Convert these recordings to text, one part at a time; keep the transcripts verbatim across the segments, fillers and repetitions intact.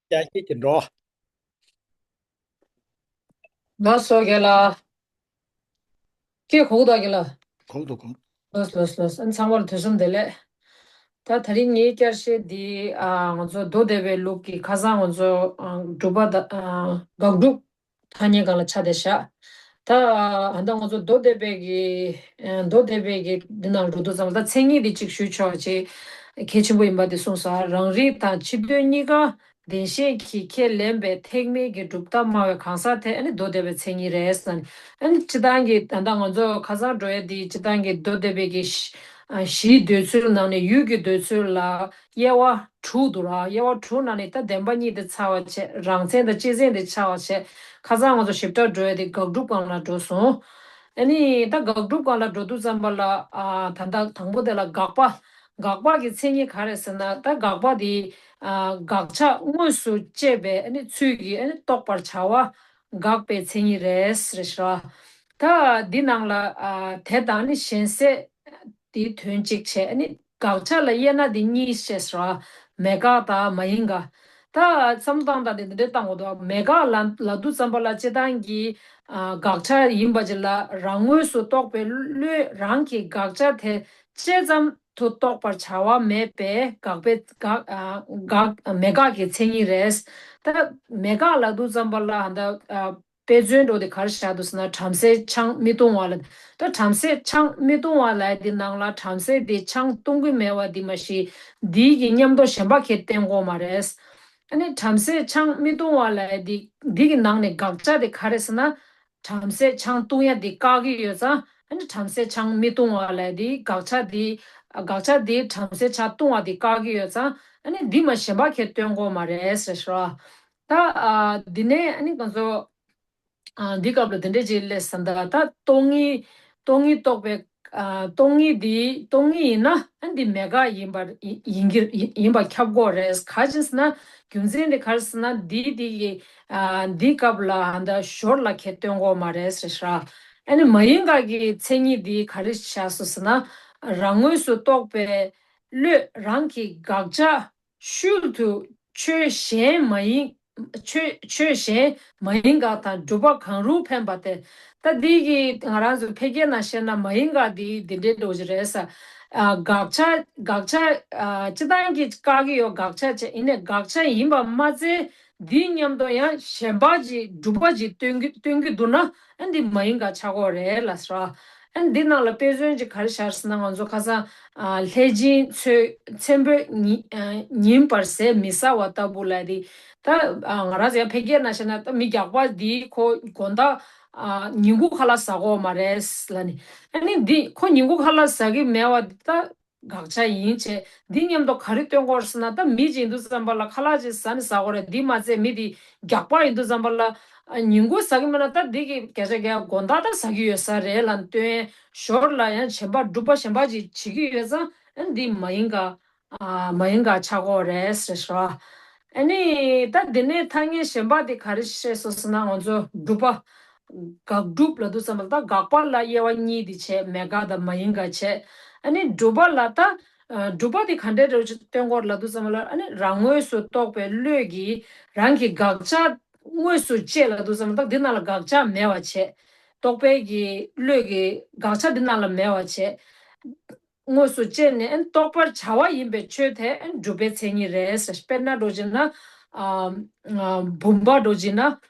ཡ་ཤེས་ཀྱི་འགྲོ། ལགས་སོ་རྒན་ལགས། ཁྱེད་གོ་གི་འདུག་རྒན་ལགས། གོ་གི་འདུག་གོ་གི་འདུག་ལགས་ལགས་ལགས། ཨ་ཚང་མ་ལ་དུས་གསུམ་བདེ་ལེགས། ད་དེ་རིང་ངའི་བསྐྱར་བཤད་འདི་ཨ་ང་ཚོ་མདོ་སྡེ་པའི་ལུགས་ཀྱི་ཁ་སང་ང་ཚོ་ཨ་སྒྲུབ་པ་དང་ཨ་དགག་སྒྲུབ་ཐ་སྙད་སྒང་ལ་ཆ་དེ་བཞག་ད་ཨ་ད་ང་ཚོ་མདོ་སྡེ་པའི་གི་ཨ་མདོ་སྡེ་པའི་གི་འདི་ནང་འགྲོ་དུས་ཙམ་ལ་ད་མཚན་ཉིད་འདི་གཅིག་ཞུ་ཆོག་ཅེས་གལ་ཆེན་པོ་ཡིན་པ་དེ་གསུངས་སོང་། རང་རིག་དང་ཕྱི་དོན་གཉིས་ཀ་བདེན་ཞེན་གྱིས་ཁས་ལེན་པའི་ཐེག་དམན་གྱི་གྲུབ་མཐའ་སྨྲ་བའི་གང་ཟག་དེ་ཨ་ནི་མདོ་སྡེ་པའི་མཚན་ཉིད་རེད་ཟེར་ནས། ཨ་ནི་སྤྱིར་བཏང་གི་ད་ལྟ་ང་ཚོ་ཁ་སང་འགྲོ་ཡ་འདི་སྤྱིར་བཏང་གི་མདོ་སྡེ་པའི་གི་ཨ་གཞིའི་འདོད་ཚུལ་ནང་ནས་ཡུལ་གྱི་འདོད་ཚུལ་ལ་དབྱེ་བ་དྲུག་འདུག་ར། དབྱེ་བ་དྲུག་ནང་ནས་ད་བདེན་པ་གཉིས་དེ་ཚར་བ་བྱས། རང་མཚན་དང་སྤྱི་མཚན་དེ་ཚར་བ་བྱས། ཁ་སང་ང་ཚོ་ཞིབ་ཕྲ་འགྲོ་ཡ་དེ་དགག་སྒྲུབ་སྒང་ལ་འགྲོ་སོང་། ཨ་ནི་ད་དགག་སྒྲུབ་སྒང་ལ་འགྲོ་དུས་ཙམ་པ་ལ་ཨ་ད་ལྟ་དང་པོ་དེ་ལ་དགག་པ། དགག་པ་གི་མཚན་ཉིད་ག་རེ་ཟེར་ན་ད་དགག་པ་དེ་ཨ་དགག་བྱ་དངོས་སུ་དཔྱད་པའི་ཨ་ནི་ཚུལ་གྱིས་ཨ་ནི་རྟོགས་པར་བྱ་བ་དགག་པའི་མཚན་ཉིད་རེད་ཟེར་ཞེས། ད་འདི་ནང་ལ་ཨ་དེ་དང་ནི་གཞན་སེལ་དེའི་དོན་གཅིག་བྱས། ཨ་ནི་དགག་བྱ་ལ་དབྱེ་ན་དེ་གཉིས་བཤད་ཟེར་བ། མེད་དགག་དང་མ་ཡིན་དགག་ད་བསམ་བློ་བཏང་སྟངས་དེ་འདི་འདྲའི་བཏང་དགོས་འདུག་མེད་དགག་ལ་ལབ་དུས་ཙམ་པ་ལ་སྤྱིར་བཏང་གི་ཨ་དགག་བྱ་ཡིན་པ་ཅིག་ལ་རང་ངོས་སུ་རྟོགས་པའི་བློས་རང་གི་དགག་བྱ་དེ་དཔྱད་ཙམ་དུ་རྟོགས་པར་བྱ་བ་མེད་པས་དགག་པའི་དགག་ཨ་དགག་མེད་དགག་གི་མཚན་ཉིད་རེད། ད་མེད་དགག་ལབ་དུས་ཙམ་པ་ལ་ད་ཨ་དཔེ་མཚོན་འགྲོ་དེ་ག་རེ་བཞག་འདུག་ཟེར་ན་བྲམ་ཟེ་ཆང་མི་བཏུང་བ་ལ། ད་བྲམ་ཟེ་ཆང་མི་བཏུང་བ་ལབ་དེ་ནང་ལ་བྲམ་ཟེ་དེ་ཆང་བཏུང་གི་མེད་པ་དེ་མ་གཞི་འདིའི་གི་མཉམ་དུ་གཞན་པ་ཁྱེར་བསྟན་དགོས་མ་རེད། ཨ་ནི་བྲམ་ཟེ་ཆང་མི་བཏུང་བ་ལབ་དེ་འདི་གི་ནང་ནས་དགག་བྱ་དེ་ག་རེ་ཟེར་ན། བྲམ་ཟེ་ཆང་བཏུང་ཡ་དེ་བཀག་གི་ཡོད་ཙང་ཨ་ནི་བྲམ་ཟེ་ཆང་མི་བཏུང་བ་ལབ་དེ་དགག་བྱ་དེ་དགག་བྱ་དེ་བྲམ་ཟེ་ཆང་བཏུང་བ་དེ་བཀག་གི་ཡོད་ཙང་ཨ་ནི་འདི་མ་གཞན་པ་ཁྱེར་སྟོན་དགོས་མ་རེད་ཟེར་ཞོ། ད་ཨ་འདི་ནས་ཨ་ནི་ང་ཚོ་ཨ་འདི་སྐབས་ལ་དེ་འདྲས་ཅིག་སླེབས་ཟིན། ད་ད་སྟོང་ཉིད་སྟོང་ཉིད་རྟོགས་པའི་ཨ་སྟོང་ཉིད་འདི་སྟོང་ཉིད་ཡིན་ན་ཨ་འདི་མེད་དགག་ཡིན་པར་ཡིན་ཡིན་གྱི་ཡིན་པ་ཁྱབ་དགོས་རེད། ག་ཅི་ཟེར་ན་རྒྱུ་མཚན་དེ་ག་རེ་ཟེར་ན་འདི་འདི་གི་ཨ་འདི་སྐབས་ལ་ཨ་ད་ཞོར་ལ་ཁྱེར་སྟོན་དགོས་མ་རེད་ཟེར་ཤག་ཨ་ནི་མ་ཡིན་དགག་གི་མཚན་ཉིད་འདི་ག་རེ་བཞག་སོང་ཟེར་ན་རང་ངོས་སུ་རྟོགས་པའི་བློས་རང་གི་དགག་བྱ་ཤུལ་དུ་ཆོས་གཞན་མ་ཡིན། ཆོས་ཆོས་གཞན་མ་ཡིན་དགག་དང་སྒྲུབ་པ་གང་རུང་འཕེན་པ་སྟེ། ད་འདི་གི་ང་རང་ཚོ་ཕལ་སྐད་ནང་བཤད་ན་མ་ཡིན་དགག་འདི་འདི་འདྲའི་འགྲོ་གི་རེད་ས། ཨ་དགག་བྱ་དགག་བྱ་ཨ་སྤྱི་བཏང་གི་བཀག་གི་ཡོད། དགག་བྱ་བྱས་ཡིན་ནའི་དགག་བྱ་ཡིན་པ་མ་ཚད་འདིའི་མཉམ་དུ་ཡང་གཞན་པ་ཅིག་སྒྲུབ་པ་ཅིག་སྟོན་གི་སྟོན་གི་འདུག་ན་ཨ་འདི་མ་ཡིན་དགག་ཆགས་ཀྱི་ཡོད་རེད་ལ་ཟེར་བ། ཨ་འདི་ནང་ལ་དཔེ་མཚོན་ཅིག་ག་རེ་བཞག་ཟེར་ན་ང་ཚོ་ཁ་སང་ཨ་ལྷས་སྦྱིན་ཚོས་ཚེམ་བུས་ཉིན་ཨ་ཉིན་པར་ཟས་མི་ཟ་བ་ལྟ་བུ་ལ་དེ། ད་ཨ་ང་རང་ཚོ་ཡང་ཕལ་སྐད་ནང་བཤད་ན་ད་མི་རྒྱགས་པ་འདིས་ཁོ་དགོང་དག་ཨ་ཉིན་གུང་ཁ་ལག་ཟ་གི་ཡོད་མ་རེད་ལབ་ནས། ཨ་ནི་འདི་ཁོ་ཉིན་གུང་ཁ་ལག་ཟ་གི་མེད་པ་འདི་ད་དགག་བྱ་ཡིན་བྱས། འདི་མཉམ་དུ་ག་རེ་སྟོན་དགོས་ཟེར་ན་ད་མི་ཅིག་ཡིན་དུས་ཙམ་པ་ལ་ཁ་ལག་ཅིག་ཟ་ནི་ཟ་དགོས་རེད། འདི་མ་ཚད་མི་འདི་རྒྱགས་པ་ཡིན་དུས་ཙམ་པ་ལ་ཨ་ཉིན་གུང་ཟ་གི་མེད་ན་ད་འདི་གི་བརྒྱ་ཆ་བརྒྱ་དགོང་དག་ད་ཟ་གི་ཡོད་ས་རེད་ལབ་སྟོན། ཞོར་ལ་ཡང་གཞན་པ་སྒྲུབ་པ་གཞན་པ་ཅིག་བྱེད་ཀྱི་ཡོད་ཙང་ཨ་འདི་མ་ཡིན་དགག་ཨ་མ་ཡིན་དགག་ཆགས་ཀྱི་ཡོད་རེད་ཟེར་ཞོ། ཨ་ནི་ད་འདི་ནས་ཐ་སྙད་གཞན་པ་དེ་ག་རེ་བཤད་སོང་ཟེར་ན་ང་ཚོ་སྒྲུབ་པ། དགག་སྒྲུབ་ལབ་དུས་ཙམ་པ་ད་དགག་པ་ལ་དབྱེ་བ་གཉིས་དེ་བྱས། མེད་དགག་དང་མ་ཡིན་དགག་བྱས། ཨ་ནི་སྒྲུབ་པ་ལ་ད་ཨ་སྒྲུབ་པ་དེ་ག་འདྲའི་འདྲ་བོ་ཅིག་སྟོན་དགོས་ལབ་དུས་ཙམ་པ་ལ་ཨ་ནི་རང་ངོས་སུ་རྟོགས་པའི་བློས་ཀྱིས་རང་གི་དགག་བྱ་དངོས་སུ་དཔྱད་ལབ་དུས་ཙམ་པ་ད་འདི་ནང་ལ་དགག་བྱ་མེད་པ་བྱས། རྟོག་པའི་གི་བློས་ཀྱི་དགག་བྱ་འདི་ནང་ལ་མེད་པ་བྱས། དངོས་སུ་དཔྱད་ནས་ཨན་རྟོགས་པར་བྱ་བ་ཡིན་པའི་ཆོས་དེ་ཨན་སྒྲུབ་པའི་མཚན་ཉིད་རེད་ཟེར། དཔེར་ན་འགྲོ་བྱེད་ན་ཨ་ཨ་བུམ་པ་འགྲོ་བྱེད་ན་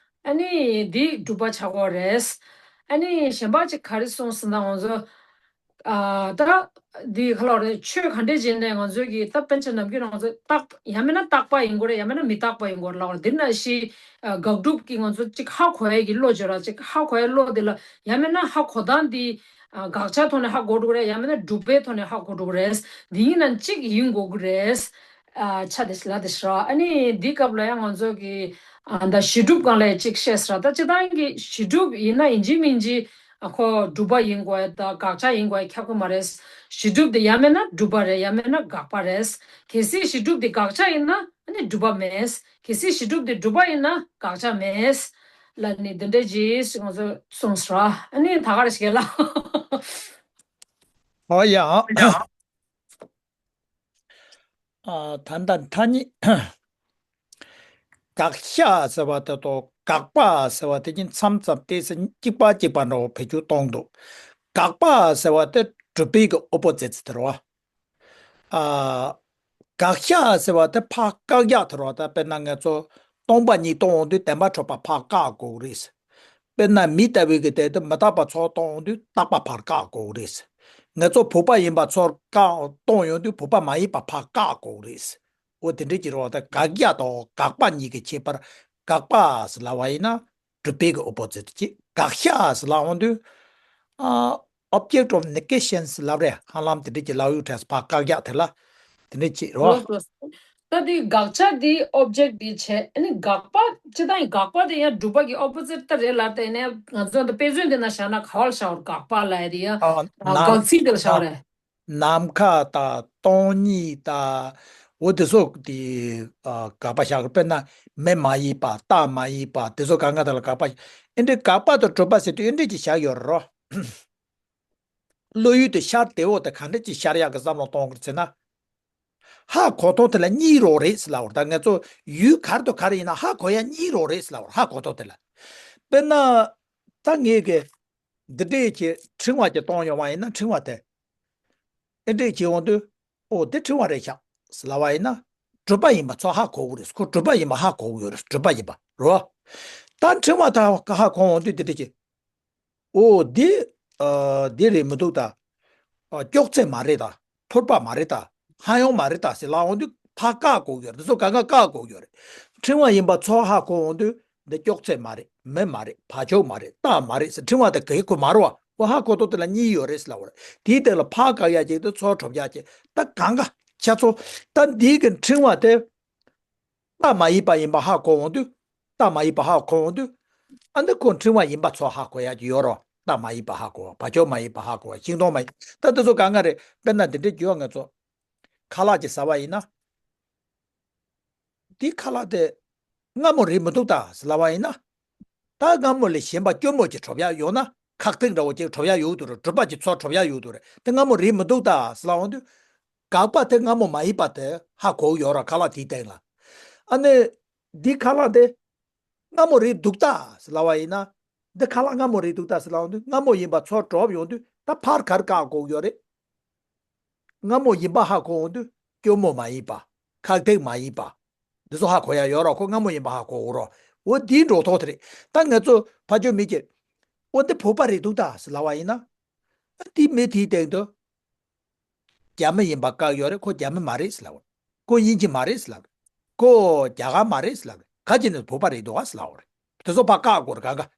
ཨ་ནི་འདི་སྒྲུབ་པ་བྱ་དགོས་རེད། ཨ་ནི་གཞན་པ་ཅིག་ག་རེ་གསུངས་ཟེར་ན་ང་ཚོ་ཨ་ད་འདི་ག་ལོ་རེད། ཆོས་ག་འདྲས་བྱས་ནས་ང་ཚོས་ཀྱི་ད་དཔེར་ན་ནམ་རྒྱུན་ང་ཚོ་རྟག་ཡང་མིན་ན་རྟག་པ་ཡིན་དགོས་རེད། ཡང་མིན་ན་མི་རྟག་པ་ཡིན་དགོས་རེད་ལབ་པ་རེད། འདི་ན་ཤི་ཨ་དགག་སྒྲུབ་ཀྱི་ང་ཚོ་ཅིག་ཧ་གོ་ཡས་ཀྱི་བློ་བྱོས་ར། ཅིག་ཧ་གོ་ཡས་བློ་འདི་ལ་ཡང་མིན་ན་ཧ་གོ་སྟངས་འདི། ཨ་དགག་བྱ་ཐོག་ནས་ཧ་གོ་འགྲོ་གི་རེད། ཡང་མིན་ན་སྒྲུབ་པའི་ཐོག་ནས་ཧ་གོ་འགྲོ་གི་རེད། འདི་གཉིས་ནང་གཅིག་ཡིན་དགོས་ཀྱི་རེད། ཨ་ཆ་དེ་ལ་དེ་ཤོ། ཨ་ནི་འདི་སྐབས་ལ་ཡང་ང་ཚོ་གི་ཨ་ད་གཞི་སྒྲུབ་སྒང་ལ་གཅིག་བཤད་ཟེར། ད་སྤྱིར་བཏང་གི་གཞི་སྒྲུབ་ཡིན་ན་ཡིན་གཅིག་མིན་གཅིག་ཨ་ཁོ་སྒྲུབ་པ་ཡིན་དགོས་ད་དགག་བྱ་ཡིན་དགོས་ཁྱབ་ཀྱི་མ་རེད། གཞི་སྒྲུབ་དེ་ཡང་མིན་ན་སྒྲུབ་པ་རེད། ཡང་མིན་ན་དགག་པ་རེད། གལ་སྲིད་གཞི་སྒྲུབ་དེ་དགག་བྱ་ཡིན་ན་ཨ་ནི་སྒྲུབ་པ་མེད། གལ་སྲིད་གཞི་སྒྲུབ་དེ་སྒྲུབ་པ་ཡིན་ན་དགག་བྱ་མེད། ལ་ནི་འདི་འདྲ་ཅིག་ང་ཚོ་གསུངས་སོ། ཨ་ནི་ད་ག་རེ་ཞིག་ལ། ཨོ་ཡ། ཨ་ད་ལྟ་ཐ་སྙད། དགག་བཞག་ཟེར་བ་དེ་དང་དགག་པ་ཟེར་བ་དེ་གཉིས་མཚམས་མཚམས་ཏོག་ཙམ་གཅིག་པ་གཅིག་པ་འདྲ་བོ་བེད་སྤྱོད་གཏོང་འདུག་དགག་པ་ཟེར་བ་དེ་སྒྲུབ་པའི་གི་ཨོ་པོ་ཛིཊ་དེ་རེད་བ། ཨ། དགག་བཞག་ཟེར་བ་དེ་ཕར་བཀག་བཞག་དེ་རེད་བ། ད་དཔེར་ན་ང་ཚོ་སྟོང་པ་ཉིད་སྟོང་འོང་དུས་བདེན་པར་གྲུབ་པ་ཕར་བཀག་དགོས་རེད། དཔེར་ན་མི་ལྟ་བུའི་གི་དོན་དུ་མི་རྟག་པ་ཚུར་སྟོང་འོང་དུས་རྟག་པ་ཕར་བཀག་དགོས་རེད། ང་ཚོ་བུམ་པ་ཡིན་པ་ཚུར་བཀག་སྟོང་ཡོང་དུས་བུམ་པ་མ་ཡིན་པ་ཕར་བཀག་དགོས་རེད། འོ་དེ་འདྲ་ཅིག་རེད་བ། ད་དགག་བཞག་དང་དགག་པ་གཉིས་ཀྱི་ཁྱད་པར། དགག་པ་ཟེར་ལབ་པ་ཡིན་ན་སྒྲུབ་པའི་གི་ཨོ་པོ་ཛིཊ་ཅིག་དགག་བཞག་ཟེར་ལབ་འོང་དུས། ཨ། object of negation ཟེར་ལབ་རེད། ཧ་ལམ་དེ་འདྲ་ཅིག་ལབ་ཡོད་དྲན་སོང་། ཕར་བཀག་བཞག་དེ་ལ་དེ་འདྲ་ཅིག་རེད་བ། ལགས་སོ། ད་དེ་དགག་བྱ་དེ་ཨོབ་ཇེག་དེ་བྱས། ཨ་ནི་དགག་པ་སྤྱིར་བཏང་གི་དགག་པ་དེ་ཡང་སྒྲུབ་པ་གི་ཨོ་པོ་ཛིཊ་ད་རེད་ལབ། དེ་ནས་ང་ཚོ་འདི་དཔེ་མཚོན་དེ་ན་བཞག་ན་ག་བ་ལ་བཞག་པ་རེད། དགག་པ་ལབ་ཡ་དེ་ཡང་ཨ། ཨ། ནམ། དགག་ཚིག་དེ་ལ་བཞག་པ་རེད། ནམ་མཁའ་དང་སྟོང་ཉིད་དང་། འོ་དེ་ཚོ་དེ། ཨ། དགག་པ་བཞག་གི། དཔེར་ན་མེ་མ་ཡིན་པ། རྟགས་མ་ཡིན་པ། དེ་ཚོ་གང་ག་དེ་ལ་དགག་པ། ཨེ་འདྲའི་དགག་པ་དང་སྒྲུབ་པ་ཟེར་དུས་ཨེ་འདྲའི་ཅིག་བཞག་ཡོད་རེད། བློ་ཡུལ་དུ་ཤར་བདེ་བོ་དེ་ག་འདྲ་ཅིག་ཤར་ཡག་གི་བསམ་བློ་གཏོང་གི་ཟེར་ན། ཧ་གོ་ཐོག་དེ་ལ་གཉིས་རོགས་རེད་ཟེར་ལབ་པ་རེད། ད་ང་ཚོ་ཡུལ་ག་རེ་དང་ག་རེ་ཡིན་ན་ཧ་གོ་ཡ་གཉིས་རོགས་རེད་ཟེར་ལབ་པ་རེད། ཧ་གོ་ཐོག་དེ་ལ། དཔེར་ན། ད་ངས་གི་འདི་འདྲས་ཀྱི་ཕྲེང་བ་ཅིག་གཏོང་ཡོང་བ་ཡིན་ན། ཕྲེང་བ་དེ་ཨེ་འདྲས་ཀྱི་འོང་དུས། ཨོ་དེ་ཕྲེང་བ་རེད་ཤག་ཟེར་ལབ་པ་ཡིན་ན། སྒྲུབ་པ་ཡིན་པ་ཚོ་ཧ་གོ་གི་རེད། ཁོ་སྒྲུབ་པ་ཡིན་པ་ཧ་གོ་གི་ཡོད་རེད། སྒྲུབ་པ་ཡིན་པ་རེད་བ། ད་ཕྲེང་བ་དེ་ཧ་གོ་འོང་དུས་འདི་འདྲས་ཀྱི། ཨོ་འདི། ཨ། འདི་རེད་མི་འདུག་ད། ཨ། ཅོག་ཙེ་མ་རེད་ད། ཐུར་པ་མ་རེད་ད། ཧ་ཡང་མ་རེད་ད་ཟེར་ལབ་འོང་དུས་ཕར་བཀག་དགོས་ཀྱི་ཡོད་རེད། དེ་ཚོ་གང་ག་བཀག་དགོས་ཀྱི་ཡོད་རེད། ཕྲེང་བ་ཡིན་པ་ཚོ་ཧ་གོ་འོང་དུས་འདི་ཅོག་ཙེ་མ་རེད། མེ་མ་རེད། བ་ཅོ་མ་རེད། རྟགས་མ་རེད་ཟེར། ཕྲེང་བ་དེ་ག་གི་ཁོ་མ་རེད་བ། ཁོ་ཧ་གོ་ཐོག་དེ་ལ་གཉིས་ཡོད་རེད་ཟེར་ལབ་པ་རེད། དེའི་སྟེང་ལ་ཕར་བཀག་ཡ་གཅིག་དང་ཚུར་སྒྲུབ་ཡ་གཅིག་ད་གང་ག་ཁྱེད་ཚོ་ད་འདི་གི་ཕྲེང་བ་དེ། རྟགས་མ་ཡིན་པ་ཡིན་པ་ཧ་གོ་འོང་དུས། རྟགས་མ་ཡིན་པ་ཧ་གོ་འོང་དུས། ཨ་འདི་ཁོ་ཕྲེང་བ་ཡིན་པ་ཚོ་ཧ་གོ་ཡ་གི་ཡོད་རོ། རྟགས་མ་ཡིན་པ་ཧ་གོ་བ། བ་ཅོ་མ་ཡིན་པ་ཧ་གོ་བ། ཤིང་སྡོང་མ་ཡིན། ད་དེ་ཚོ་གང་ག་རེད། དཔེར་ན་འདི་འདྲའི་རྒྱུ་ང་ཚོ་ཁ་ལག་ཅིག་ཟ་བ་ཡིན་ན། འདི་ཁ་ལག་དེ་མངར་མོ་རེད་མི་འདུག་ད་ཟེར་ལབ་པ་ཡིན་ན། ད་མངར་མོ་ལས་གཞན་པ་སྐྱོ་མོ་ཅིག་གྲུབ་ཡ་ཡོང་ན། ཁག་ཐེག་འདྲ་བོ་ཅིག་གྲུབ་ཡ་ཡོད་དུ་རེད། སྒྲུབ་པ་ཅིག་ཚོ་གྲུབ་ཡ་ཡོད་དུ་རེད། དེ་མངར་མོ་རེད་མི་འདུག་ད་ཟེར་ལབ་འོང་དུས། དགག་པ་དེ་མངར་མོ་མ་ཡིན་པ་དེ་ཧ་གོ་གི་ཡོད་ར། ཁ་ལག་དེའི་སྟེང་ལ། ཨ་ནི། འདི་ཁ་ལག་དེ་མངར་མོ་རེད་འདུག་ད་ཟེར་ལབ་པ་ཡིན་ན། འདི་ཁ་ལག་མངར་མོ་རེད་འདུག་ད་ཟེར་ལབ་འོང་དུས། མངར་མོ་ཡིན་པ་ཚོ་གྲུབ་ཡོང་དུས་ད་ཕར་ག་རེ་བཀག་དགོས་ཀྱི་ཡོད་རེད། མངར་མོ་ཡིན་པ་ཧ་གོ་འོང་དུས་སྐྱོ་མོ་མ་ཡིན་པ། ཁག་ཐེག་མ་ཡིན་པ། འདི་ཚོ་ཧ་གོ་ཡ་ཡོད་ར། ཁོ་མངར་མོ་ཡིན་པ་ཧ་གོ་འོང་ར། འོ་འདིའི་འགྲོ་ཐོག་དེ་རེད། ད་ང་ཚོ་ཕ་ཇོ་མི་གྱེར། འོ་འདི་བོད་པ་རེད་འདུག་ད་ཟེར་ལབ་པ་ཡིན་ན། ཨ་འདི་མི་དེའི་སྟེང་དུ། རྒྱ་མི་ཡིན་པ་བཀག་ཡོད་རེད། ཁོ་རྒྱ་མི་མ་རེད་ཟེར་ལབ་རེད། ཁོ་དབྱིན་ཇི་མ་རེད་ཟེར་ལབ་རེད། ཁོ་རྒྱ་གར་མ་རེད་ཟེར་ལབ་རེད། ག་ཅི་ནས་བོད་པ་རེད་འདུག་ག་ཟེར་ལབ་རེད། དེ་ཚོ་ཕར་བཀག་དགོས་རེད་གང་ག།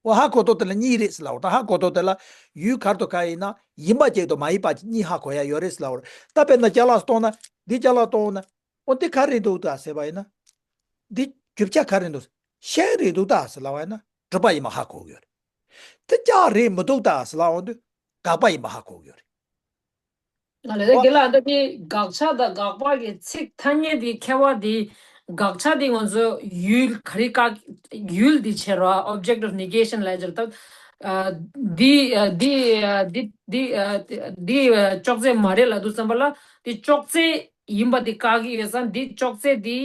འོ་ཧ་གོ་ཐོག་དེ་ལ་གཉིས་རེད་ཟེར་ལབ་རེད། ད་ཧ་གོ་ཐོག་དེ་ལ་ཡུལ་ག་རེ་དང་ག་རེ་ཡིན་ན་ཡིན་པ་གཅིག་དང་མ་ཡིན་པ་གཉིས་ཧ་གོ་ཡ་ཡོད་རེད་ཟེར་ལབ་རེད། ད་དཔེར་ན་ཅ་ལག་གཏོང་ན། འདི་ཅ་ལག་གཏོང་ན། འོ་འདི་ག་རེད་འདུག་ད་ཟེར་བ་ཡིན་ན། འདི་རྒྱུ་ཆ་ག་རེ་འདུག་ཤིང་རེད་འདུག་ད་ཟེར་ལབ་པ་ཡིན་ན་སྒྲུབ་པ་ཡིན་པ་ཧ་གོ་གི་ཡོད་རེད། འདི་ལྕགས་རེད་མི་འདུག་ད་ཟེར་ལབ་འོང་དུས་དགག་པ་ཡིན་པ་ཧ་གོ་གི་ཡོད་རེད། ང་ལ་འོ། དགེ་ལགས་ད་གི་དགག་བྱ་དང་དགག་པ་གི་ཚིག་ཐ་སྙད་དེ་ཁྱད་པར་དེ། དགག་བྱ་དེ་ང་ཚོ་ཡུལ་ག་རེ་བཀག་ཡུལ་དེ་བྱེད་རོགས། object of negation ལབ་ཀྱི་རེད། ད་འདི་འདི་འདི་འདི་འདི་ཅོག་ཙེ་མ་རེད་ལབ་དུས་ཙམ་པ་ལ་དེ་ཅོག་ཙེ་ཡིན་པ་དེ་བཀག་གི་ཡོད་ཙང་། འདི་ཅོག་ཙེ་དེ་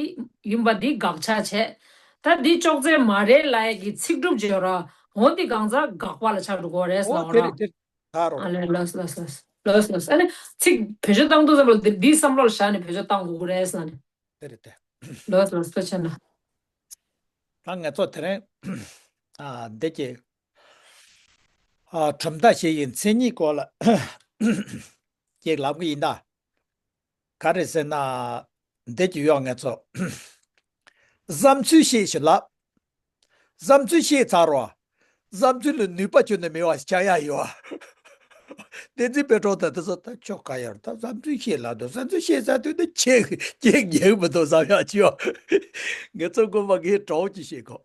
ཡིན་པ་དེ་དགག་བྱ་བྱས། ད་འདི་ཅོག་ཙེ་མ་རེད་ལབ་ཡ་གི་ཚིག་གྲུབ་བྱེད་ར། འོ་འདི་གང་ཟག་དགག་པ་ལ་ཆགས་འགྲོ་གི་རེད་ཟེར་ལབ་ར། ཨ་ལས། ལགས་ལགས་ལགས་ལགས་ལགས། ཨ་ནི་ཚིག་བེད་སྤྱོད་བཏང་དུས་ཙམ་པ་ལ་འདི་འདི་བསམ་བློ་ལ་བཞག་ནས་བེད་སྤྱོད་བཏང་དགོས་ཀྱི་རེད་ཟེར་ནས། དེ་རེད་དེ། ལགས་ལགས། ཐུགས་རྗེ་ཆེ་གནང་། ད་ང་ཚོ་དེ་རིང་ཨ་འདི་གི་ཨ་གྲུབ་མཐའ་ཞིག་གི་མཚན་ཉིད་སྐོར་ལ་ཅིག་ལབ་གི་ཡིན་ད། ག་རེ་ཟེར་ན། འདི་གི་ཡོག་ང་ཚོ་བསམ་ཚུལ་བཤད་ཞུ་ལབ། བསམ་ཚུལ་བཤད་ཚར་བ། བསམ་ཚུལ་ལ་ནུས་པ་ཁྱོན་ནས་མེད་པ་ཆགས་ཡ་ཡོད། བསྟན་འཛིན་དཔལ་སྒྲོན་ད་དེ་ཚོ་ད་ཆོ་ག་ཡར་ད་བསམ་ཚུལ་བཤད་ལབ་འདུག་བསམ་ཚུལ་བཤད་ཚར་དུས་ད་ཁྱེད་ཁྱེད་ཉན་མི་འདུག་བསམ་ཡ་ཅིག་ཡོད། ང་ཚོ་དགོན་པ་གི་གྲོགས་ཀྱི་བཤད་གོ།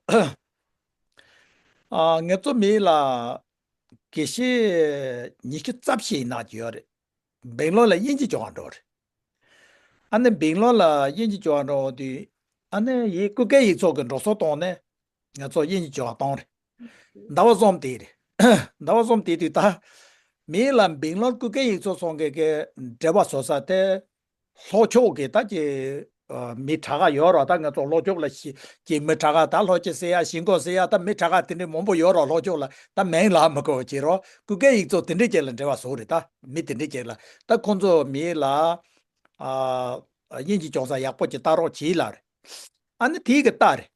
ཨ་ང་ཚོ་མི་ལ་དགེ་བཤེས་ཉི་ཤུ་རྩ་བཞི་ཡིན་ན་ཅིག་ཡོད་རེད། སྦེང་ལོར་ལ་དབྱིན་ཇི་སྦྱོང་བ་འགྲོ་རེད། ཨ་ནི་སྦེང་ལོར་ལ་དབྱིན་ཇི་སྦྱོང་བ་འགྲོ་དུས། ཨ་ནི་ཡི་སྐུ་སྒེར་ཡིག་ཚོགས་ཀྱི་འགྲོ་སོང་གཏོང་ནས་ང་ཚོ་དབྱིན་ཇི་སྦྱོང་བ་གཏོང་རེད། ཟླ་བ་གསུམ་དེ་རེད། ཟླ་བ་གསུམ་དེ་དུས་ད་མི་ལ་སྦེང་ལོར་སྐུ་སྒེར་ཡིག་ཚོགས་སོང་གི་གི་འབྲེལ་བ་བཟོ་ས་དེ་ལྷོ་ཕྱོགས་ཀྱི་ད་ཀྱི་ ཨ། མི་དྲག་ག་ཡོད་རོགས། ད་ང་ཚོ་ལྷོ་ཕྱོགས་ལ་ཤི་ཀྱི་མི་དྲག་ག་ད་ལྷོ་སྤྱི་ཟེར་ཡ་ཞིང་ཁོག་ཟེར་ཡ་ད་མི་དྲག་ག་དེ་འདྲའི་མང་པོ་ཡོད་རོགས། ལྷོ་ཕྱོགས་ལ་ད་མིང་ལ་མི་གོ་བྱེད་རོགས། ཀུ་ཀེ་ཡིག་ཚོ་དེ་འདྲའི་ཅིག་ལ་འབྲེལ་བ་བཟོ་རེད། ད་མི་དེ་འདྲའི་ཅིག་ལ་ད་ཁོང་ཚོ་མི་ལ་ཨ། དབྱིན་ཇི་སྦྱོང་ས་ཡག་པོ་ཅིག་ལྟ་རོགས་བྱེད་ལ་རེད། ཨ་ནི་དེའི་གི་ལྟ་རེད།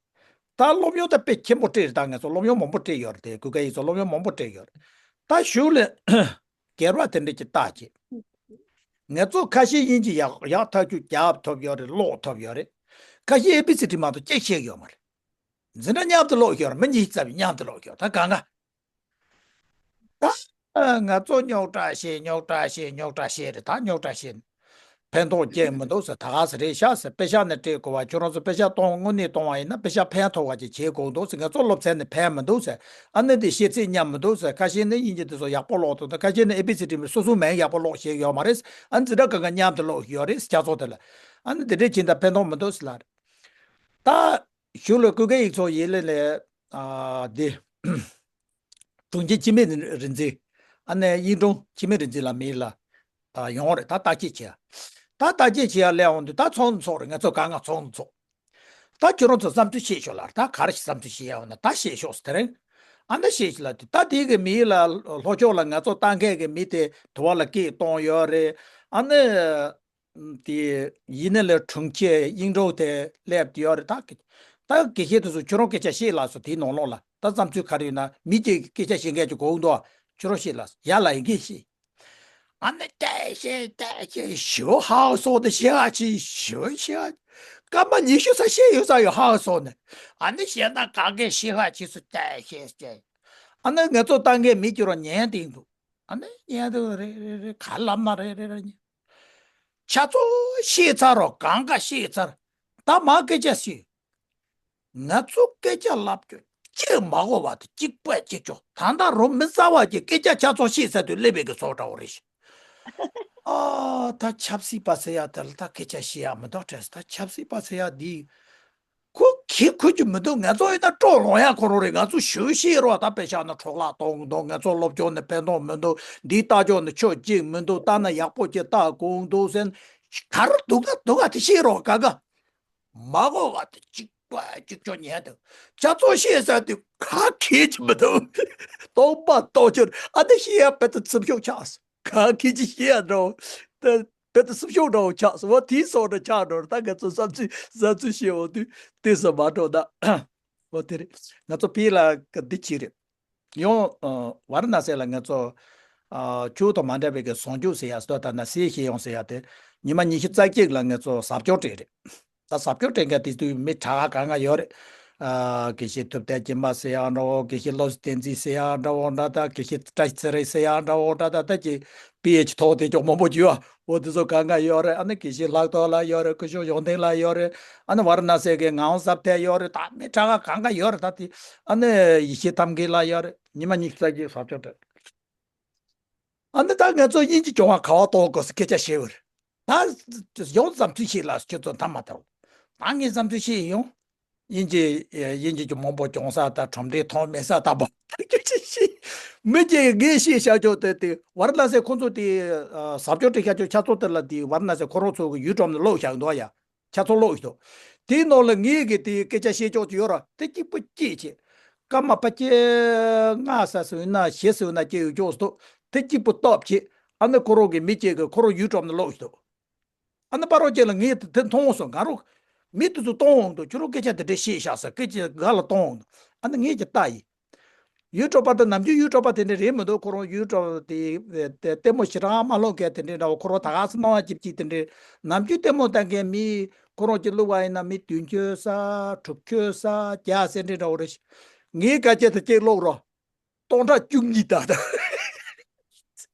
ད་སློབ་ཡོན་ད་དཔེ་ཆེན་པོ་སྤྲད་རེད། ད་ང་ཚོ་སློབ་ཡོན་མང་པོ་སྤྲད་ཡོད་རེད། དེ་ཀུ་ཀེ་ཡིག་ཚོ་སློབ་ཡོན་མང་པོ་སྤྲད་ཡོད་རེད། ད་གཞུག་ལ་སྒེར་བ་དེ་འདྲ་ཅིག་ལྟ་བྱེད། ང་ཚོ་ཁ་ཤས་དབྱིན་ཇི་ཡག་ཡག་ཐག་ཆོད་རྒྱབ་ཐུབ་ཡོད་རེད། ཀློག་ཐུབ་ཡོད་རེད། ཁ་ཤས་ཨེ་བི་སི་ཌི་མ་གཏོགས་གཅིག་ཤེས་ཡོད་མ་རེད། འཛིན་གྲྭ་མཉམ་དུ་ཀློག་ཡོད་རེད། མི་གཉིས་ཙམ་མཉམ་དུ་ཀློག་ཡོད། ད་གང་ག་ད་ང་ཚོ་རྙོག་དྲ་བཤད། རྙོག་དྲ་བཤད། རྙོག་དྲ་བཤད་རེད། ད་རྙོག་དྲ་བཤད་ནས་ཕན་ཐོགས་ཅན་མི་འདུག་ཟེར། ད་ག་ཟེ་རེད་ཤག་ཟེར། པེ་ཤག་ནས་སྤྲད་དགོས་པ། ཁྱོད་རང་ཚོ་པེ་ཤག་གཏོང་དངོས་གནས་གཏོང་བ་ཡིན་ན་པེ་ཤག་ཕན་ཐོགས་པ་ཅིག་བྱེད་དགོས་འདུག་ཟེར། ང་ཚོ་སློབ་ཚན་ནས་ཕན་མི་འདུག་ཟེར། ཨ་ནི་དེ་ཤེས་ཚད་མཉམ་མི་འདུག་ཟེར། ཁ་ཤས་ནི་དབྱིན་ཇི་དེ་ཚོ་ཡག་པོ་ཀློག་འདུག་ད་ཁ་ཤས་ནི་ཨེ་བི་སི་ཌི་མི་སོ་སོའི་མིང་ཡག་པོ་ཀློག་ཤེས་ཡོད་མ་རེད། ཨ་ནི་འཛིན་གྲྭ་གང་ག་མཉམ་དུ་ཀློག་ཡོད་རེད། ཁྱ་ཚོ་དེ་ལ་ཨ་ནི་དེ་འདྲས་བྱེད་ད་ཕན་ཐོགས་མི་འདུག་ཟེར་ལ་རེད། ད་གཞུག་ལ་ཀུ་ཀེ་ཡིག་ཚོགས་ཡིན་ལེ་ལེ། ཨ། འདི། དྲུང་ཆེ་འཆི་མེད་རིག་འཛིན། ཨ་ནེ་དབྱིན་དྲུང་འཆི་མེད་རིག་འཛིན་ལ་མི་ལ། ཨ། ཡོང་རེད། ད་བརྟག་དཔྱད་བྱེད་ཡ། ད་བརྟག་དཔྱད་བྱེད་ཡ་སླེབས་འོང་དུས་ད་ཚོགས་འདུ་ཚོགས་རེད། ང་ཚོ་གང་ག་ཚོགས་འདུ་ཚོགས། ད་ཁྱོད་རང་ཚོ་བསམ་ཚུལ་བཤད་ཤོག་ལ། ད་ག་རེ་ཞིག་བསམ་ཚུལ་བཤད་ཡ་འོང་ན་ད་བཤད་ཤོག་ཟེར་རེད། ཨ་ནེ་བཤད་ཤོག་ལ་དུས་ད་དེ་གི་མི་ལ་ལྷོ་ཕྱོགས་ལ་ང་ཚོ་ལྟ་མཁན་གི་མི་དེ་དུ་བ་ལ་སྐད་གཏོང་ཡོད་རེད། ཨ་ནེ། དེ་ཡིན་ན་ལས་དྲུང་ཆེ་དབྱིན་དྲུང་དེ་སླེབས་ཡོད་རེད། ད་ད་དགེ་བཤེས་དེ་ཚོ་ཁྱོད་རང་སྐད་ཆ་བཤད་ལ་སོ། དེའི་ནང་ལོགས་ལ་ད་བསམ་ཚུལ་ག་རེ་ཡོད་ན། མི་གཅིག་གིས་སྐད་ཆ་བཤད་མཁན་གྱི་གོ་འདུག་ཁྱོད་རང་བཤད་ལ་སོ། ཡ་ལ་ཡིན་གྱི་བཤད། ཨ་ནི་བལྟས་བཤད་བལྟས་བཤད་ཞུ་ཧ་སོ་དེ་བཤད་ཧ་ཆི་ཞུ་བཤད་ཧ། སྐར་མ་ཉི་ཤུ་ས་བཤད་ཡོད་ས་ཡོད་ཧ་སོ་ནས། ཨ་ནི་བཤད་ན་ག་གེ་བཤད་ཧ་ཆི་སུ་བལྟས་བཤད་བཤད། ཨ་ནི་ང་ཚོ་ལྟ་མཁན་མི་ཁྱོད་རང་ཉན་དེ་འདུག་ཨ་ནི་ཉན་དེ་རེ་རེ་རེ་ག་ལབ་ན་རེ་རེ་རེ་ཉན། ཁྱེད་ཚོ་ཤེས་ཚར་རོ། གང་ག་ཤེས་ཚར། ད་མ་སྐད་ཆ་ཤེས། ང་ཚོ་སྐད་ཆ་ལབ་རྒྱུ་གཅིག་མ་གོ་བ་དེ་གཅིག་པ་གཅིག་ཆོག་ད་ལྟ་རོ་མི་གསར་བ་གྱི་སྐད་ཆ་ཁྱེད་ཚོ་ཤེས་ཚར་དུས་སླེབས་པའི་གི་ཚོགས་འདྲ་བོ་རེད་ཤག་ཨ་ད་ཆབ་སྲིད་པ་ཟེར་ཡ་དེ་ལ་ད་སྐད་ཆ་བཤད་ཡ་མི་འདུག་དྲན་སོང་། ད་ཆབ་སྲིད་པ་ཟེར་ཡ་འདི། ཁོ་གི་ཁོ་རྒྱུ་མི་འདུག་ང་ཚོ་ཡིན་ན་སྤྲོ་ལོང་ཡ་ཁོ་རང་རེད། ང་ཚོ་ཞུ་ཤེས་རོགས། ད་དཔེ་བཞག་ན་འཕྲོ་བརླག་གཏོང་གི་འདུག་ང་ཚོ་སློབ་སྦྱོང་ནི་ཕན་ཐོགས་མི་འདུག་འདིའི་ལྟ་ཕྱོགས་ནི་ཆོས་གཅིག་མི་འདུག་ལྟ་ན་ཡག་པོ་ཅིག་ལྟ་དགོས་འདུག་ཟེར། ག་རེ་འདུག་ག་འདུག་ག་དེ་ཤེས་རོགས། ག་ག་མ་གོ་བ་དེ་གཅིག་པ་གཅིག་ཆོག་ཉན་དུ་ཅག་ཚོ་ཤེས་ས་དེ་ག་གེ་ཅི་མི་འདུག་སྟོང་པ་སྟོང་ཆེར་ཨ་དེ་ཤེས་ཡ་དཔེ་དེ་ཚིམ་ཤོག་ཆགས་སོང་། ག་གེ་ཅི་ཤེས་ཡ་འགྲོ་དེ། དཔེ་དེ་སུབ་ཤོག་འདྲ་བོ་ཆགས་སོང་བ། དེའི་སོགས་འདྲ་ཆགས་འགྲོ་རེད། ད་ང་ཚོ་བསམ་ཚུལ་བསམ་ཚུལ་བཤད་འོང་དུས་དེ་ས་མ་འགྲོ་ད། འོ་དེ་རེད། ང་ཚོ་ཕི་ལ་ག་འདི་བྱེད་རེད། ཡང་ཨ་ཝཱ་ར་ཎ་སི་ལ་ང་ཚོ་ཨ་ཆོས་དང་མ་འདྲ་བའི་གི་ཟུང་འཇུག་ཟེར་ཡ་སྟོད་ད་ན་སེ་ཤེས་ཡོང་ཟེར་ཡ་དེ་ཉི་མ་ཉི་ཤུ་རྩ་གཅིག་ལ་ང་ཚོ་ཟབ་སྦྱོང་སྤྲད་རེད། ད་ཟབ་སྦྱོང་སྤྲད་མཁན་དེ་དུས་མི་གྲགས་གང་ག་ཡོད་རེད། ཨ་དགེ་བཤེས་ཐུབ་བསྟན་སྐྱིད་མ་ཟེར་ཡག་འདྲ་བོ། དགེ་བཤེས་བློ་བཟང་བསྟན་འཛིན་ཟེར་ཡག་འདྲ་བོ་འདྲ། ད་དགེ་བཤེས་བཀྲ་ཤིས་ཚེ་རིང་ཟེར་ཡག་འདྲ་བོ་འདྲ། ད་ད་ཀྱི་པི་ཨེཆ་ཐོག་དེ་ཅོག་མང་པོ་བརྒྱུད་ཨ། འོ་དེ་ཚོ་གང་ག་ཡོད་རེད། ཨ་ནི་དགེ་བཤེས་ལྷག་རྡོར་ལགས་ཡོད་རེད། སྐུ་ཞབས་གཞུང་བསྟེན་ལགས་ཡོད་རེད། ཨ་ནི་ཝཱ་ར་ཎ་སི་གི་ངག་དབང་ཟབ་ཐལ་ཡོད་རེད། ད་མི་གྲགས་གང་ག་ཡོད་རེད། ད་དེ་ཨ་ནི་ཡེ་ཤེས་ཐབས་མཁས་ལགས་ཡོད་རེད། ཉི་མ་ཉི་ཤུ་རྩ་གཅིག་ཟབ་སྦྱོང་སྤྲད། ཨ་ནི་ད་ང་ཚོ་དབྱིན་ཇི་སྦྱོང་བ་ག་བ་གཏོང་དགོས་ཟེར་སྐད་ཆ་བཤད་པ་རེད། ད་ཡོངས་ཙམ་ཚུལ་ཤེས་ལ་ཁྱོད་ཚོ་མཐའ་མ་དར། ད་ངས་ཙམ་ཚུལ་ཤེས་ཡོང་། དབྱིན་ཇི་དབྱིན་ཇི་གི་མང་པོ་སྦྱོང་ས་དང་ཁྲོམ་འབྲེལ་མཐོང་མེད་ས་དང་པོ་ཁྱོད་ཆ་ཤེས། མི་གཅིག་ངས་ཤེས་བྱ་ཆོག་དེ་དེ་ཝཱ་ར་ཎ་སི་ཁོང་ཚོ་དེ་ཟབ་སྦྱོང་སྤྲད་ཤ་ཆོག་ཁྱ་ཚོ་དེ་ལ་དེ་ཝཱ་ར་ཎ་སི་ཁོ་རང་ཚོ་གི་ཡུལ་གྲམ་ནས་ཀློག་བཞག་འདུག་ཡ། ཁྱ་ཚོ་ཀློག་ཡོད་དོ། དེའི་ནང་ལ་ངས་གི་དེའི་སྐད་ཆ་བཤད་ཆོག་ཅིག་ཡོད་ར། དེ་གཅིག་པུ་སྐྱེས་བྱེད། སྐར་མ་ཕལ་ཆེར་ལྔ་ས་སུ་ཡིན་ན་བཞི་སུ་ཡིན་ན་སྐྱེས་ཡོད་ཆོག་སུ་དོ། དེ་གཅིག་པུ་སྟོབས་བྱེད། ཨ་ནི་ཁོ་རང་གི་མི་སྐྱེས་གི་ཁོ་རང་ཡུལ་གྲམ་ནས་ཀློག་ཡོད་དོ། ཨ་ནི་པ་རོགས་ཅན་ལ་ངས་དེ་མཐོང་སོང་། ང་རང་མི་དེ་ཚོ་གཏོང་འོང་དོ། ཁྱོད་རང་སྐད་ཆ་དེ་འདྲ་བཤད་བཞག་ས་སྐད་ཆ་ག་ལ་གཏོང་འོང་དོ། ཨ་ནི་ངས་ཀྱི་ལྟ་ཡིན། ཡུལ་གྲོགས་པ་དང་ནམ་རྒྱུན་ཡུལ་གྲོགས་པ་དེ་འདྲ་རེད་མི་འདུག་ཁོ་རང་ཡུལ་གྲོགས་དེ་དེ་ལྟད་མོ་ཞེ་དྲག་མ་ལྷོད་མཁན་དེ་འདྲ་འདྲ་བོ། ཁོ་རང་ད་ག་སེ་སྣང་བ་སྐྱིད་སྐྱིད་དེ་འདྲ། ནམ་རྒྱུན་ལྟད་མོ་ལྟ་མཁན་མི་ཁོ་རང་གཅིག་བླུགས་པ་ཡིན་ན་མི་བདུན་ཅུ་ས་དྲུག་ཅུ་ས་བརྒྱ་ས་འདྲ་འདྲ་བོ་རེད། ངའི་སྐད་ཆ་དེ་གཅིག་ཀློག་རོགས། སྟོང་ཕྲག་བཅུ་གཉིས་དང་།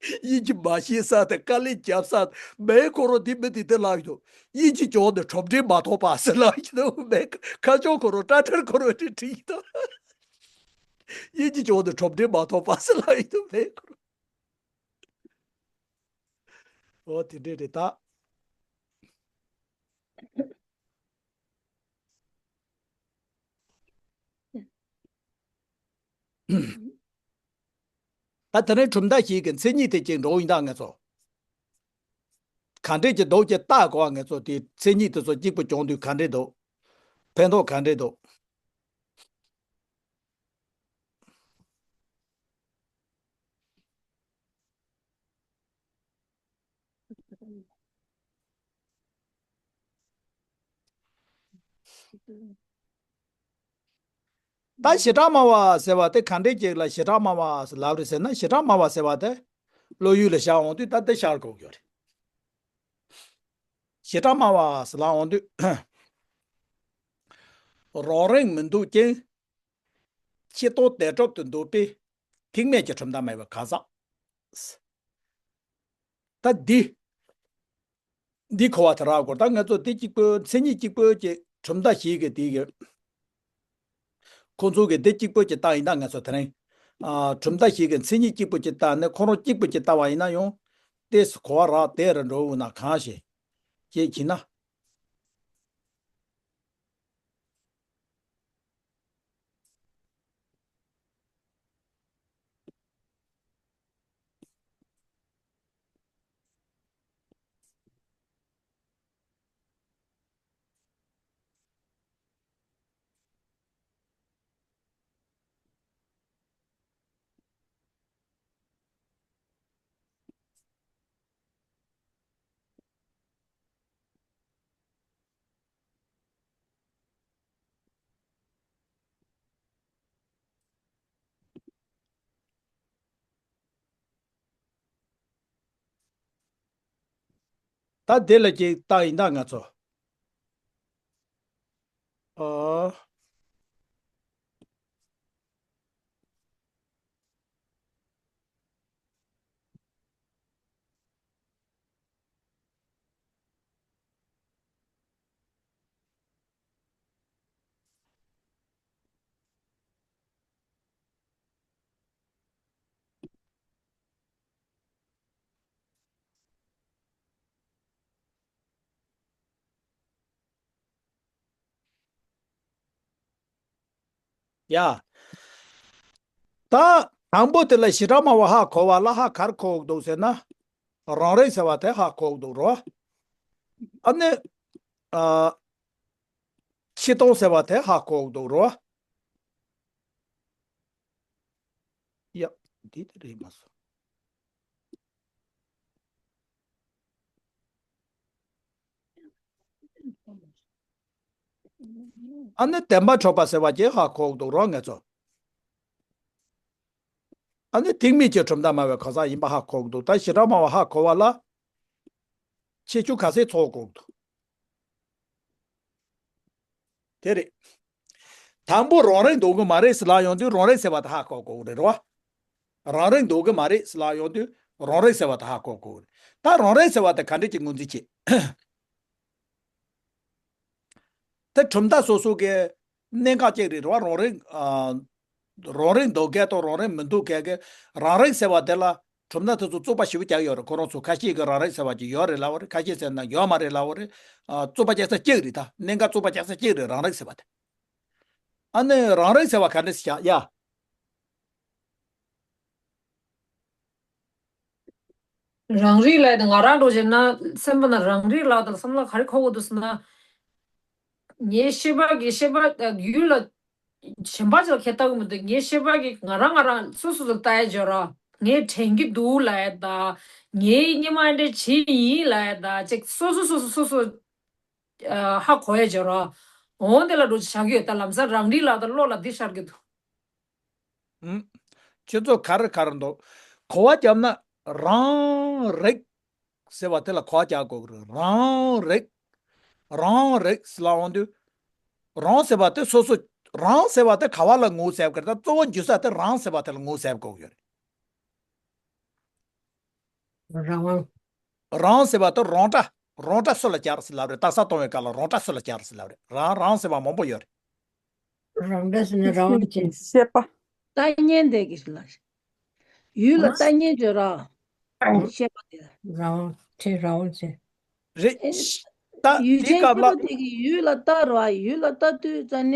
དབྱིན་ཇི་མ་ཤེས་ས་དང་དཀའ་ལས་རྒྱབ་ས། མའི་ཁོ་རང་དེ་མི་དེ་དེ་ལབ་ཡོད། དབྱིན་ཇི་སྦྱོང་ནས་ཁྲོམ་འབྲེལ་མ་ཐོབ་པ་ཟེར་ལབ་ཡོད། མའི་ཁ་ཕྱོགས་ཁོ་རང་ཏྲ་ཏྲར་ཁོ་རང་དེ་བྲིས་ཡོད། དབྱིན་ཇི་སྦྱོང་ནས་ཁྲོམ་འབྲེལ་མ་ཐོབ་པ་ཟེར་ལབ་ཡོད། མའི་ཁོ་རང་། འོ་དེ་འདྲས་རེད་ད། ད་དེ་རིང་གྲུབ་མཐའ་ཞིག་གི་མཚན་ཉིད་དེ་ཅིག་འགྲོ་ཡིན་ད་ང་ཚོ། ག་འདྲས་ཀྱི་འདུག་ཅེས་བལྟ་དགོས་པ། ང་ཚོ་དེ་མཚན་ཉིད་དེ་ཚོ་གཅིག་པུ་བྱུང་དུས་ག་འདྲས་འདུག་ཕན་ཐོགས་ག་འདྲས་འདུག་ད་བྱེ་བྲག་སྨྲ་བ་ཟེར་བ་དེ་ག་འདྲས་ཅིག་ལ་བྱེ་བྲག་སྨྲ་བ་ལབ་རེད་ཟེར་ན། བྱེ་བྲག་སྨྲ་བ་ཟེར་བ་དེ་བློ་ཡུལ་ལ་བཞག་འོང་དུས་ད་དེ་ཤར་དགོས་ཀྱི་རེད། བྱེ་བྲག་སྨྲ་བ་ཟེར་ལབ་འོང་དུས། རང་རིག་མི་འདུག་ཅིང་། སྤྱི་ལྡོག་དེ་གྲུབ་ཏུ་འདུག་པས་ཐེག་དམན་གྱི་གྲུབ་མཐའ་སྨྲ་བའི་གང་ཟག་ད་འདི། འདི་གོ་བ་དེ་རག་དགོས། ད་ང་ཚོ་འདི་གཅིག་པོ་མཚན་ཉིད་གཅིག་པོ་གྱི་གྲུབ་མཐའ་ཞིག་གི་དེ་གི། ཁོ་ཚོ་གི་འདི་གཅིག་པོ་གྱི་རྟགས་ཡིན་ན། ང་ཚོ་དེ་རིང་། ཨ། གྲུབ་མཐའ་ཞིག་གི་མཚན་ཉིད་གཅིག་པོ་གྱི་རྟགས་ནི་ཁོ་རང་གཅིག་པོ་གྱི་ལྟ་བ་ཡིན་ན་ཡང་། ཏོག་ཙམ་གོ་བ་རག་དེ་རུ་འགྲོ་འོང་ན་གང་ཞིག་ཅེས་བྱས་ན། ད་དེ་ལ་ཅིག་ལྟ་ཡིན་ད་ང་ཚོ། ཨོ། ཡ། ད་དང་པོ་དེ་ལ་བྱེ་བྲག་སྨྲ་བ་ཧ་གོ་བ་ལ་ཧ་ག་རེ་གོ་འདུག་ཟེར་ན། རང་རིག་ཟེར་བ་དེ་ཧ་གོ་འདུག་རོ། ཨ་ནི། ཨ། སྤྱི་ལྡོག་ཟེར་བ་དེ་ཧ་གོ་འདུག་རོ། ཡ། འདི་དེ་རེད་མ་སོང་། ཨ་ནི་བདེན་པར་གྲུབ་པ་ཟེར་བ་ཅིག་ཧ་གོ་འདུག་རོ་ང་ཚོ། ཨ་ནི་ཐེག་དམན་གྱི་གྲུབ་མཐའ་སྨྲ་བའི་གང་ཟག་ཡིན་པ་ཧ་གོ་འདུག་ད་བྱེ་བྲག་སྨྲ་བ་ཧ་གོ་བ་ལ། ཁྱད་ཆོས་ག་ཚད་ཚོགས་དགོས་འདུག་དེ་རེད། དང་པོ་རང་རིག་འདུག་གི་མ་རེད་ཟེར་ལབ་ཡོང་དུས་རང་རིག་ཟེར་བ་དེ་ཧ་གོ་དགོས་རེད་རོ། རང་རིག་འདུག་གི་མ་རེད་ཟེར་ལབ་ཡོང་དུས་རང་རིག་ཟེར་བ་དེ་ཧ་གོ་དགོས་རེད། ད་རང་རིག་ཟེར་བ་དེ་ག་འདྲ་ཅིག་ངོས་འཛིན་བྱེད། དེ་གྲུབ་མཐའ་སོ་སོ་གི་གནད་འགག་ཅིག་རེད་རོ། རང་རིག་ཨ། རང་རིག་འདུག་མཁན་དང་རང་རིག་མི་འདུག་མཁན་གྱི་རང་རིག་ཟེར་བ་དེ་ལ་གྲུབ་མཐའ་དེ་ཚོ་རྩོད་པ་ཞེ་པོ་རྒྱག་ཡོད་རེད། ཁོ་རང་ཚོ་ཁ་ཤས་ཀྱིས་རང་རིག་ཟེར་བ་ཅིག་ཡོད་རེད་ལབ་པ་རེད། ཁ་ཤས་ཟེར་ན་ཡོད་མ་རེད་ལབ་པ་རེད། ཨ། རྩོད་པ་རྒྱག་ས་གཅིག་རེད། ད་གནད་འགག་རྩོད་པ་རྒྱག་ས་གཅིག་རེད་རང་རིག་ཟེར་བ་དེ། ཨ་ནི་རང་རིག་ཟེར་བ་ག་འདྲ་ཞིག་ཡ། རང་རིག་ལབ་དེ་ང་རང་འདྲ་བྱས་ན་སེམས་པ་ན་རང་རིག་ལབ་དང་བསམ་བློ་ག་རེ་འཁོར་གྱི་འདུག་ཟེར་ན། ངའི་ཤེས་པ་གི་ཤེས་པ་ཡུལ་ལ་གཞན་པ་ཅིག་ལ་ཁྱད་ལྟ་གི་མི་འདུག་ངའི་ཤེས་པ་གི་ང་རང་ང་རང་སོ་སོ་སོ་ལྟ་ཡ་བྱེད་ར། ངས་དྲན་གྱི་འདུག་ལབ་ཡ་ད། ངའི་སྔོན་མ་འདྲ་བྱས་ཡིན་ལབ་ཡ་ད་ཅིག་སོ་སོ་སོ་སོ་སོ་སོ་ཨ། ཧ་གོ་ཡ་བྱེད་ར། འོང་དེ་ལ་འགྲོ་བྱ་གི་ཡོད། ད་ལམ་སང་རང་རིག་ལབ་ད་བློ་ལ་འདི་ཤར་གི་འདུག་ཨུམ། ཁྱོད་ཚོ་ག་རེ་ག་རེ་འདུག་གོ་བ་བརྒྱབ་ན་རང་རིག་ཟེར་བ་དེ་ལ་གོ་བ་རྒྱག་དགོས་ཀྱི་རེད། རང་རིག་རང་རིག་ཟེར་ལབ་འོང་དུས། རང་ཟེར་བ་དེ་སོ་སོ། རང་ཟེར་བ་དེ་ག་བ་ལ་ངོས་ཟེར་གི་རེད། ད་གཙོ་བོ་འཇུག་ས་དེ་རང་ཟེར་བ་དེ་ལ་ངོས་ཟེར་དགོས་ཀྱི་ཡོད་རེད། རང་དབང་། རང་ཟེར་བ་དེ་རང་སྒྲ། རང་སྒྲ་སུ་ལ་སྦྱར་ཟེར་ལབ་རེད། རྟགས་གསལ་གཏོང་བའི་སྐབས་ལ་རང་སྒྲ་སུ་ལ་སྦྱར་ཟེར་ལབ་རེད། རང་རང་ཟེར་བ་མང་པོ་ཡོད་རེད། རང་སྒྲ་ཟེར་ན་རང་དབང་ཅན། ཤེས་པ། ལྟ་ཉན་དེ་གི་ལ། ཡུལ་ལ་ལྟ་ཉན་བརྗོད་ར། ཤེས་པ་དེ། རང་དབང་ཆེ་རང་དབང་ཆེ། རེད། ཨེ། ད་ཡུལ་དེའི་ཅན་སྐབས་ཤེས་པ་ལ། དེ་གི་ཡུལ་ལ་ལྟ་ར། ཡུལ་ལ་ལྟ་དུས་ཙ་ནས།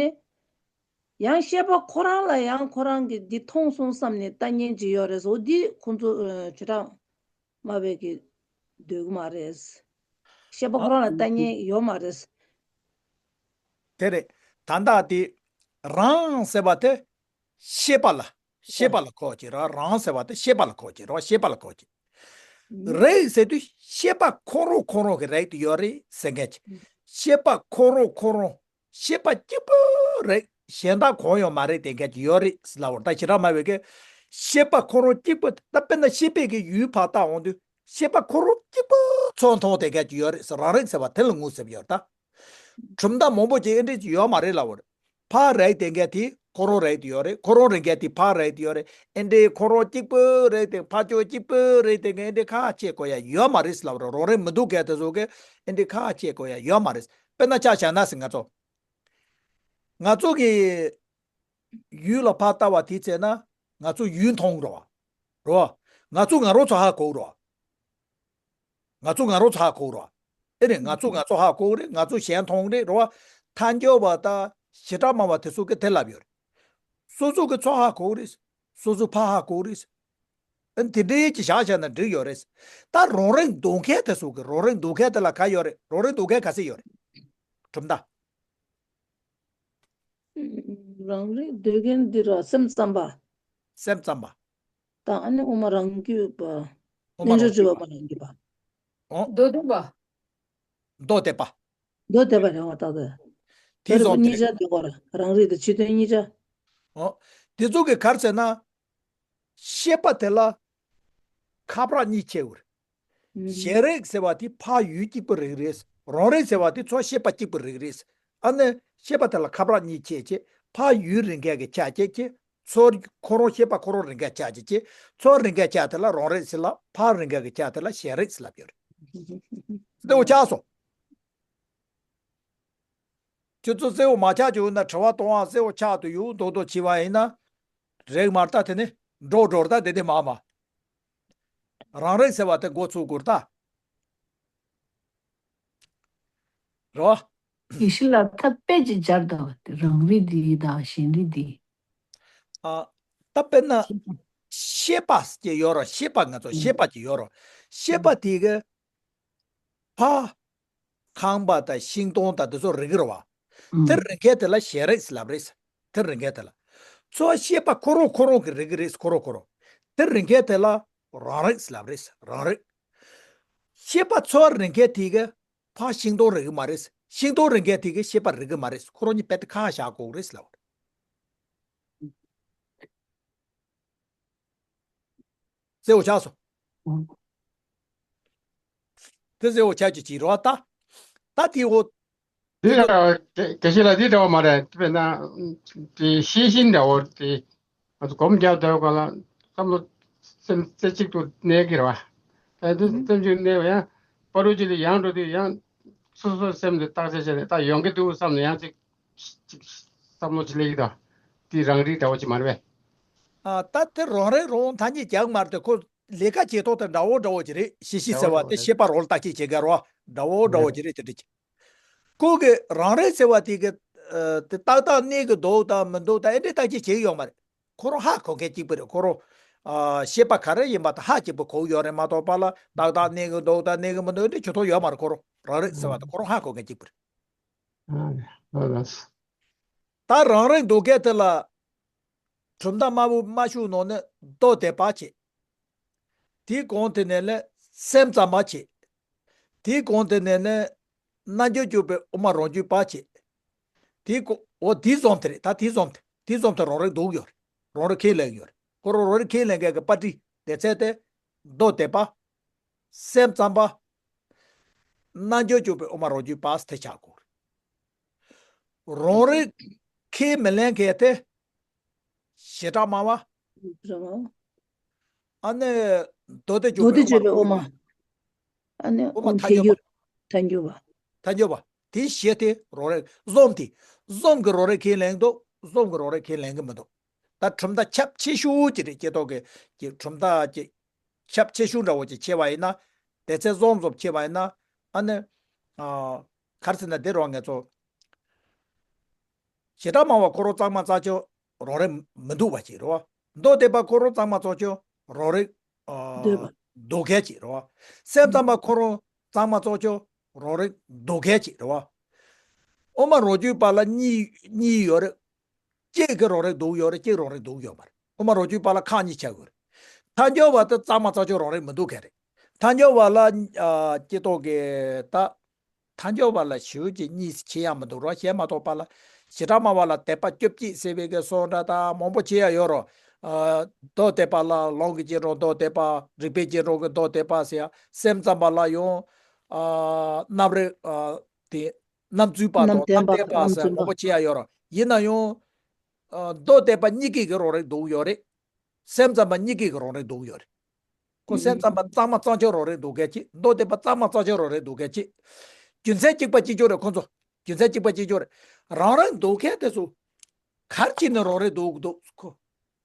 ཡང་ཤེས་པ་ཁོ་རང་ལ་ཡང་ཁོ་རང་གིས་འདི་མཐོང་སོང་བསམ་ནས་ལྟ་ཉན་ཅིག་ཡོད་རེད་ཟེར། འོ་འདི་ཁོང་ཚོ་ཨ། བྱེ་བྲག་སྨྲ་བས་ཀྱི་འདོད་གི་མ་རེད། ཤེས་པ་ཁོ་རང་ལ་ལྟ་ཉན་ཡོད་མ་རེད། དེ་རེད། ད་ལྟ་དེ་རང་ཟེར་བ་དེ་ཤེས་པ་ལ་ཤེས་པ་ལ་གོ་གི་རེད། རང་ཟེར་བ་དེ་ཤེས་པ་ལ་གོ་གི་རེད། ཤེས་པ་ལ་གོ་གི་རེད་ཟེར་དུས་ཤེས་པ་ཁོ་རང་ཁོ་རང་གི་རེད་དུ་ཡོད་རེད་ཟེར་མཁན་གྱི་ཤེས་པ་ཁོ་རང་ཁོ་རང་ཤེས་པ་གཅིག་པུ་རེད། གཞན་དག་གང་ཡང་མ་རེད་དེ་ག་ཅིག་ཡོད་རེད་ཟེར་ལབ་པ་རེད། ད་ཞེ་དྲག་སྨྲ་བའི་གི་ཤེས་པ་ཁོ་རང་གཅིག་པུ་ད་དཔེར་ན་ཤེས་པའི་གི་ཡུལ་ཕར་བལྟ་འོང་དུས་ཤེས་པ་ཁོ་རང་གཅིག་པུ་ཚོར་མཐོང་དེ་ག་ཅིག་ཡོད་རེད་ཟེར། རང་རིག་ཟེར་བ་དེ་ལ་ངོས་ཟིན་ཡོད་རེད་ད། གྲུབ་མཐའ་མང་པོ་ཅིག་ཨེ་འདྲས་ཅིག་ཡོད་མ་རེད་ལབ་པ་རེད། ཕར་རིག་དེ་ག་དེ་ཁོ་རང་རིག་དེ་ཡོད་རེད། ཁོ་རང་རིག་ག་དེ་ཕར་རིག་དེ་ཡོད་རེད། ཨེ་འདྲས་ཁོ་རང་གཅིག་པུ་རིག་དེ་ཕར་ཕྱོགས་གཅིག་པུ་རིག་དེ་ག་ཨེ་འདྲས་ཁ་ཕྱེ་དགོས་ཡ་ཡོད་མ་རེད་ཟེར་ལབ་པ་རེད། རང་རིག་མི་འདུག་ག་དེ་ཚོ་གི་ཨེ་འདྲས་ཁ་ཕྱེ་དགོས་ཡ་ཡོད་མ་རེད། དཔེར་ན་ཆ་བཞག་ན་ཟེར་ང་ཚོ། ང་ཚོ་གི་ཡུལ་ལ་ཕར་ལྟ་བ་དེའི་ཚེ་ན་ང་ཚོ་ཡུལ་མཐོང་རོ། རོ། ང་ཚོ་ང་རང་ཚོ་ཧ་གོ་རོ། ང་ཚོ་ང་རང་ཚོ་ཧ་གོ་རོ། ཨེ་རེད། ང་ཚོ་ང་ཚོ་ཧ་གོ་རེད། ང་ཚོ་གཞན་མཐོང་རེད་རོ། ཐལ་འགྱུར་བ་དང་ཞེ་དྲག་སྨྲ་བ་དེ་ཚོ་གི་དེ་ལབ་ཡོད་རེད། སོ་སོ་གི་ཚོ་ཧ་གོ་རེད། སོ་སོ་ཕ་ཧ་གོ་རེད། ཨ་ནི་དེ་འདྲའི་ཅིག་བཞག་བཞག་ན་འགྲིག་ཡོད་རེད། ད་རང་རིག་འདུག་མཁན་དེ་ཚོ་གི་རང་རིག་འདུག་མཁན་དེ་ལ་ག་ཡོད་རེད། རང་རིག་འདུག་མཁན་ག་ཚད་ཡོད་རེད། གྲུབ་མཐའ། རང་རིག་འདོད་མཁན་འདི་ར་སེམས་ཙམ་པ། སེམས་ཙམ་པ། དང་ཨ་ནི་དབུ་མ་རང་རྒྱུད་པ། དབུ་མ་རྣལ་འབྱོར་སྤྱོད་རང་རྒྱུད་པ་མ་རང་རྒྱུད་པ། ཨོ། མདོ་སྡོམ་པ། མདོ་སྡེ་པ། མདོ་སྡེ་པ་རེད་བ་ད་ལྟ། དེ་ཚོ་དེ་གཉིས་ཆ་དེ་གོ་ར་རང་རིག་དང་ཕྱི་དོན་གཉིས་ཆ། ཨོ། དེ་ཚོ་གི་ག་རེ་ཟེར་ན། ཤེས་པ་དེ་ལ་ཁ་ཕྱོགས་གཉིས་ཕྱེ་འུར། ཞེན་རིག་ཟེར་བ་དེ་ཕར་ཡུལ་གཅིག་པུ་རིག་རེད། རང་རིག་ཟེར་བ་དེ་ཚོར་ཤེས་པ་གཅིག་པུ་རིག་རེད། ཨ་ནི་ཤེས་པ་དེ་ལ་ཁ་ཕྱོགས་གཉིས་ཕྱེ་བྱས། ཕར་ཡུལ་རིག་མཁན་གྱི་ཆ་བྱས་བྱས། ཚོར་ཁོ་རང་ཤེས་པ་ཁོ་རང་རིག་མཁན་ཆ་བྱས་བྱས། ཚོར་རིག་མཁན་ཆ་དེ་ལ་རང་རིག་ཟེར་ལབ། ཕར་རིག་མཁན་གྱི་ཆ་དེ་ལ་ཞེན་རིག་ཟེར་ལབ་ཡོད་རེད། དེ་འོ་ཆགས་སོང་། ཁྱོད་ཚོ་གསལ་བོ་མ་ཆགས་བྱུང་ན་དྲི་བ་གཏོང་བ་གསལ་བོ་ཆགས་དུ་ཡོང་མདོག་མདོག་བྱས་པ་ཡིན་ན། རེག་མར་ལྟ་དེ་ནི་འགྲོ་འགྲོར་ལྟ་དེ་དེ་མ་མ། རང་རིག་ཟེར་བ་དེ་འགོ་ཚུགས་དགོས་ལྟ། རོ། ཡེ་ཤེས་ལ་ཐབས་དཔེ་ཅིག་སྦྱར་དང་བ་དེ་རང་རིག་འདི་དང་གཞན་རིག་འདི། ཨ། ད་དཔེར་ན། ཤེས་པ་ཅེས་ཡོད་རོ། ཤེས་པ་ང་ཚོ་ཤེས་པ་ཅེས་ཡོད་རོ། ཤེས་པ་དེ་གི་ཕ། ཁང་པ་དང་ཤིང་སྡོང་དང་དེ་ཚོ་རིག་རོ་བ། དེ་རིག་མཁན་དེ་ལ་ཞེན་རིག་ལབ་རེད། དེ་རིག་མཁན་དེ་ལ། ཚོར་ཤེས་པ་ཁོ་རང་ཁོ་རང་གི་རིག་རེད། ཁོ་རང་ཁོ་རང་། དེ་རིག་མཁན་དེ་ལ་རང་རིག་ལབ་རེད། རང་རིག་ཤེས་པ་ཚོར་རིག་མཁན་དེ་གི་ཕ་ཤིང་སྡོང་རིག་གི་མ་རེད། ཤིང་སྡོང་རིག་མཁན་དེ་གི་ཤེས་པ་རིག་གི་མ་རེད། ཁོ་རང་གཉིས་རྦད་དེ་ཁ་བཞག་དགོས་རེད་ལབ། གསལ་བོ་ཆགས་སོང་། དེ་གསལ་བོ་ཆགས་ཀྱི་ཅིག་རོ་ད། ད་དེ་འོ། དེ་ལ་དགེ་བཤེས་ལགས་འདི་འདྲ་བ་མ་རེད། དཔེར་ན་དེ་ཤེས་བཞིན་འདྲ་བོ་དེ་ང་ཚོ་སྒོམ་རྒྱག་འདོད་ག་ལ་བསམ་བློ་སེམས་རྩེ་གཅིག་ཏུ་གནས་ཀྱི་རེད་བ། ད་དེ་སེམས་གཅིག་གནས་པ་ཡང་བར་དུ་ཅི་ལ་ཡང་འགྲོ་དུས་ཡང་སོ་སོའི་སེམས་དེ་བརྟག་དཔྱད་བྱས་ནས་ད་ཡོང་གི་འདུག་བསམ་ནས་ཡང་ཅིག་ཅིག་བསམ་བློ་ཅིག་སླེབས་ཀྱི་འདུག་དེ་རང་རིག་འདྲ་བོ་ཅིག་མ་རེད་པས། ཨ། ད་དེ་རང་རིག་རང་ཐ་སྙད་རྒྱག་མ་རེད་དེ་ཁོ། ལས་ཀ་བྱེད་ཐོག་དེ་འདྲ་བོ་འདྲ་བོ་ཅིག་རེད། ཤེས་བཞིན་ཟེར་བ་དེ་ཤེས་པ་རོལ་བརྟག་དཔྱད་བྱེད་མཁན་རོ། འདྲ་བོ་འདྲ་བོ་ཅིག་རེད་དེ་འདྲ་ཅིག་ཁོ་གི་རང་རིག་ཟེར་བ་དེ་གི་ཨ། དེ་ཏག་ཏག་གནས་གི་འདུག་དང་མི་འདུག་དང་ཨེ་འདྲས་བརྟག་དཔྱད་བྱེད་ཀྱི་ཡོད་མ་རེད། ཁོ་རང་ཧ་གོ་མཁན་གཅིག་པུ་རེད། ཁོ་རང་ཨ། ཤེས་པ་ག་རེ་ཡིན་པ་དེ་ཧ་གཅིག་པུ་གོ་གི་ཡོད་རེད་མ་གཏོགས་པ་ལ་ཏག་ཏག་གནས་གི་འདུག་དང་གནས་གི་མི་འདུག་ཨེ་འདྲས་ཇུས་གཏོགས་ཡོད་མ་རེད། ཁོ་རང་རང་རིག་ཟེར་བ་དེ་ཁོ་རང་ཧ་གོ་མཁན་གཅིག་པུ་རེད། ད་རང་རིག་འདུག་མཁན་དེ་ལ། གྲུབ་མཐའ་སྨྲ་བོ་སྨྲ་ཤུགས་ནང་ནས་མདོ་སྡེ་པ་བྱེད། དེའི་གོང་དེ་ནས་ལས་སེམས་ཙམ་པ་བྱེད། དེའི་གོང་དེ་ནས་ནས་རྣལ་འབྱོར་སྤྱོད་པའི་དབུ་མ་རང་རྒྱུད་པ་བྱེད། དེའི་གོ་འོ་དེའི་རྩོམ་དེ་རེད། ད་དེའི་རྩོམ་དེ་དེའི་རྩོམ་དེ་རང་རིག་འདུག་ཡོད་རེད། རང་རིག་ཁས་ལེན་ཡོད་རེད། ཁོ་རང་རང་རིག་ཁས་ལེན་མཁན་གྱི་པར་ཊི་སྡེ་ཚན་དེ་མདོ་སྡེ་པ། སེམས་ཙམ་པ། རྣལ་འབྱོར་སྤྱོད་པའི་དབུ་མ་རང་རྒྱུད་པ་དེ་ཆགས་དགོས། རང་རིག་ཁས་མི་ལེན་མཁན་དེ། ཞེ་དྲག་སྨྲ་བ། ཨ་ནི་མདོ་སྡེ་སྤྱོད་པའི་དབུ་མ། ཨ་ནི་དབུ་མ་ཐལ་འགྱུར་བ། ཐལ་འགྱུར་བ། དེ་བཞི་དེ་རང་རིག་རྩོམ་དེ། རྩོམ་གྱི་རང་རིག་ཁས་ལེན་འདུག་རྩོམ་གྱི་རང་རིག་ཁས་ལེན་གྱི་མི་འདུག་ད་གྲུབ་མཐའ་ཁྱབ་ཆེ་ཤོས་ཅིག་རེད། སྐྱེ་ཐོག་གི་ཀྱི་གྲུབ་མཐའ་ཀྱི་ཁྱབ་ཆེ་ཤོས་འདྲ་བོ་ཅིག་ཕྱེ་བ་ཡིན་ན། སྡེ་ཚན་རྩོམ་རྩོམ་ཕྱེ་བ་ཡིན་ན། ཨ་ནི། ཨ། ག་རེ་ཟེར་ན་དེ་རང་ངེད་ཚོ། ཞེ་དྲག་སྨྲ་བ་ཁོ་རང་གཙང་མ་རྩ་ཆེན་རང་རིག་མི་འདུག་པ་ཅིག་རེད་བ། མདོ་སྡེ་པ་ཁོ་རང་གཙང་མ་རྩ་ཆེན་རང་རིག་ཨ། འདུག་མཁན་ཅིག་རེད་བ། སེམས་ཙམ་པ་ཁོ་རང་གཙང་མ་རྩ་ཆེན་ རང་རིག་འདུག་མཁན་ཅིག་རེད་བ། དབུ་མ་རང་རྒྱུད་པ་ལ་གཉིས་གཉིས་ཡོད་རེད། གཅིག་གི་རང་རིག་འདུག་ཡོད་རེད། གཅིག་རང་རིག་འདུག་ཡོད་མ་རེད། དབུ་མ་རང་རྒྱུད་པ་ལ་ཁག་གཉིས་ཆགས་ཡོད་རེད། ཐལ་འགྱུར་བ་དེ་གཙང་མ་གཙང་ཆུ་རང་རིག་མི་འདུག་མཁན་རེད། ཐལ་འགྱུར་བ་ལ་ཨ་སྐྱེ་སྟོབས་ཀྱི་ད། ཐལ་འགྱུར་བ་ལ་ཞེ་པོ་ཅིག་གཉིས་ཕྱེ་ཡ་མི་འདུག་རོ། བཤད་མ་ཐུབ་པ་ལ་བྱེ་བྲག་སྨྲ་བ་ལ་དད་པ་བཅུ་གཅིག་ཟེར་བའི་གི་སོགས་འདྲ་དང་མང་པོ་ཕྱེ་ཡ་ཡོད་རོ། ཨ་མདོ་སྡེ་པ་ལ་ལུང་གི་རྗེས་འགྲོ་མདོ་སྡེ་པ། རིགས་པའི་རྗེས་འགྲོ་གི་མདོ་སྡེ་པ་ཟེར་ཡ། སེམས་ཙམ་པ་ལ་ཡང་ཨ་རྣམ་རིག་ཨ་དེ་རྣམ་འཚུལ་པ་དང་རྣམ་བདེན་པ་རྣམ་བདེན་པ་ཟེར་མང་པོ་ཕྱེ་ཡ་ཡོད་རོ། ཡིན་ན་ཡང་ཨ་མདོ་སྡེ་པ་གཉིས་ཀའི་གི་རང་རིག་འདུག་ཡོད་རེད། སེམས་ཙམ་པ་གཉིས་ཀའི་གི་རང་རིག་འདུག་ཡོད་རེད། ཁོ་སེམས་ཙམ་པ་གཙང་མ་གཙང་ཆུ་རང་རིག་འདུག་མཁན་གཅིག་མདོ་སྡེ་པ་གཙང་མ་གཙང་ཆུ་རང་རིག་འདུག་མཁན་གཅིག་རྒྱུ་མཚན་གཅིག་པ་གཅིག་རྐྱང་རེད་ཁོ་ཚོ། རྒྱུ་མཚན་གཅིག་པ་གཅིག་རྐྱང་རེད། རང་རིག་འདུག་མཁན་དེ་ཚོ་ག་རེ་བྱས་ནས་རང་རིག་འདུག་འདུག་ཁོ།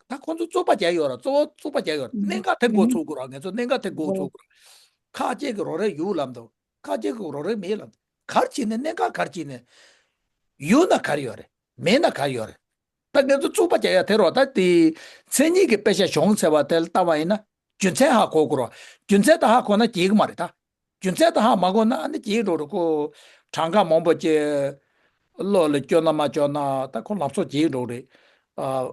ད་ཁོ་ཚོ་རྩོད་པ་རྒྱག་ཡོད་ར། གཙོ་བོ་རྩོད་པ་རྒྱག་ཡོད་ར། གནད་འགག་དེ་འགོ་ཚུགས་དགོས་ར། ང་ཚོ་གནད་འགག་དེ་འགོ་ཚུགས་དགོས་ར། ཁ་ཅིག་གི་རང་རིག་ཡོད་ལབ་འདུག་ཁ་ཅིག་གི་རང་རིག་མེད་ལབ་འདུག་ག་རེ་བྱས་ནས། གནད་འགག་ག་རེ་བྱས་ནས། ཡོད་ན་ག་རེ་ཡོད་རེད། མེད་ན་ག་རེ་ཡོད་རེད། ད་ང་ཚོ་རྩོད་པ་རྒྱག་ཡ་དེ་རོ། ད་དེ་མཚན་ཉིད་ཀྱི་དཔེ་ཆ་གཞུང་ཟེར་བ་དེ་ལ་ལྟ་བ་ཡིན་ན་རྒྱུ་མཚན་ཧ་གོ་དགོས་རོ། རྒྱུ་མཚན་ད་ཧ་གོ་ན་འགྲིག་གི་མ་རེད་ད། རྒྱུ་མཚན་ད་ཧ་མ་གོ་ན་ཨ་ནི་འགྲིག་འགྲོ་རེད། ཁོ་གྲངས་ཀ་མང་པོ་ཅིག་བློ་ལ་སྐྱོར་ན་མ་སྐྱོར་ན་ད་ཁོ་ལམ་སང་འགྲིག་འགྲོ་རེད། ཨ་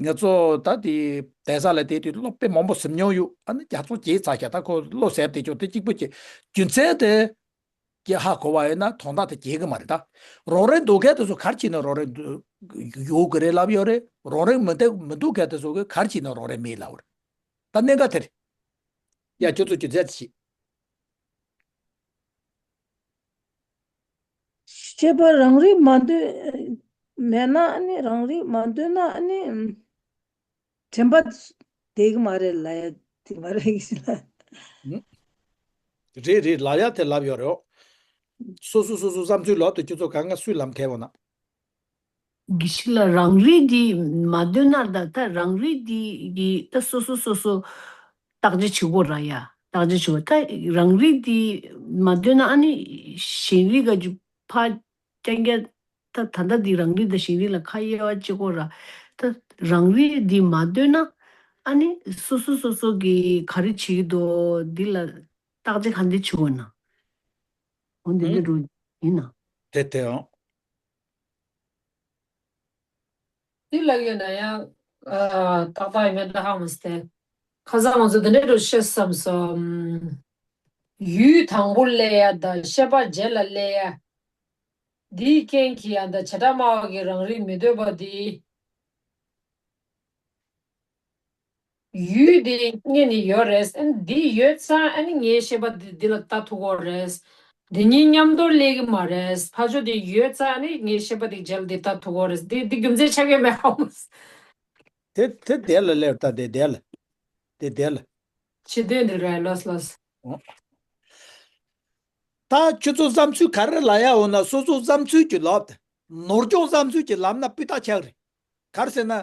ང་ཚོ་ད་དེ་གདན་ས་ལ་བསྡད་དུས་སློབ་དཔེ་མང་པོ་གཟིགས་མྱོང་ཡོད། ཨ་ནི་རྒྱ་མཚོ་བརྗེད་ཚར་ཤག་ད་ཁོ་བློ་ཟད་དེ་ཆོག་དེ་གཅིག་པོ་ཅིག་རྒྱུ་མཚན་དེ། ཀྱི་ཧ་གོ་བ་ཡིན་ན་དོན་དག་དེ་འགྲིག་གི་མ་རེད་ད། རང་རིག་འདུག་མཁན་དེ་ཚོ་ག་རེ་བྱས་ནས་རང་རིག་འདུག་ཡོད་གི་རེད་ལབ་ཡོད་རེད། རང་རིག་མི་འདུག་མི་འདུག་མཁན་དེ་ཚོ་གིས་ག་རེ་བྱས་ནས་རང་རིག་མེད་ལབ་རེད། ད་གནད་འགག་དེ་རེད། ཡ་ཁྱོད་ཚོ་རྒྱུ་མཚན་དེ་བྱེད། ཤེས་པ་རང་རིག་མ་འདོད་མེད་ན་ཨ་ནི་རང་རིག་མ་འདོད་ན་ཨ་ནི། དྲན་པ་བསྡད་གི་མ་རེད་ལབ་ཡ་དེ་མ་རེད་གི་ལ། ཧུམ། རེད་རེད། ལབ་ཡ་དེ་ལབ་ཡོད་རེད། སོ་སོ་སོ་སོ་བསམ་ཚུལ་ལབ་དུས་ཁྱོད་ཚོ་གང་ག་སུས་ལབ་མཁན་པ་ན། གི་ཤི་ལ་རང་རིག་འདི་མ་འདོད་ན་ད་ད་རང་རིག་འདི་གི་ད་སོ་སོ་སོ་སོ་བརྟག་དཔྱད་བྱེད་དགོས་ར་ཡ། བརྟག་དཔྱད་བྱེད་དགོས། ད་རང་རིག་འདི་མ་འདོད་ན་ཨ་ནི་གཞན་རིག་ག་ཅིག་ཕ་རྐྱང་རྐྱང་། ད་ད་ལྟ་འདི་རང་རིག་དང་གཞན་རིག་ལ་ཁ་དབྱེ་བ་བྱེད་དགོས་ར། ད་རང་རིག་འདི་མ་འདོད་ན་ཨ་ནི་སོ་སོ་སོ་སོ་གིས་ག་རེ་བྱེད་ཀྱི་འདུག་འདི་ལ་བརྟག་དཔྱད་ག་འདྲ་བྱེད་དགོས་ན། འོ་འདི་འདྲ་འགྲོ་ཡིན་ན། དེ་དེའང་། འདི་ལ་ཡོད་ན་ཡང་ཨ་ཏག་ཏག་ཡིན་མིན་ད་ཧ་མ་སྟེ། ཁ་སང་ང་ཚོ་འདི་འདྲ་འགྲོ་བཤད་བསམ་སོང་། ཡུལ་དང་པོ་སླེབས་ཡ་དང་ཤེས་པ་རྗེས་ལ་སླེབས་ཡ། འདིའི་རྐྱེན་གྱིས་ཡང་ད་བྱེ་བྲག་སྨྲ་བ་གི་རང་རིག་མི་འདོད་པ་འདི། ཡུལ་འདི་རྙེད་ནས་ཡོད་རེད། ཨ་ནི་འདི་ཡོད་ཙང་ཨ་ནི་ངའི་ཤེས་པ་འདི་འདི་ལ་ལྟ་ཐུབ་ཀྱི་ཡོད་རེད། འདི་གཉིས་མཉམ་དུ་སླེབས་ཀྱི་མ་རེད། ཕར་ཕྱོགས་འདི་ཡོད་ཙང་ཨ་ནི་ངའི་ཤེས་པ་འདི་རྗེས་ལ་འདི་ལྟ་ཐུབ་ཀྱི་ཡོད་རེད། འདི་འདི་རྒྱུ་མཚན་ཆགས་ཀྱི་མེད་ཧ་མ། དེ་དེ་དེ་ལ་སླེབས་ད་དེ་དེ་ལ། དེ་དེ་ལ། ཕྱི་དོན་འདི་རེད། ལོས་ལོས། ད་ཁྱོད་ཚོ་བསམ་ཚུལ་ག་རེ་ལབ་ཡ་འོ་ན་སོ་སོ་བསམ་ཚུལ་གྱི་ལབ། ནོར་སྐྱོང་བསམ་ཚུལ་གྱི་ལབ་ན་སྤུས་དག་ཆགས་རེད། ག་རེ་ཟེར་ན།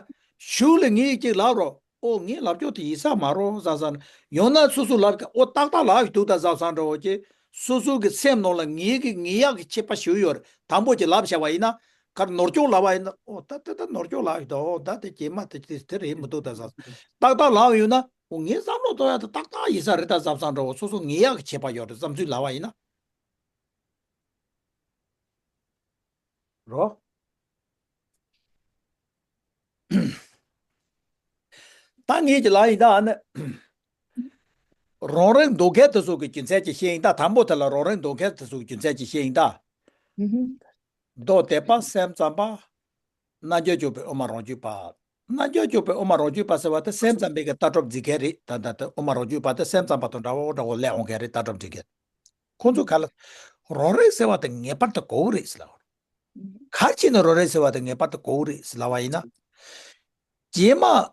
གཞུག་ལ་ངས་ཅིག་ལབ་རོགས། ཨོ་ངས་ལབ་ཕྱོགས་དེ་ཡིན་ས་མ་རེད་བསམ་བསམ། ཡང་ན་སོ་སོ་ལབ་ཀྱི་ཨོ་ཏག་ཏག་ལབ་ཀྱི་འདུག་ད་བསམ་བསམ་འདྲ་བོ་ཅིག་སོ་སོ་གི་སེམས་ནང་ལ་ངེས་ཀྱི་ངེས་ཡག་གི་ཁྱད་པར་ཞིག་ཡོད་རེད། དང་པོ་ཅིག་ལབ་བྱ་བ་ཡིན་ན། ག་རེ་ནོར་སྐྱོང་ལབ་པ་ཡིན་ན་ཨོ་ད་ད་ད་ནོར་སྐྱོང་ལབ་ཀྱི་འདུག་ཨོ་ད་དེ་རྗེས་མ་དེ་དེ་དེ་རེད་མི་འདུག་ད་བསམ། ཏག་ཏག་ལབ་ཡོད་ན་ཨོ་ངའི་བསམ་བློ་གཏོང་ཡག་དེ་ཏག་ཏག་ཡིན་ས་རེད་ད་བསམ་བསམ་འདྲ་བོ་སོ་སོ་ངེས་ཡག་གི་ཁྱད་པར་ཡོད་རེད་བསམ་ཚུལ་ལབ་པ་ཡིན་ན། རོ། ད་ངེད་ཀྱི་ལ་ཡིན་ད་ཨ་ནི། རང་རིག་འདུག་མཁན་དེ་ཚོ་གི་རྒྱུ་མཚན་གྱིས་བཤད་ཡིན་ད། དང་པོ་དེ་ལ་རང་རིག་འདུག་མཁན་དེ་ཚོ་གི་རྒྱུ་མཚན་གྱིས་བཤད་ཡིན་ད། མདོ་སྡེ་པ་སེམས་ཙམ་པ། རྣལ་འབྱོར་སྤྱོད་པའི་དབུ་མ་རང་རྒྱུད་པ། རྣལ་འབྱོར་སྤྱོད་པའི་དབུ་མ་རང་རྒྱུད་པ་ཟེར་བ་དེ་སེམས་ཙམ་པའི་གི་ལྟ་གྲུབ་འཛིན་མཁན་རེད་ད། ད་དེ་དབུ་མ་རང་རྒྱུད་པ་དེ་སེམས་ཙམ་པ་དང་འདྲ་བོ་འདྲ་བོ་སླེབས་འོང་མཁན་རེད་ལྟ་གྲུབ་འཛིན་མཁན། ཁོང་ཚོ་ག་ལ། རང་རིག་ཟེར་བ་དེ་ངེས་པར་དུ་དགོས་ཀྱི་རེད་ཟེར་ལབ། ག་རེ་བྱས་ནས་རང་རིག་ཟེར་བ་དེ་ངེས་པར་དུ་དགོས་ཀྱི་རེད་ཟེར་ལབ་པ་ཡིན་ན། རྗེས་མ།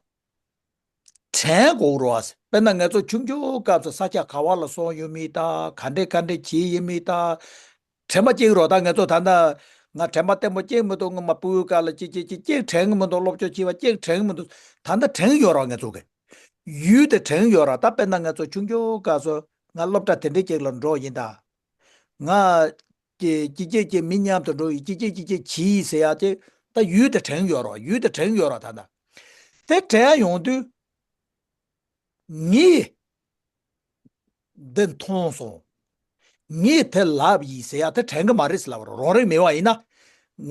དྲན་དགོས་རེད་བ། དཔེར་ན་ང་ཚོ་ཆུང་ཆུང་སྐབས་སུ་ས་ཆ་ག་བ་ལ་སོང་ཡོད་མེད་དང་ག་འདྲས་ག་འདྲས་བྱས་ཡོད་མེད་དང་། དྲན་པ་སྐྱེ་གི་རེད་ད། ང་ཚོ་ད་ལྟ་ང་དྲན་པ་བརྟན་པོ་སྐྱེ་མི་འདུག་ངོ་མ་སྤུ་གུའི་སྐབས་ལ་ཅིག་ཅིག་ཅིག་ཅིག་དྲན་གི་མི་འདུག་སློབ་སྦྱོང་བྱས་པ་ཅིག་དྲན་གི་མི་འདུག་ད་ལྟ་དྲན་གི་ཡོད་རེད་ང་ཚོ་གི། ཡུལ་དེ་དྲན་གི་ཡོད་རེད་ད། དཔེར་ན་ང་ཚོ་ཆུང་ཆུང་སྐབས་སུ་ང་སློབ་གྲྭ་དེ་འདྲས་ཅིག་ལ་འགྲོ་ཡིན་ད། ང་། ཅིག་ཅིག་ཅིག་མི་མཉམ་དུ་འགྲོ་ཡི་ཅིག་ཅིག་ཅིག་ཅིག་བྱེད་ཡི་ཟེར་ཡ་དེ་ད་ཡུལ་དེ་དྲན་ཡོད་རེད། ཡུལ་དེ་དྲན་ཡོད་རེད་ད་ད། དེ་དྲན་ཡོང་དུས་ངས་འདི་མཐོང་སོང་། ངས་དེ་ལབ་ཡིན་ཟེར་ཡ་དེ་དྲན་གི་མ་རེད་ཟེར་ལབ་པ་རེད། རང་རིག་མེད་པ་ཡིན་ན།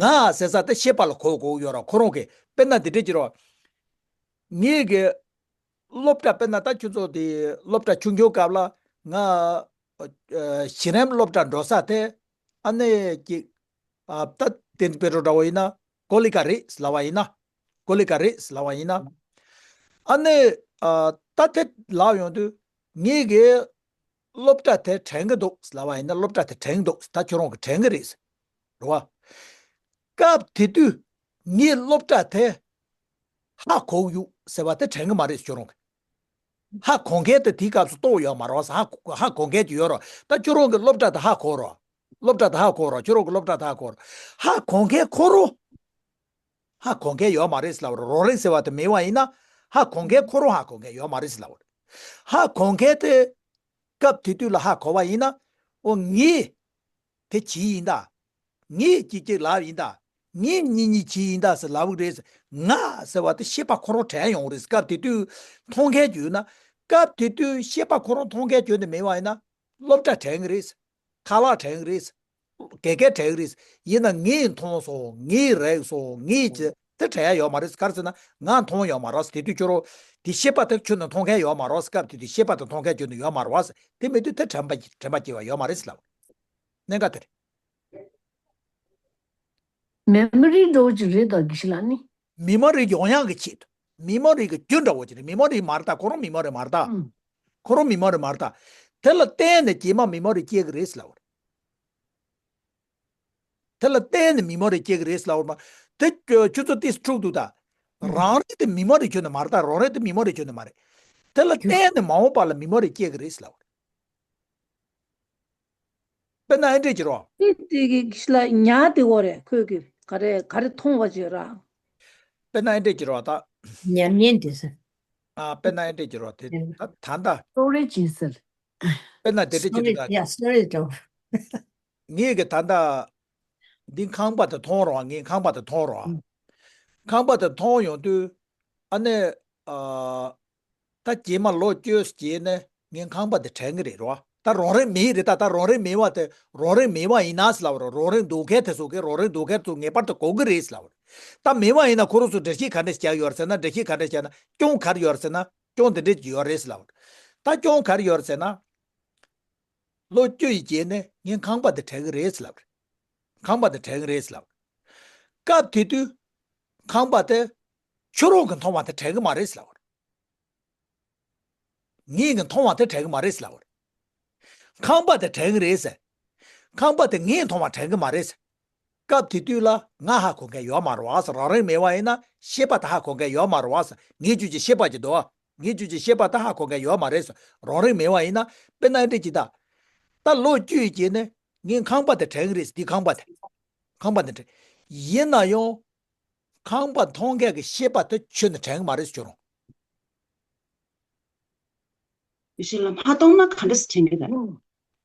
ང་ཟེར་ས་དེ་ཤེས་པ་ལ་གོ་དགོས་ཡོད་ར། ཁོ་རང་གིས་དཔེར་ན་འདི་འདྲ་བྱེད་རོགས། ངེད་ཀྱི་སློབ་གྲྭ་དཔེར་ན་ད་ཁྱོད་ཚོ་དེ་སློབ་གྲྭ་ཆུང་ཆུང་སྐབས་ལ་ང་ཨ་གཞི་རིམ་སློབ་གྲྭ་འགྲོ་ས་དེ་ཨ་ནི་ཅིག་ཨ་ད་དེ་འདྲ་བྱེད་རོགས་འདྲ་བོ་ཡིན་ན་ཀོ་ལི་ག་རེད་ལབ་པ་ཡིན་ན། ཀོ་ལི་ག་རེད་ལབ་པ་ཡིན་ན། ཨ་ནི་ཨ་ད་དེ་ལབ་ཡོང་དུས་ངེད་ཀྱི་སློབ་གྲྭ་དེ་དྲན་གི་འདུག་ལབ་པ་ཡིན་ན། སློབ་གྲྭ་དེ་དྲན་གི་འདུག་ད་ཁྱོད་རང་གིས་དྲན་གི་རེད། རེད་བ། སྐབས་དེ་དུས་ངས་སློབ་གྲྭ་དེ་ཧ་གོ་གི་ཡོད་ཟེར་བ་དེ་དྲན་གི་མ་རེད་ཁྱོད་རང་གིས། ཧ་གོ་མཁན་དེ་དེའི་སྐབས་སུ་གཏོགས་ཡོད་མ་རེད་བ། ཧ་ཧ་གོ་མཁན་ཅིག་ཡོད་རེད། ད་ཁྱོད་རང་གིས་སློབ་གྲྭ་དེ་ཧ་གོ་རེད། སློབ་གྲྭ་དེ་ཧ་གོ་རེད། ཁྱོད་རང་གིས་སློབ་གྲྭ་དེ་ཧ་གོ་རེད། ཧ་གོ་མཁན་ཁོ་རང་ཧ་གོ་མཁན་ཡོད་མ་རེད་ཟེར་ལབ་པ་རེད། རང་རིག་ཟེར་བ་དེ་མེད་པ་ཡིན་ན་ཧ་གོ་མཁན་ཁོ་རང་ཧ་གོ་མཁན་ཡོད་མ་རེད་ཟེར་ལབ་པ་རེད། ཧ་གོ་མཁན་དེ་སྐབས་དེ་དུས་ལ་ཧ་གོ་བ་ཡིན་ན། ཨོ་ངས་དེ་བྱས་ཡིན་ད། ངས་ཅིག་ཅིག་ལབ་ཡིན་ད། ངས་གཉིས་གཉིས་བྱས་ཡིན་ད་ཟེར་ལབ་གི་རེད། ང་ཟེར་བ་དེ་ཤེས་པ་ཁོ་རང་དྲན་ཡོང་རེད། སྐབས་དེ་དུས་མཐོང་མཁན་ཅིག་ཡོད་ན། སྐབས་དེ་དུས་ཤེས་པ་ཁོ་རང་མཐོང་མཁན་ཅིག་དེ་མེད་པ་ཡིན་ན། སློབ་གྲྭ་དྲན་གི་རེད། ཁ་ལག་དྲན་གི་རེད། དགེ་རྒན་དྲན་གི་རེད། ཡིན་ན་ངས་མཐོང་སོང་། ངས་རེག་སོང་། ངས་ཅི་དེ་དྲན་ཡ་ཡོད་མ་རེད། ག་རེ་ཟེར་ན་ང་མཐོང་ཡོད་མ་རེད། དེ་དུས་ཁྱོད་རང་དེ་ཤེས་པ་དེ་ཁྱོན་ནས་མཐོང་མཁན་ཡོད་མ་རེད། སྐབས་དེ་དུས་ཤེས་པ་དེ་མཐོང་མཁན་ཁྱོན་ནས་ཡོད་མ་རེད། དེ་མེད་དུས་དེ་དྲན་པ་དྲན་པ་སྐྱེ་བ་ཡོད་མ་རེད་ཟེར་ལབ། གནད་འགག་དེ་རེད། མེ་མོ་རི་འདྲ་བོ་ཅིག་རེད་དོ། དགེ་བཤེས་ལགས་ནི། མེ་མོ་རི་ཡོང་ཡག་གི་ཆེད་དུ། མེ་མོ་རི་གི་རྒྱུ་འདྲ་བོ་ཅིག་རེད། མེ་མོ་རི་མ་རེད་ད། ཁོ་རང་མེ་མོ་རི་མ་རེད་ད། ཨང་། ཁོ་རང་མེ་མོ་རི་མ་རེད་ད། དེ་ལ་བརྟེན་ནས་རྗེས་མ་མེ་མོ་རི་སྐྱེ་གི་རེད་ཟེར་ལབ་པ་རེད། དེ་ལ་བརྟེན་ནས་མེ་མོ་རི་སྐྱེ་གི་རེད་ཟེར་ལབ་པ་རེད། དེ་ཁྱོད་ཚོ་ཏིས་འཁྲུག་འདུག་ད། ཨང་། རང་རིག་དེ་མེ་མོ་རི་ཁྱོན་ནས་མ་རེད་ད། རང་རིག་དེ་མེ་མོ་རི་ཁྱོན་ནས་མ་རེད། དེ་ལ་བརྟེན་ནས་མ་འོངས་པ་ལ་མེ་མོ་རི་སྐྱེ་གི་རེད་ཟེར་ལབ་པ་རེད། དཔེར་ན་ཨེ་འདྲས་ཀྱི་རོ། དེ་དེ་གི་ལ་ཉ་དེ་འོ་རེད། ཁོས་གི་ག་རེ་ག་རེ་མཐོང་བ་བྱོས་ར། དཔེར་ན་ཨེ་འདྲས་ཀྱི་རོ་ད། ཉ་ཉན་དེ་ཟེར། ཨ་དཔེར་ན་ཨེ་འདྲས་ཀྱི་རོ་དེ་ད་ད་ད། སོ་རེ་ཅི་ཟེར། དཔེར་ན་དེ་འདྲས་ཀྱི་སོ་རེ་ད། ཡ་སོ་རེ་ཏོ། ངས་གི་ད་ད། འདི་ཁང་པ་དེ་མཐོང་རོགས། ངས་ཁང་པ་དེ་མཐོང་རོགས། ཁང་པ་དེ་མཐོང་ཡོང་དུས། ཨ་ནི། ཨ། ད་རྗེས་མ་ལོ་བཅུ་རྗེས་ནས་ངས་ཁང་པ་དེ་དྲན་གི་རེད་རོ། ད་རང་རེད་མེད་རེད་ད། ད་རང་རེད་མེད་པ་དེ་རང་རེད་མེད་པ་ཡིན་ན་ཟེར་ལབ་རོ། རང་རེད་འདུག་མཁན་དེ་ཚོ་གིས་རང་རེད་འདུག་མཁན་ཚོ་ངེས་པར་དུ་གོ་གི་རེད་ཟེར་ལབ་རོ། ད་མེད་པ་ཡིན་ན་ཁོ་རང་ཚོ་འགྲེལ་བཤད་ག་འདྲ་བྱས་ཡོད་རེད་ཟེར་ན། འགྲེལ་བཤད་ག་འདྲ་བྱས་ན་སྐྱོན་ག་རེ་ཡོད་རེད་ཟེར་ན། སྐྱོན་འདི་འདྲ་ཅིག་ཡོད་རེད་ཟེར་ལབ་རོ། ད་སྐྱོན་ག་རེ་ཡོད་རེད་ཟེར་ན། ལོ་བཅུ་ཡི་རྗེས་ནས་ངས་ཁང་པ་དེ་དྲན་གི་རེད་ཟེར་ལབ་རེད། ཁང་པ་དེ་དྲན་གི་རེད་ཟེར་ལབ་རེད། སྐབས་དེ་དུས་ཁང་པ་དེ་ཁྱོད་རང་གིས་མཐོང་བ་དེ་དྲན་གི་མ་རེད་ཟེར་ལབ་རེད། ངས་གི་མཐོང་བ་དེ་དྲན་གི་མ་རེད་ཟེར་ལབ་རེད། ཁང་པ་དེ་དྲན་གི་རེད་ཟེར། ཁང་པ་དེ་ངས་མཐོང་བ་དྲན་གི་མ་རེད་ཟེར། སྐབས་དེ་དུས་ལ་ང་ཧ་གོ་མཁན་ཡོད་མ་རེད་བ་ཟེར། རང་རིག་མེད་པ་ཡིན་ན་ཤེས་པ་དེ་ཧ་གོ་མཁན་ཡོད་མ་རེད་བ་ཟེར། ངེད་ཚོས་ཀྱི་ཤེས་པ་ཅིག་འདུག་བ། ངེད་ཚོས་ཀྱི་ཤེས་པ་དེ་ཧ་གོ་མཁན་ཡོད་མ་རེད་ཟེར། རང་རིག་མེད་པ་ཡིན་ན། དཔེར་ན་ཨེ་འདྲས་ཅིག་ད། ད་ལོ་བཅུ་ཡི་རྗེས་ནས་ངས་ཁང་པ་དེ་དྲན་གི་རེད་ཟེར། འདི་ཁང་པ་དེ། ཁང་པ་དེ་དྲན། ཡིན་ན་ཡང་། ཁང་པ་མཐོང་མཁན་གྱི་ཤེས་པ་དེ་ཁྱོན་ནས་དྲན་གི་མ་རེད་ཟེར་ཁྱོད་རང་། ཡེ་ཤེས་ལ་མ་མཐོང་ན་ག་འདྲ་སེ་དྲན་གི་རེད།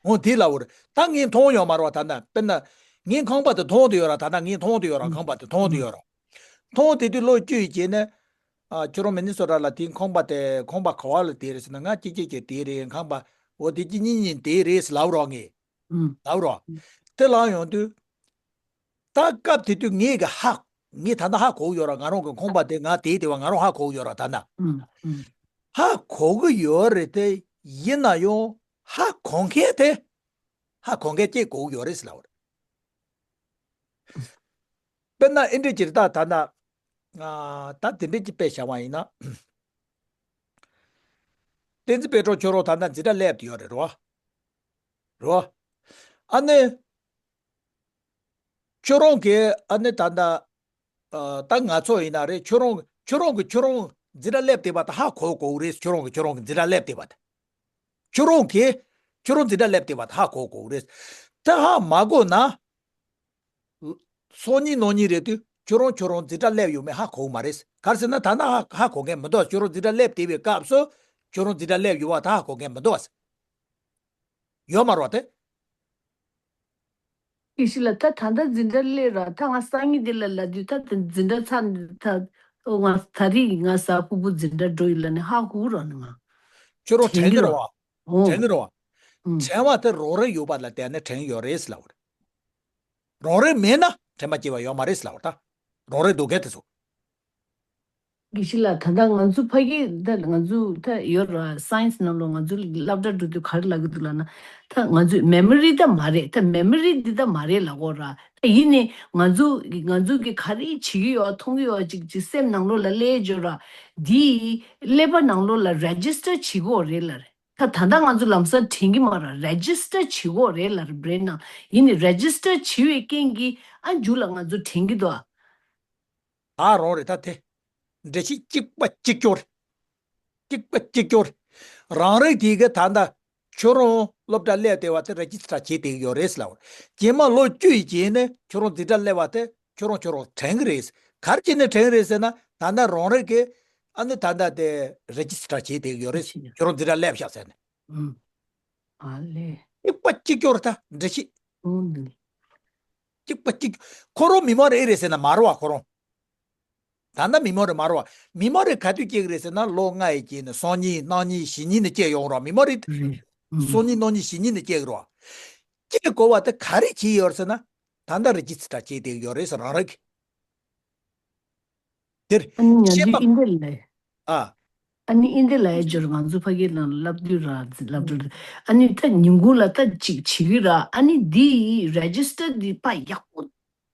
འོ་དེ་ལབ་པ་རེད། ད་ངས་མཐོང་ཡོད་མ་རེད་བ། ད་ན་དཔེར་ན། ངས་ཁང་པ་དེ་མཐོང་དུ་ཡོད་ར། ད་ན་ངས་མཐོང་དུ་ཡོད་ར། ཁང་པ་དེ་མཐོང་དུ་ཡོད་ར། མཐོང་དེ་དུས་ལོ་བཅུ་ཡི་རྗེས་ནས། ཨ། ཁྱོད་རང་མི་ནི་སོ་ཊ་ལ་དེ་ཁང་པ་དེ་ཁང་པ་ག་བ་ལ་དེ་རེད་ཟེར་ན། ང་གཅིག་གཅིག་གཅིག་དེ་རེད། ཁང་པ་འོ་དེ་གཅིག་གཉིས་གཉིས་དེ་རེད་ཟེར་ལབ་རོགས་ངས། ལབ་རོགས། དེ་ལབ་ཡོང་དུས། ད་སྐབས་དེ་དུས་ངས་གི་ཧ། ངས་ད་ལྟ་ཧ་གོ་གི་ཡོད་ར། ང་རང་གི་ཁང་པ་དེ་ང་དེའི་དེ་བ་ང་རང་ཧ་གོ་གི་ཡོད་ར་ད་ལྟ། ཧ་གོ་གི་ཡོད་རེད་དེ། ཡིན་ན་ཡང་ཧ་གོ་མཁན་དེ་ཧ་གོ་མཁན་གཅིག་གོ་གི་ཡོད་རེད་ཟེར་ལབ་པ་རེད། དཔེར་ན་ཨེ་འདྲས་ཅིག་རེད་ད། ད་ལྟ། ཨ། ད་དེ་འདྲས་ཅིག་དཔེ་བཞག་པ་ཡིན་ན། བསྟན་འཛིན་དཔལ་སྒྲོན་ཁྱོད་རང་ད་ལྟ་འཛིན་གྲྭ་སླེབས་བསྡད་ཡོད་རེད་རོ། རོ། ཨ་ནི། ཁྱོད་རང་གིས་ཨ་ནི་ད་ལྟ། ཨ། ད་ང་ཚོ་ཡིན་ན་རེད། ཁྱོད་རང་ཁྱོད་རང་གིས་ཁྱོད་རང་འཛིན་གྲྭ་སླེབས་བསྡད་པ་དེ་ཧ་གོ་གོ་གི་རེད། ཁྱོད་རང་གིས་ཁྱོད་རང་གི་འཛིན་གྲྭ་སླེབས་བསྡད་པ་དེ། ཁྱོད་རང་གིས་ཁྱོད་རང་འཛིན་གྲྭ་སླེབས་བསྡད་པ་དེ་ཧ་གོ་གོ་གི་རེད། དེ་ཧ་མ་གོ་ན། སང་ཉིན་གནངས་ཉིན་རེད་དུས་ཁྱོད་རང་ཁྱོད་རང་འཛིན་གྲྭ་སླེབས་ཡོད་མེད་ཧ་གོ་གི་མ་རེད། ག་རེ་ཟེར་ན་ད་ལྟ་ཧ་ཧ་གོ་མཁན་མི་འདུག་ཁྱོད་རང་འཛིན་གྲྭ་སླེབས་བསྡད་པའི་སྐབས་སུ་ཁྱོད་རང་འཛིན་གྲྭ་སླེབས་ཡོད་པ་དེ་ཧ་གོ་མཁན་མི་འདུག་ཡོད་མ་རེད་བ་དེ། ཡེ་ཤེས་ལགས། ད་ད་ལྟ་འཛིན་གྲྭ་སླེབས་ར། ད་ང་སང་ཉིན་འདི་ལ་ལབ་དུས་ད་དེ་འཛིན་གྲྭ་ཚར་ད། ཨོ་ང་ད་རེས་ང་གཟའ་ཕུར་བུ་འཛིན་གྲྭ་འགྲོ་ཡིན་ལབ་ནས་ཧ་གོ་ར་ནི་ང་། ཁྱོད་རང་དྲན་གི་རེད་བ། ཨོ། དྲན་གི་རེད་བ། ཨུམ། དྲན་པ་དེ་རང་རིག་ཡོད་པ་ལ་བརྟེན་ནས་དྲན་ཡོད་རེད་ལབ་པ་རེད། རང་རིག་མེད་ན་དྲན་པ་སྐྱེ་བ་ཡོད་མ་རེད་ལབ་པ་ད། རང་རིག་འདུག་གལ་དེ་ཚོ། དགེ་བཤེས་ལགས། ད་ལྟ་ང་ཚོ་ཕ་གི་ད་ང་ཚོ་ད་ཡོད་ར། སའེན་སི་ནང་ལོགས་ང་ཚོ་སློབ་གྲྭ་འགྲོ་དུས་ག་རེ་ལབ་ཀྱི་འདུག་ལབ་ན། ད་ང་ཚོས་མེ་མོ་རི་ད་མ་རེད། ད་མེ་མོ་རི་འདི་ད་མ་རེད་ལབ་ཀྱི་ཡོད་ར། ད་ཡིན་ནའི་ང་ཚོ་ང་ཚོ་གི་ག་རེ་བྱེད་ཀྱི་ཡོད་མཐོང་གི་ཡོད་ཅིག་ཅིག་སེམས་ནང་ལོགས་ལ་སླེབས་ཡོད་ར། འདི་ཀླད་པ་ནང་ལོགས་ལ་རེ་ཇི་སི་ཊར་བྱེད་ཀྱི་ཡོད་རེད་ལབ་རེད། ད་ད་ལྟ་ང་ཚོ་ལམ་སང་དྲན་གྱི་མ་ར། རེ་ཇི་སི་ཊར་བྱེད་ཀྱི་ཡོད་རེད་ལབ་རེད། བྷི་རེན་ནང་ཡིན་ནའི་རེ་ཇི་སི་ཊར་བྱེད་པའི་རྐྱེན་གྱིས་ཨ་མཇུག་ལ་ང་ཚོ་དྲན་གྱི་འདུག་ཨ། ད་རང་རེད་ད་དེ། འགྲེལ་བཤད་གཅིག་པ་གཅིག་གྱུར། གཅིག་པ་གཅིག་གྱུར། རང་རིག་དེ་ག་ད་ལྟ་ཁྱོད་རང་སློབ་གྲྭ་སླེབས་བསྡད་པ་དེ་རེ་ཇི་སི་ཊར་བྱས་བསྡད་ཀྱི་ཡོད་རེད་ལབ་པ་རེད། རྗེས་མ་ལོ་བཅུ་ཡི་རྗེས་ནས་ཁྱོད་རང་འཛིན་གྲྭ་སླེབས་པ་དེ་ཁྱོད་རང་ཁྱོད་རང་དྲན་གྱི་རེད། ག་རེ་བྱས་ནས་དྲན་གྱི་རེད་ཟེར་ན། ད་ལྟ་རང་རིག་གིས་ཨ་ནི་ད་ལྟ་དེ་རེ་ཇི་སི་ཊར་བྱས་བསྡད་ཀྱི་ཡོད་རེད། ཁྱོད་རང་འཛིན་གྲྭ་སླེབས་ཤག་ཟེར་ནས། ཨུམ། ཨ་ལས། གཅིག་པ་གཅིག་གྱུར་ད་འགྲེལ་བཤད། ཨུམ། གཅིག་པ་གཅིག་ཁོ་རང་མེ་མོ་རི་རེད་ཟེར་ན་མ་རེད་པ་ཁོ་རང་། ད་ལྟ་མེ་མོ་རི་མ་རེད་པ། མེ་མོ་རི་ག་དུས་སྐྱེ་གི་རེད་ཟེར་ན། ལོ་ལྔ་ཡི་རྗེས་ནས་སང་ཉིན་གནངས་ཉིན་གཞེས་ཉིན་ནས་སྐྱེ་ཡོང་རེད་པ། མེ་མོ་རི་རེད། ཨུམ། སང་ཉིན་གནངས་ཉིན་གཞེས་ཉིན་ནས་སྐྱེ་གི་རེད་པ། སྐྱེ་དགོས་པ་དེ་ག་རེ་བྱས་ཡོད་རེད་ཟེར་ན། ད་ལྟ་རེ་ཇི་སི་ཊར་བྱས་བསྡད་ཡོད་རེད་ཟེར། རང་རིག་གིས། དེར་ཨ་ནི་ཉན་ཤེས་དུས་པ། ཨིན་དེ་ལས། ཨ། ཨ་ནི་ཨིན་དེ་ལས་སྦྱོར་ང་ཚོ་ཕ་གིའི་ནང་ལ་བསླབ་དུས་ར་བསླབ་དུས་ར། ཨ་ནི་ད་ཉིན་གུང་ལ་ད་ཅིག་བྱེད་ཀྱི་ར། ཨ་ནི་འདི་རེ་ཇི་སི་ཊར་འདི་ཕར་ཡག་པོ་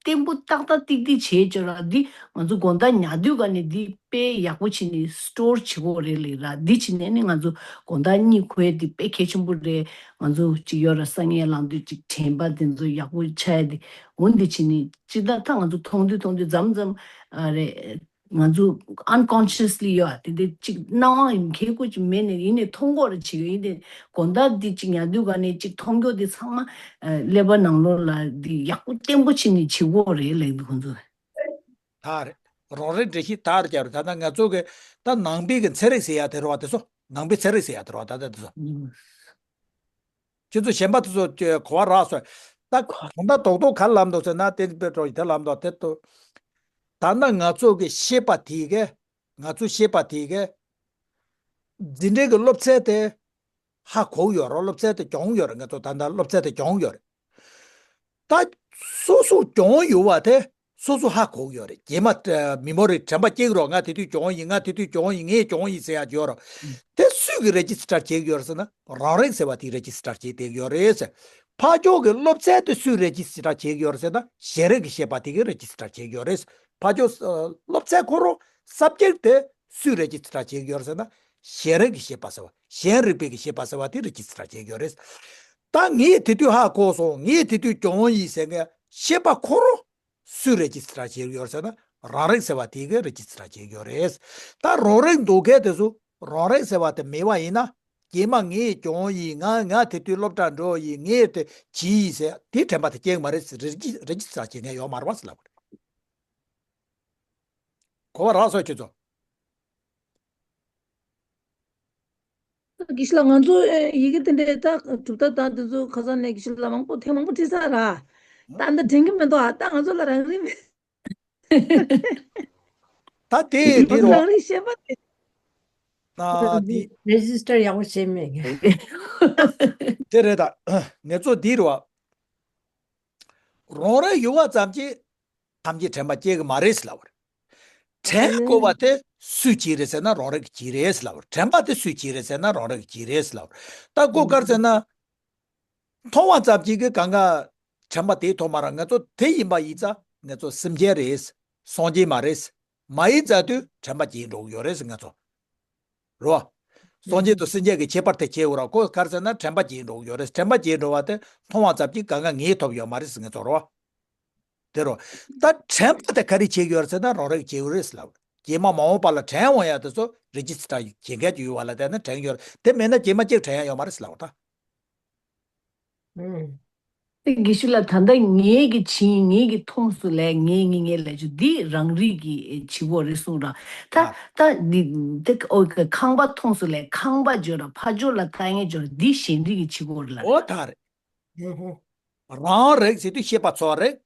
བརྟན་པོ་ཏག་ཏག་ཏིག་ཏིག་བྱས་སྦྱོར་ར། འདི་ང་ཚོ་དགོང་དག་ཉལ་དུས་ག་ནས་འདི་དཔེ་ཡག་པོ་བྱས་ནས་སི་ཊོར་བྱེད་དགོས་རེད་ལབ་ར། འདི་བྱས་ནས་ནི་ང་ཚོ་དགོང་དག་གཉིད་ཁུག་ཡ་འདི་དཔེ་གལ་ཆེན་པོ་རེད། ང་ཚོ་ཅིག་ཡོད་ར། སང་ཉིན་ལངས་དུས་ཅིག་དྲན་པ་འདི་ཚོ་ཡག་པོ་ཆགས་ཡ་འདི། འོ་འདི་བྱས་ནས་སྤྱིར་བཏང་ད་ང་ཚོ་མཐོང་དུས་མཐོང་དུས་མཚམས་མཚམས་ཨ་རེད། ང་ཚོ་ཨན་ཀོན་ཤི་ཡས་ལི་ཡོད་ཨ། དེ་འདྲ་ཅིག་སྣང་བ་ཡིན་མཁན་ཀུན་ཅིག་མེད་ནས་ཡིན་ནས་མཐོང་གི་ཡོད་རེད། བྱེད་ཀྱི་ཡིན་ནས་དགོང་དག་འདི་ཅིག་ཉལ་དུས་ག་ནས་ཅིག་མཐོང་རྒྱུ་འདི་ཚང་མ་ཨ་ཀླད་པ་ནང་ལོགས་ལ་འདི་ཡག་པོ་བརྟན་པོ་བྱས་ནས་བྱེད་དགོས་རེད་ལབ་འདུག་ཁོང་ཚོས། ད་རེད། རང་རེ་འགྲེལ་བཤད་ད་རེད་རྒྱབ་རེད། ད་ལྟ་ང་ཚོ་གི་ད་ནང་པའི་གི་ཚན་རིག་ཟེར་ཡ་དེ་རེད་པ། དེ་ཚོ་ནང་པའི་ཚན་རིག་ཟེར་ཡ་དེ་རེད་པ། ད་ལྟ་དེ་ཚོ། ཨུམ། ཁྱེད་ཚོ་གཞན་པ་དེ་ཚོ་གོ་བ་རག་སོང་། ད་གོ་ད་རྡོག་རྡོག་ག་རེ་ལབ་འདུག་ཟེར་ན། དེ་དཔེ་འགྲོ་ཡི་དེ་ལབ་འདུག་དེ་ཏོ། ད་ནི་ང་ཚོ་གི་ཤེས་པ་དེ་གས། ང་ཚོ་ཤེས་པ་དེ་གས། འཛིན་གྲྭའི་གི་སློབ་ཚན་དེ་ཧ་གོ་གི་ཡོད་རེད། སློབ་ཚན་དེ་སྦྱོང་གི་ཡོད་རེད། ང་ཚོ་ད་ལྟ་སློབ་ཚན་དེ་སྦྱོང་གི་ཡོད་རེད། ད་སོ་སོ་སྦྱོང་ཡོད་པ་དེ་སོ་སོ་ཧ་གོ་གི་ཡོད་རེད། རྗེས་མ་ཨ་མེ་མོ་རི་དྲན་པ་སྐྱེ་གི་རེད། ང་དེ་དུས་སྦྱོང་ཡིན། ང་དེ་དུས་སྦྱོང་ཡིན། ངས་སྦྱོང་ཡིན་ཟེར་ཡ་ཡོད་རེད། དེ་སུས་གི་རེ་ཇི་སི་ཊར་བྱེད་ཀྱི་ཡོད་རེད་ཟེར་ན། རང་རིག་ཟེར་བ་དེས་རེ་ཇི་སི་ཊར་བྱེད་བསྡད་ཀྱི་ཡོད་རེད་ཟེར། ཕར་ཕྱོགས་ཀྱི་སློབ་ཚན་དེ་སུས་རེ་ཇི་སི་ཊར་བྱེད་ཀྱི་ཡོད་རེད་ཟེར་ན། གཞན་རིག་གི་ཤེས་པ་དེ་གིས་རེ་ཇི་སི་ཊར་བྱེད་ཀྱི་ཡོད་རེད། ཕར་ཕྱོགས་ཨ་སློབ་ཚན་ཁོ་རང་སབ་ཇེག་དེ་སུས་རེ་ཇི་སི་ཊར་བྱེད་ཀྱི་ཡོད་རེད་ཟེར་ན། གཞན་རིག་གི་ཤེས་པ་ཟེར་བ། གཞན་རིག་པའི་གི་ཤེས་པ་ཟེར་བ་དེས་རེ་ཇི་སི་ཊར་བྱེད་ཀྱི་ཡོད་རེད། ད་ངས་དེ་དུས་ཧ་གོ་སོང་། ངས་དེ་དུས་སྦྱོང་ཡིན་ཟེར་མཁན་ཤེས་པ་ཁོ་རང་སུས་རེ་ཇི་སི་ཊར་བྱེད་ཀྱི་ཡོད་རེད་ཟེར་ན། རང་རིག་ཟེར་བ་དེ་གིས་རེ་ཇི་སི་ཊར་བྱེད་ཀྱི་ཡོད་རེད། ད་རང་རིག་འདུག་གལ་དེ་ཚོ་རང་རིག་ཟེར་བ་དེ་མེད་པ་ཡིན་ན། རྗེས་མ་ངས་སྦྱོང་ཡིན། ང་ང་དེ་དུས་སློབ་གྲྭ་འགྲོ་ཡིན། ངས་དེ་བྱས་ཡིན་ཟེར་དེ་དྲན་པ་དེ་སྐྱེ་གི་མ་རེད་ཟེར། རེ་ཇི་རེ་ཇི་སི་ཊར་བྱེད་མཁན་ཡོད་མ་རེད་པ་ཟེར་ལབ་པ་རེད། གོ་བ་རག་སོང་ཁྱེད་ཚོ། དགེ་བཤེས་ལགས། ང་ཚོ་ཨེ་ཡི་གེ་དེ་འདྲའི་ད་གྲུབ་མཐའ་དང་དེ་ཚོ་ཁ་སང་ནས་དགེ་བཤེས་ལགས་མང་པོ་ཐེངས་མང་པོ་ཁྲིད་ཚར་ར། ད་འདི་དྲན་གྱི་མི་འདུག་ཨ། ད་ང་ཚོ་ལ་རང་རིག་མེད། ད་དེ་དེ་རང་རེད་བ། རང་རིག་ཤེས་པ་དེ། ན་དེ། རེ་ཇི་སི་ཊར་ཡག་པོ་བྱས་མེད། དེ་རེད་ད། ངེད་ཚོ་འདི་རེད་བ། རང་རིག་ཡོད་པ་ཙམ་གྱིས་ཐམས་ཅད་དྲན་པ་སྐྱེ་གི་མ་རེད་ལབ་པ་རེད། དྲན་དགོས་པ་དེ་སུས་བྱས་རེད་ཟེར་ན་རང་རིག་གིས་བྱས་རེད་ལབ་པ་རེད། དྲན་པ་དེ་སུས་བྱས་རེད་ཟེར་ན་རང་རིག་གིས་བྱས་རེད་ལབ་པ་རེད། ད་ཀོ་དཀར་ཟེར་ན། མཐོང་བ་ཙམ་གྱིས་ཀྱི་གང་ག་དྲན་པ་དེ་ཐོག་མ་རང་ང་ཚོ་དེ་ཡིན་པ་ཡིན་ཙང་ང་ཚོ་སེམས་ཅན་རེད། སངས་རྒྱས་མ་རེད། མ་ཡིན་ཙང་དུས་དྲན་པ་སྐྱེ་འགྲོ་གི་ཡོད་རེད་ང་ཚོ། རོ། སངས་རྒྱས་དང་སེམས་ཅན་གྱི་ཁྱད་པར་དེ་ཁྱད་འོ་ར་ཀོ་གར་ཟེར་ན་དྲན་པ་སྐྱེ་འགྲོ་གི་ཡོད་རེད། དྲན་པ་སྐྱེ་འགྲོ་བ་དེ་མཐོང་བ་ཙམ་གྱིས་གང་ག་ངས་ཐོབ་ཡོད་མ་རེད་ང་ཚོ་རོ། དེ་རོ། ད་དྲན་པ་དེ་ག་རེ་བྱེད་ཀྱི་ཡོད་རེད་ཟེར་ན་རང་རིག་བྱེད་ཀྱི་ཡོད་རེད་ལབ། རྗེས་མ་མ་འོངས་པ་ལ་དྲན་འོང་ཡ་དེ་ཚོ་རེ་ཇི་སི་ཊར་བྱེད་མཁན་ཅིག་ཡོད་པ་ལ་བརྟེན་ནས་དྲན་གྱི་ཡོད་རེད། དེ་མེད་ན་རྗེས་མ་གཅིག་དྲན་ཡ་ཡོད་མ་རེད་ལབ་ད། ཨུམ། དེ་དགེ་བཤེས་ལགས། ད་ལྟ་ངེད་ཀྱིས་བྱིན། ངེད་ཀྱིས་མཐོང་སོང་ལབ། ངེད་ངེད་ངེད་ལབ་རྒྱུ་འདི་རང་རིག་གིས་བྱེད་དགོས་རེད་གསུངས་ར། ད་ཨ། ད་འདི་དེ་ཨོ་ཁང་པ་མཐོང་སོང་ལབ། ཁང་པ་བརྗོད་ར། ཕར་ཕྱོགས་ལ་ལྟ་མཁན་བརྗོད་ར། འདི་གཞན་རིག་གིས་བྱེད་དགོས་རེད་ལབ། ཨོ་ད་རེད། ཧུ་ཧུ། རང་རིག་ཟེར་དུས་ཤེས་པ་ཚོར་བ་རིག།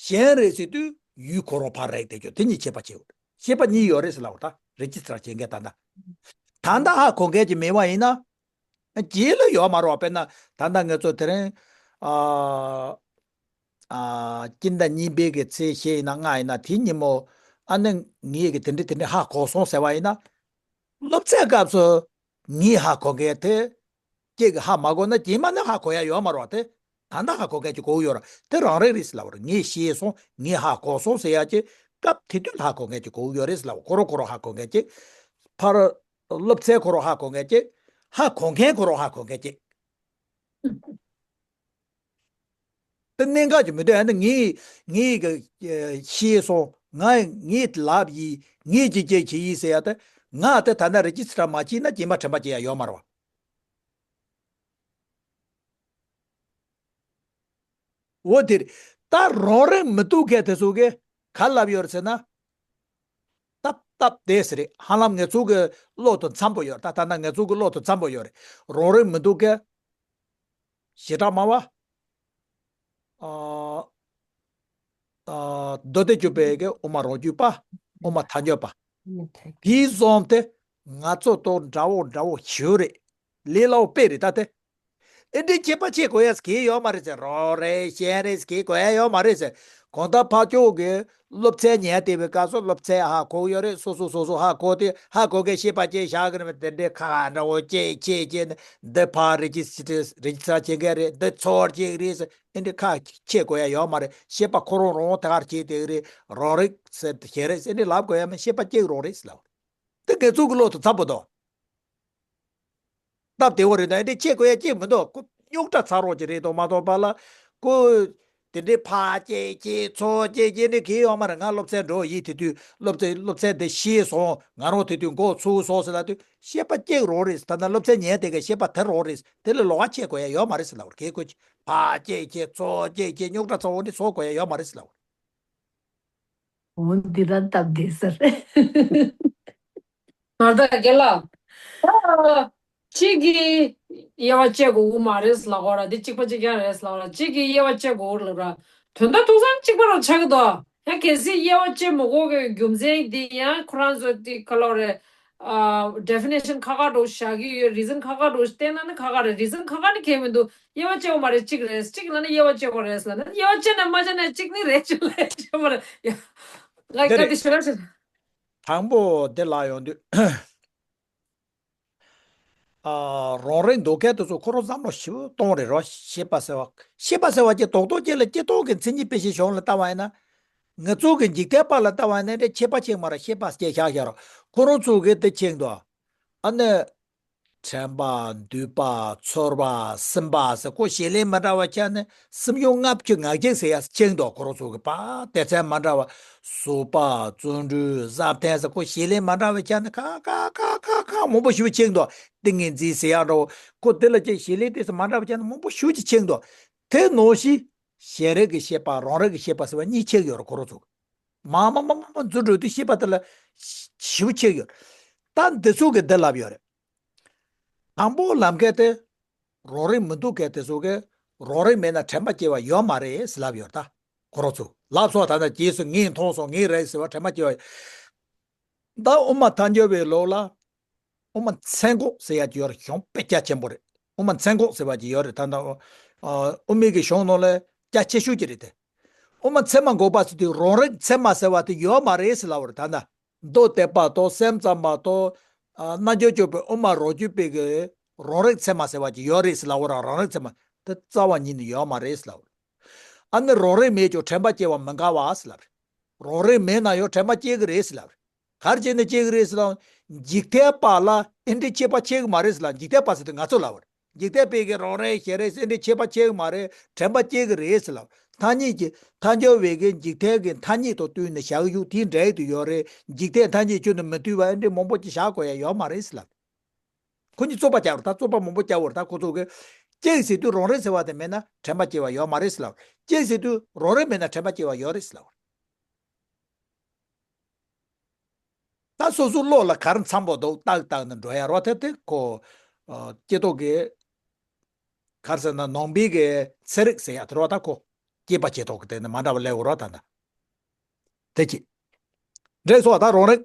གཞན་རིག་ཟེར་དུས་ཡུལ་ཁོ་རང་ཕར་རིག་དེ་ཆོ་དེ་གཉིས་ཁྱད་པར་ཕྱེ་དགོས་རེད། ཤེས་པ་གཉིས་ཡོད་རེད་ཟེར་ལབ་པ་ད། རེ་ཇི་སི་ཊར་བྱེད་མཁན་ད་ལྟ། ད་ལྟ་ཧ་གོ་མཁན་ཅིག་མེད་པ་ཡིན་ན། རྗེས་ལ་ཡོད་མ་རེད་བ། དཔེར་ན་ད་ལྟ་ང་ཚོ་དེ་རིང་ཨ་ཨ་སྤྱི་ཟླ་གཉིས་པའི་གི་ཚེས་བཞི་ཡིན་ན་ལྔ་ཡིན་ན་དེའི་ཉིན་མོ་ཨ་ནི་ངེད་ཀྱིས་དེ་འདྲ་དེ་འདྲ་ཧ་གོ་སོང་ཟེར་བ་ཡིན་ན། སློབ་ཚན་སྐབས་སུ་ངས་ཧ་གོ་མཁན་དེ་ཁྱེད་ཀྱིས་ཧ་མ་གོ་ན་རྗེས་མ་ནི་ཧ་གོ་ཡ་ཡོད་མ་རེད་བ། དེ་ད་ལྟ་ཧ་གོ་མཁན་ཅིག་དགོས་ཀྱི་ཡོད་རེད། དེ་རང་རེ་རེད་ཟེར་ལབ་པ་རེད། ངས་ཤེས་སོང་། ངས་ཧ་གོ་སོང་ཟེར་ཡ་ཅིག་སྐབས་དེ་དུས་ལ་ཧ་གོ་མཁན་ཅིག་དགོས་ཀྱི་ཡོད་རེད་ཟེར་ལབ་པ། ཁོ་རང་ཁོ་རང་ཧ་གོ་མཁན་ཅིག་ཕར་སློབ་ཚན་ཁོ་རང་ཧ་གོ་མཁན་ཅིག་ཧ་གོ་མཁན་ཁོ་རང་ཧ་གོ་མཁན་ཅིག་དེ་གནད་འགག་ཅིག་མི་འདུག་ཨ་ནི་ངས་ངས་གི་ཤེས་སོང་། ང་ངས་ལབ་ཡིན། ངས་ཅིག་ཅིག་བྱེད་ཡིན་ཟེར་ཡ་དེ། ང་དེ་ད་ལྟ་རེ་ཇི་སི་ཊར་མ་བྱས་ན་རྗེས་མ་དྲན་པ་སྐྱེ་ཡ་ཡོད་མ་རེད་བ། འོ་དེ་རེད། ད་རང་རེད་མི་འདུག་མཁན་དེ་ཚོ་གིས་ག་ལབ་ཡོད་རེད་ཟེར་ན། སྟབས་སྟབས་བདེ་ཟེར་རེད། ཧ་ལམ་ང་ཚོ་གི་བློ་དང་འཚམ་པོ་ཡོད་རེད། ད་ད་ལྟ་ང་ཚོ་གི་བློ་དང་འཚམ་པོ་ཡོད་རེད། རང་རེད་མི་འདུག་མཁན། ཞེ་དྲག་སྨྲ་བ། ཨ་ཨ་མདོ་སྡེ་བཅུ་པའི་གི་དབུ་མ་རང་རྒྱུད་པ། དབུ་མ་ཐལ་འགྱུར་པ། དེའི་བཟོ་དེ་ང་ཚོ་དང་འདྲ་བོ་འདྲ་བོ་ཞིག་རེད། ལས་སླ་བོ་དཔེ་རེད་ད་དེ། ཨེ་འདྲའི་ཁྱད་པར་ཕྱེ་དགོས་ཡ་གང་ཡང་ཡོད་མ་རེད་ཟེར། རང་རེད་གཞན་རེད་གང་དགོས་ཡ་ཡོད་མ་རེད་ཟེར། གང་ལྟར་ཕར་ཕྱོགས་ཀྱི་སློབ་ཚན་ཉན་བསྡད་པའི་སྐབས་སུ་སློབ་ཚན་ཧ་གོ་གི་ཡོད་རེད། སོ་སོ་སོ་སོ་ཧ་གོ་དེ་ཧ་གོ་མཁན་ཤེས་པ་ཅན་བཞག་གི་རེད། དེ་འདྲའི་ཁ་འདྲ་བོ་ཅིག་ཅིག་ཅིག་ནི་འདི་ཕར་རེ་ཇི་སི་ཊར་རེ་ཇི་སི་ཊར་བྱེད་མཁན་རེད། འདི་ཚོར་ཅིག་རེད་ཟེར། ཨེ་འདྲའི་ཁ་ཕྱེ་དགོས་ཡ་ཡོད་མ་རེད། ཤེས་པ་ཁོ་རང་རང་དེ་གར་བྱེད་བསྡད་ཀྱི་རེད། རང་རེད་ཟེར་གཞན་རེད་ཟེར་ཨེ་འདྲའི་ལབ་དགོས་ཡ་མེད། ཤེས་པ་གཅིག་རང་རེད་ཟེར་ལབ། དེ་ང་ཚོ་གི་བློ་དང་འཚམ་པོ་འདུག་སྟབས་བདེ་བོ་རེད་ད། ཨེ་འདྲའི་ཕྱེ་དགོས་ཡ་གཅིག་མི་འདུག་ཁོ་རྙོག་དྲ་ཚ་རོགས་ཀྱི་རེད་དོ་མ་གཏོགས་པ་ལ་ཁོ་དེ་འདྲའི་ཕར་ཅིག་ཅིག་ཚུར་ཅིག་ཅིག་འདྲའི་གང་ཡང་ཡོད་མ་རེད། ང་སློབ་ཚན་འགྲོ་ཡི་དེ་དུས་སློབ་ཚན་སློབ་ཚན་དེ་ཤེས་སོང་། ང་རང་དེ་དུས་འགོ་ཚུགས་སོང་ཟེར་ལབ་དུས་ཤེས་པ་གཅིག་རང་རེད། ད་ལྟ་སློབ་ཚན་ཉན་བསྡད་མཁན་ཤེས་པ་དེ་རང་རེད། དེ་ལ་ལོགས་ཀ་ཕྱེ་དགོས་ཡ་ཡོད་མ་རེད་ཟེར་ལབ་པ་རེད། ཁོ་ཕར་ཅིག་ཅིག་ཚུར་ཅིག་ཅིག་རྙོག་དྲ་ཚ་བོ་འདི་བཟོ་དགོས་ཡ་ཡོད་མ་རེད་ཟེར་ལབ་པ་རེད། འོ་འདི་རང་སྟབས་བདེ་ས་རེད། ང་ད་རྒན་ལགས། ཨ། གཅིག་གིས་དབྱེ་བ་བཅད་དགོས་མ་རེད་ལབ་ཀྱི་ཡོད་ར། འདི་གཅིག་པ་གཅིག་རྐྱང་རེད་ལབ་ཀྱི་ཡོད་ར། གཅིག་གིས་དབྱེ་བ་བཅད་དགོས་ལབ་ར། དོན་དག་ཐུག་ས་གཅིག་པ་རང་ཆགས་ཀྱི་འདུག་ཡང་གལ་སྲིད་དབྱེ་བ་བཅད་མི་དགོས་ཀྱི་རྒྱུ་མཚན་འདི་ཡང་ཁོ་རང་ཚོ་དེ་ག་ལབ་རེད། ཨ། ཌེ་ཕི་ནེ་ཤན་ཁག་ཁག་འདྲ་བོ་བཞག་གི་ཡོད། རི་ཛན་ཁག་ཁག་འདྲ་བོ་བསྟན་ན་ནི་ཁག་ཁག་རེད། རི་ཛན་ཁག་ཁག་ནི་གལ་མི་འདུག་དབྱེ་བ་བཅད་དགོས་མ་རེད། གཅིག་རེད། གཅིག་ལབ་ན་དབྱེ་བ་བཅད་དགོས་རེད་ལབ་ན་དབྱེ་བ་བཅད་ན་མ་བཅད་ན་གཅིག་ནི་རེད་ཅེས་ལབ་ཡ་བཅད་མ་རེད་ཡ། ལ་དེ་ཀ་རེད། དེ་ཤོད་ར་ཤོད། དང་པོ་དེ་ལ་ཡོང་དུས། ཨ། རང་རེད་འདུག་མཁན་དེ་ཚོ་ཁོ་རང་བསམ་བློ་ཞིབ་གཏོང་རེད་རོ། ཤེས་པ་ཟེར་བ། ཤེས་པ་ཟེར་བ་ཅིག་རྡོག་རྡོག་ཅིག་ལ་སྤྱིར་བཏང་གི་མཚན་ཉིད་དཔེ་ཞིག་གཞུང་ལ་ལྟ་བ་ཡིན་ན། ང་ཚོ་གི་འཇིག་རྟེན་པ་ལ་ལྟ་བ་ཡིན་ན་འདྲ་ཁྱད་པར་ཕྱེ་མ་རེད། ཤེས་པ་སྐྱེ་ཤག་ཤག་རོ། ཁོ་རང་ཚོ་གི་དེ་ཕྱེ་འདུག་ཨ་ནི། དྲན་པ། འདུས་པ། ཚོར་བ། སེམས་པ་ཟེར་ཁོ་བྱེད་ལས་མ་འདྲ་བ་ཆ་ནས་སུམ་སྟོང་ལྔ་བཅུ་ང་བརྒྱད་ཟེར་ཡ་ཕྱེ་འདུག་ཁོ་རང་ཚོ་གི་པ་སྡེ་ཚན་མ་འདྲ་བ། གཟུགས་པོ། བརྩོན་འགྲུས། བསམ་གཏན་ཟེར་ཁོ་བྱེད་ལས་མ་འདྲ་བ་ཆ་ནས་ཁག་ཁག་ཁག་ཁག་མང་པོ་ཞིག་ཕྱེ་འདུག་ཏིང་ངེ་འཛིན་ཟེར་ཡ་འདྲ་བོ། ཁོ་དེ་ལ་ཅིག་བྱེད་ལས་དེ་ཚོ་མ་འདྲ་བ་ཆ་ནས་མང་པོ་ཞིག་ཅིག་ཕྱེ་འདུག་དེ་ནང་བཞིན་གཞན་རིག་གི་ཤེས་པ་རང་རིག་གི་ཤེས་པ་ཟེར་བ་གཉིས་ཕྱེ་ཡོད་རེད་ཁོ་རང་ཚོ། མ་མ་མ་མ་མ་འཛུལ་འགྲོ་དུས་ཤེས་པ་དེ་ལ་ཞིབ་ཕྱེ་ཡོད། ད་འདི་ཚོ་གི་འདི་ལབ་ཡོད་རེད། དང་པོ་ལབ་མཁན་དེ། རང་རིག་མི་འདུག་མཁན་དེ་ཚོ་གིས་རང་རིག་མེད་ན་དྲན་པ་སྐྱེ་བ་ཡོད་མ་རེད་ཟེར་ལབ་ཡོད་ད། ཁོ་རང་ཚོ་ལབ་སོང་། ད་ནི་རྗེས་སུ་ངས་མཐོང་སོང་། ངས་རེད་ཟེར་བ་དྲན་པ་སྐྱེ་བ། ད་དབུ་མ་ཐལ་འགྱུར་བའི་ལུགས་ལ། དབུ་མ་མཚན་འགོག་ཟེར་ཡ་ཅིག་ཡོད་རེད། གཞུང་དཔེ་རྒྱ་ཆེན་པོ་རེད། དབུ་མ་མཚན་འགོག་ཟེར་བ་ཅིག་ཡོད་རེད། ད་ལྟ་ཨ་དབུ་མའི་གི་གཞུང་ནང་ལ་རྒྱ་ཆེ་ཤོས་ཅིག་རེད་དེ། དབུ་མ་ཚད་མ་འགོག་པ་ཟེར་དུས་རང་རིག་ཚད་མ་ཟེར་བ་དེ་ཡོད་མ་རེད་ཟེར་ལབ་པ་རེད། ད་ལྟ་མདོ་སྡེ་པ་དང་སེམས་ཙམ་པ་དང་། ཨ་རྣལ་འབྱོར་སྤྱོད་པའི་དབུ་མ་རང་རྒྱུད་པའི་གི་རང་རིག་ཚད་མ་ཟེར་བ་ཅིག་ཡོད་རེད་ཟེར་ལབ་པ་རང་རང་རིག་ཚད་མ་དེ་རྩ་བ་ཉིད་ནས་ཡོད་མ་རེད་ཟེར་ལབ་པ་རེད། ཨ་ནི་རང་རིག་མེད་ཀྱང་དྲན་པ་སྐྱེ་བ་མི་འགལ་བ་ཟེར་ལབ་པ་རེད། རང་རིག་མེད་ན་ཡང་དྲན་པ་སྐྱེ་གི་རེད་ཟེར་ལབ་པ་རེད། ག་རེ་བྱས་ནས་སྐྱེ་གི་རེད་ཟེར་ལབ། འཇིག་རྟེན་པ་ལ་ཨེ་འདྲའི་ཁྱད་པར་ཕྱེ་གི་མ་རེད་ཟེར་ལབ། འཇིག་རྟེན་པ་ཟེར་དུས་ང་ཚོ་ལབ་པ་རེད། འཇིག་རྟེན་པའི་གི་རང་རིག་གཞན་རིག་ཨེ་འདྲའི་ཁྱད་པར་ཕྱེ་གི་མ་རེད། དྲན་པ་སྐྱེ་གི་རེད་ཟེར་ལབ། ཐ་སྙད་ཀྱི་ཐལ་འགྱུར་བའི་གི་འཇིག་རྟེན་གྱི་ཐ་སྙད་དང་བསྟུན་ནས་བཞག་གི་ཡོད། དེའི་འགྲེལ་དུ་ཡོད་རེད། འཇིག་རྟེན་ཐ་སྙད་ཁྱོན་ནས་མི་མཐུན་པ་ཨེ་འདྲའི་མང་པོ་ཅིག་བཞག་དགོས་ཡ་ཡོད་མ་རེད་ཟེར་ལབ། ཁོ་གཉིས་རྩོད་པ་རྒྱག་རོགས། ད་རྩོད་པ་མང་པོ་རྒྱག་འོར་ད་ཁོ་ཚོ་གི། གཅིག་ཟེར་དུས་རང་རིག་ཟེར་བ་དེ་མེད་ན་དྲན་པ་སྐྱེ་བ་ཡོད་མ་རེད་ཟེར་ལབ། གཅིག་ཟེར་དུས་རང་རིག་མེད་ན་དྲན་པ་སྐྱེ་བ་ཡོད་རེད་ཟེར་ལབ། ད་སོ་སོའི་བློ་ལ་ག་རེ་འཚམ་པོ་འདུག་ཏག་ཏག་ནས་འགྲོ་ཡ་རོ། དེ་དེ་ཁོ། ཨ་སྐྱེ་ཐོག་གི། ག་རེ་ཟེར་ན་ནང་པའི་གི་ཚན་རིག་ཟེར་ཡ་དེ་རོ། ད་ཁོ་སྐྱེས་པ་བྱེད་ཐོག་གི་དེ་ནི་མ་འདྲ་བ་ལས་འོ་རོ་ད་ན། དེ་གཅིག་འདྲེས་སོ། ད་རང་རིག་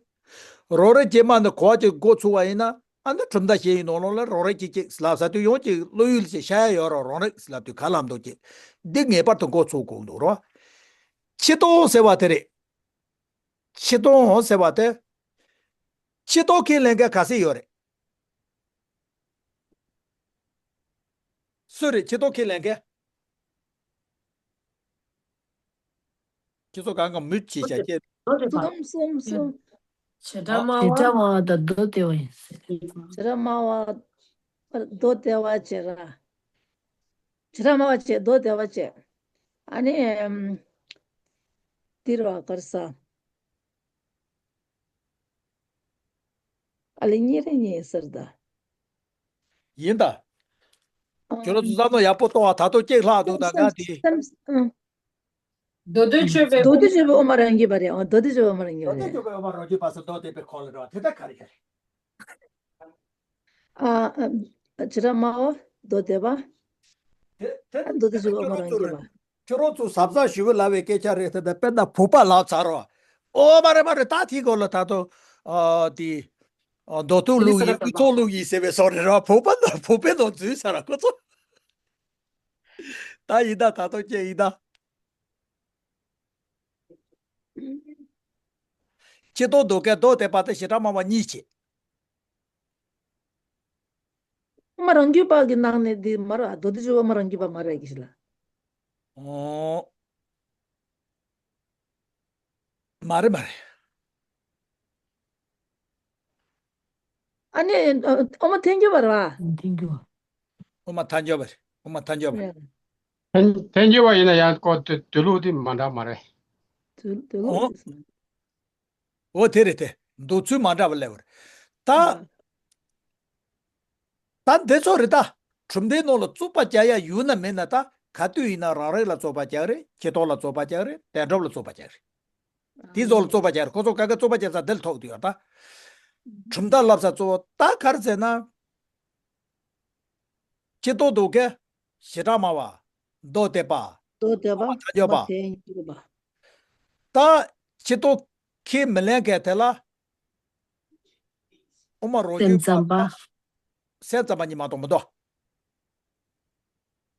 རང་རིག་རྗེས་མ་ནི་གོ་བ་གཅིག་འགོ་ཚུགས་པ་ཡིན་ན། ཨ་ནི་གྲུབ་མཐའ་བཞི་ཡི་ནང་ལོགས་ལ་རང་རིག་གི་གཅིག་ལབ་ས་དུས་ཡོངས་ཀྱི་བློ་ཡུལ་གྱི་ཤ་ཡ་ཡོད་ར་རང་རིག་ལབ་དུས་ག་ལ་འདུག་ཅེས་འདི་ངེས་པར་དུ་མགོ་ཚོས་དགོས་འདུག་རོ། ཕྱི་ལྟོ་ཟེར་བ་དེ་རེད། ཕྱི་ལྟོ་ཟེར་བ་དེ། ཕྱི་ལྟོ་ཁས་ལེན་མཁན་ག་ཚད་ཡོད་རེད། སུ་རེད་ཕྱི་ལྟོ་ཁས་ལེན་མཁན། ཁྱེད་ཚོ་གང་ག་མུད་ཅེས་བྱ་ཁྱེད། གསུམ་གསུམ་གསུམ། བྱེ་བྲག་སྨྲ་བྱེ་བྲག་སྨྲ་བ་དང་མདོ་སྡེ་པ་ཡིན་ཟེར། བྱེ་བྲག་སྨྲ་བ། མདོ་སྡེ་པ་བྱེ་བྲག་བྱེ་བྲག་སྨྲ་བ་བྱེ་མདོ་སྡེ་པ་བྱེ། ཨ་ནི། ཨམ། འདིར་བ་གར་ས། ཨ་ལེ་གཉིས་རེ་གཉིས་ཟེར་ད། ཡིན་ད། ཨ། ཁྱོད་རང་ཚོ་བསམ་བློ་ཡག་པོ་གཏོང་བ་ད་དུང་ཅིག་ལྷག་འདུག་ད་ང་དེ། སེམས་སེམས་ཨ། མདོ་སྡེ་སྤྱོད་པའི། མདོ་སྡེ་སྤྱོད་པའི་དབུ་མ་རང་རྒྱུད་པ་རེད། ཨ། མདོ་སྡེ་སྤྱོད་པའི་དབུ་མ་རང་རྒྱུད་པ་རེད། མདོ་སྡེ་སྤྱོད་པའི་དབུ་མ་རང་རྒྱུད་པ་ཟེར་མདོ་སྡེ་པའི་ཁོག་ལ་རེད་བ་དེ་ད་ག་རེ་ག་རེ། ཨ། ཨ། བྱེ་བྲག་སྨྲ་བ། མདོ་སྡེ་པ། དེ་དེ་ཨ། མདོ་སྡེ་སྤྱོད་པའི་དབུ་མ་རང་རྒྱུད་པ། ཁྱོད་རང་ཚོ་ཟབ་ཟབ་ཞུ་བའི་ལབ་པའི་སྐད་ཆ་རེད་དེ་ད་དཔེར་ན་བུ་པ་ལབ་ཚར་རོ། ཨོ་མ་རེད་མ་རེད་ད་དེའི་སྐོར་ལ་ད་དུང་ཨ་དེ་ཨ་མདོ་སྟོད་ལུགས་ཡིན་དབུས་གཙང་ལུགས་ཡིན་ཟེར་བའི་བཟོ་རེད་ར། བུ་པ་ན་བུ་པའི་ནང་འཛུལ་ཚར་ར་ཁོ་ཚོ། ད་ཡིན་ད་ད་དུང་སྐྱེ་ཡིན་ད། ཕྱི་ལྟོ་མདོ་སྐད་མདོ་སྡེ་པ་དེ་བྱེ་བྲག་སྨྲ་བ་གཉིས་བྱེད། དབུ་མ་རང་རྒྱུད་པ་གི་ནང་ནས་འདི་མ་རེད། མདོ་སྡེ་སྤྱོད་པའི་དབུ་མ་རང་རྒྱུད་པ་མ་རེད་ཀྱི་ཞིག་ལ། ཨོ། མ་རེད་མ་རེད། ཨ་ནི་ཨ། དབུ་མ་ཐལ་འགྱུར་བ་རེད་བ། ཐལ་འགྱུར་བ། དབུ་མ་ཐལ་འགྱུར་བ་རེད། དབུ་མ་ཐལ་འགྱུར་བ་རེད། ཐལ་ཐལ་འགྱུར་བ་ཡིན་ན་ཡང་ཀོ་དུ་དུ་ལུགས་དེ་མ་འདྲ་མ་རེད། དུ་དུ་ལུགས་ཨོ། དེ་སོང་། འོ་དེ་རེད་དེ། འདོད་ཚུལ་མ་འདྲ་བ་སླེབས་པ་རེད། ད། ཨ། ད་འདི་ཚོ་རེད་ད། གྲུབ་མཐའི་ནང་ལ་རྩོད་པ་རྒྱག་ཡ་ཡོད་ན་མེད་ན་ད་ག་དུས་ཡིན་ན་རང་རིག་ལ་རྩོད་པ་རྒྱག་རེད། ཕྱི་ལྟོ་ལ་རྩོད་པ་རྒྱག་རེད། དོན་གྲུབ་ལ་རྩོད་པ་རྒྱག་རེད། དེ་ཚོ་ལ་རྩོད་པ་རྒྱག་རེད། ཁོ་ཚོ་ག་ག་རྩོད་པ་རྒྱག་ས་འདིར་ཐུག་དུས་ཡོད་ད། གྲུབ་མཐའ་བསླབ་ས་གཙོ་བོ་ད་ག་རེ་ཟེར་ན། ཕྱི་ལྟོ་མདོ་སྐད། བྱེ་བྲག་སྨྲ་བ། མདོ་སྡེ་པ། མདོ་སྡེ་པ། དབུ་མ་ཐལ་འགྱུར་པ། དབུ་མ་ཐལ་འགྱུར་པ། ད་ཕྱི་ལྟོ་ཁས་མི་ལེན་མཁན་དེ་ལ། དབུ་མ་རང་རྒྱུད་པ། སེམས་ཙམ་པ། སེམས་ཙམ་པ་གཉིས་མ་གཏོགས་མི་འདུག་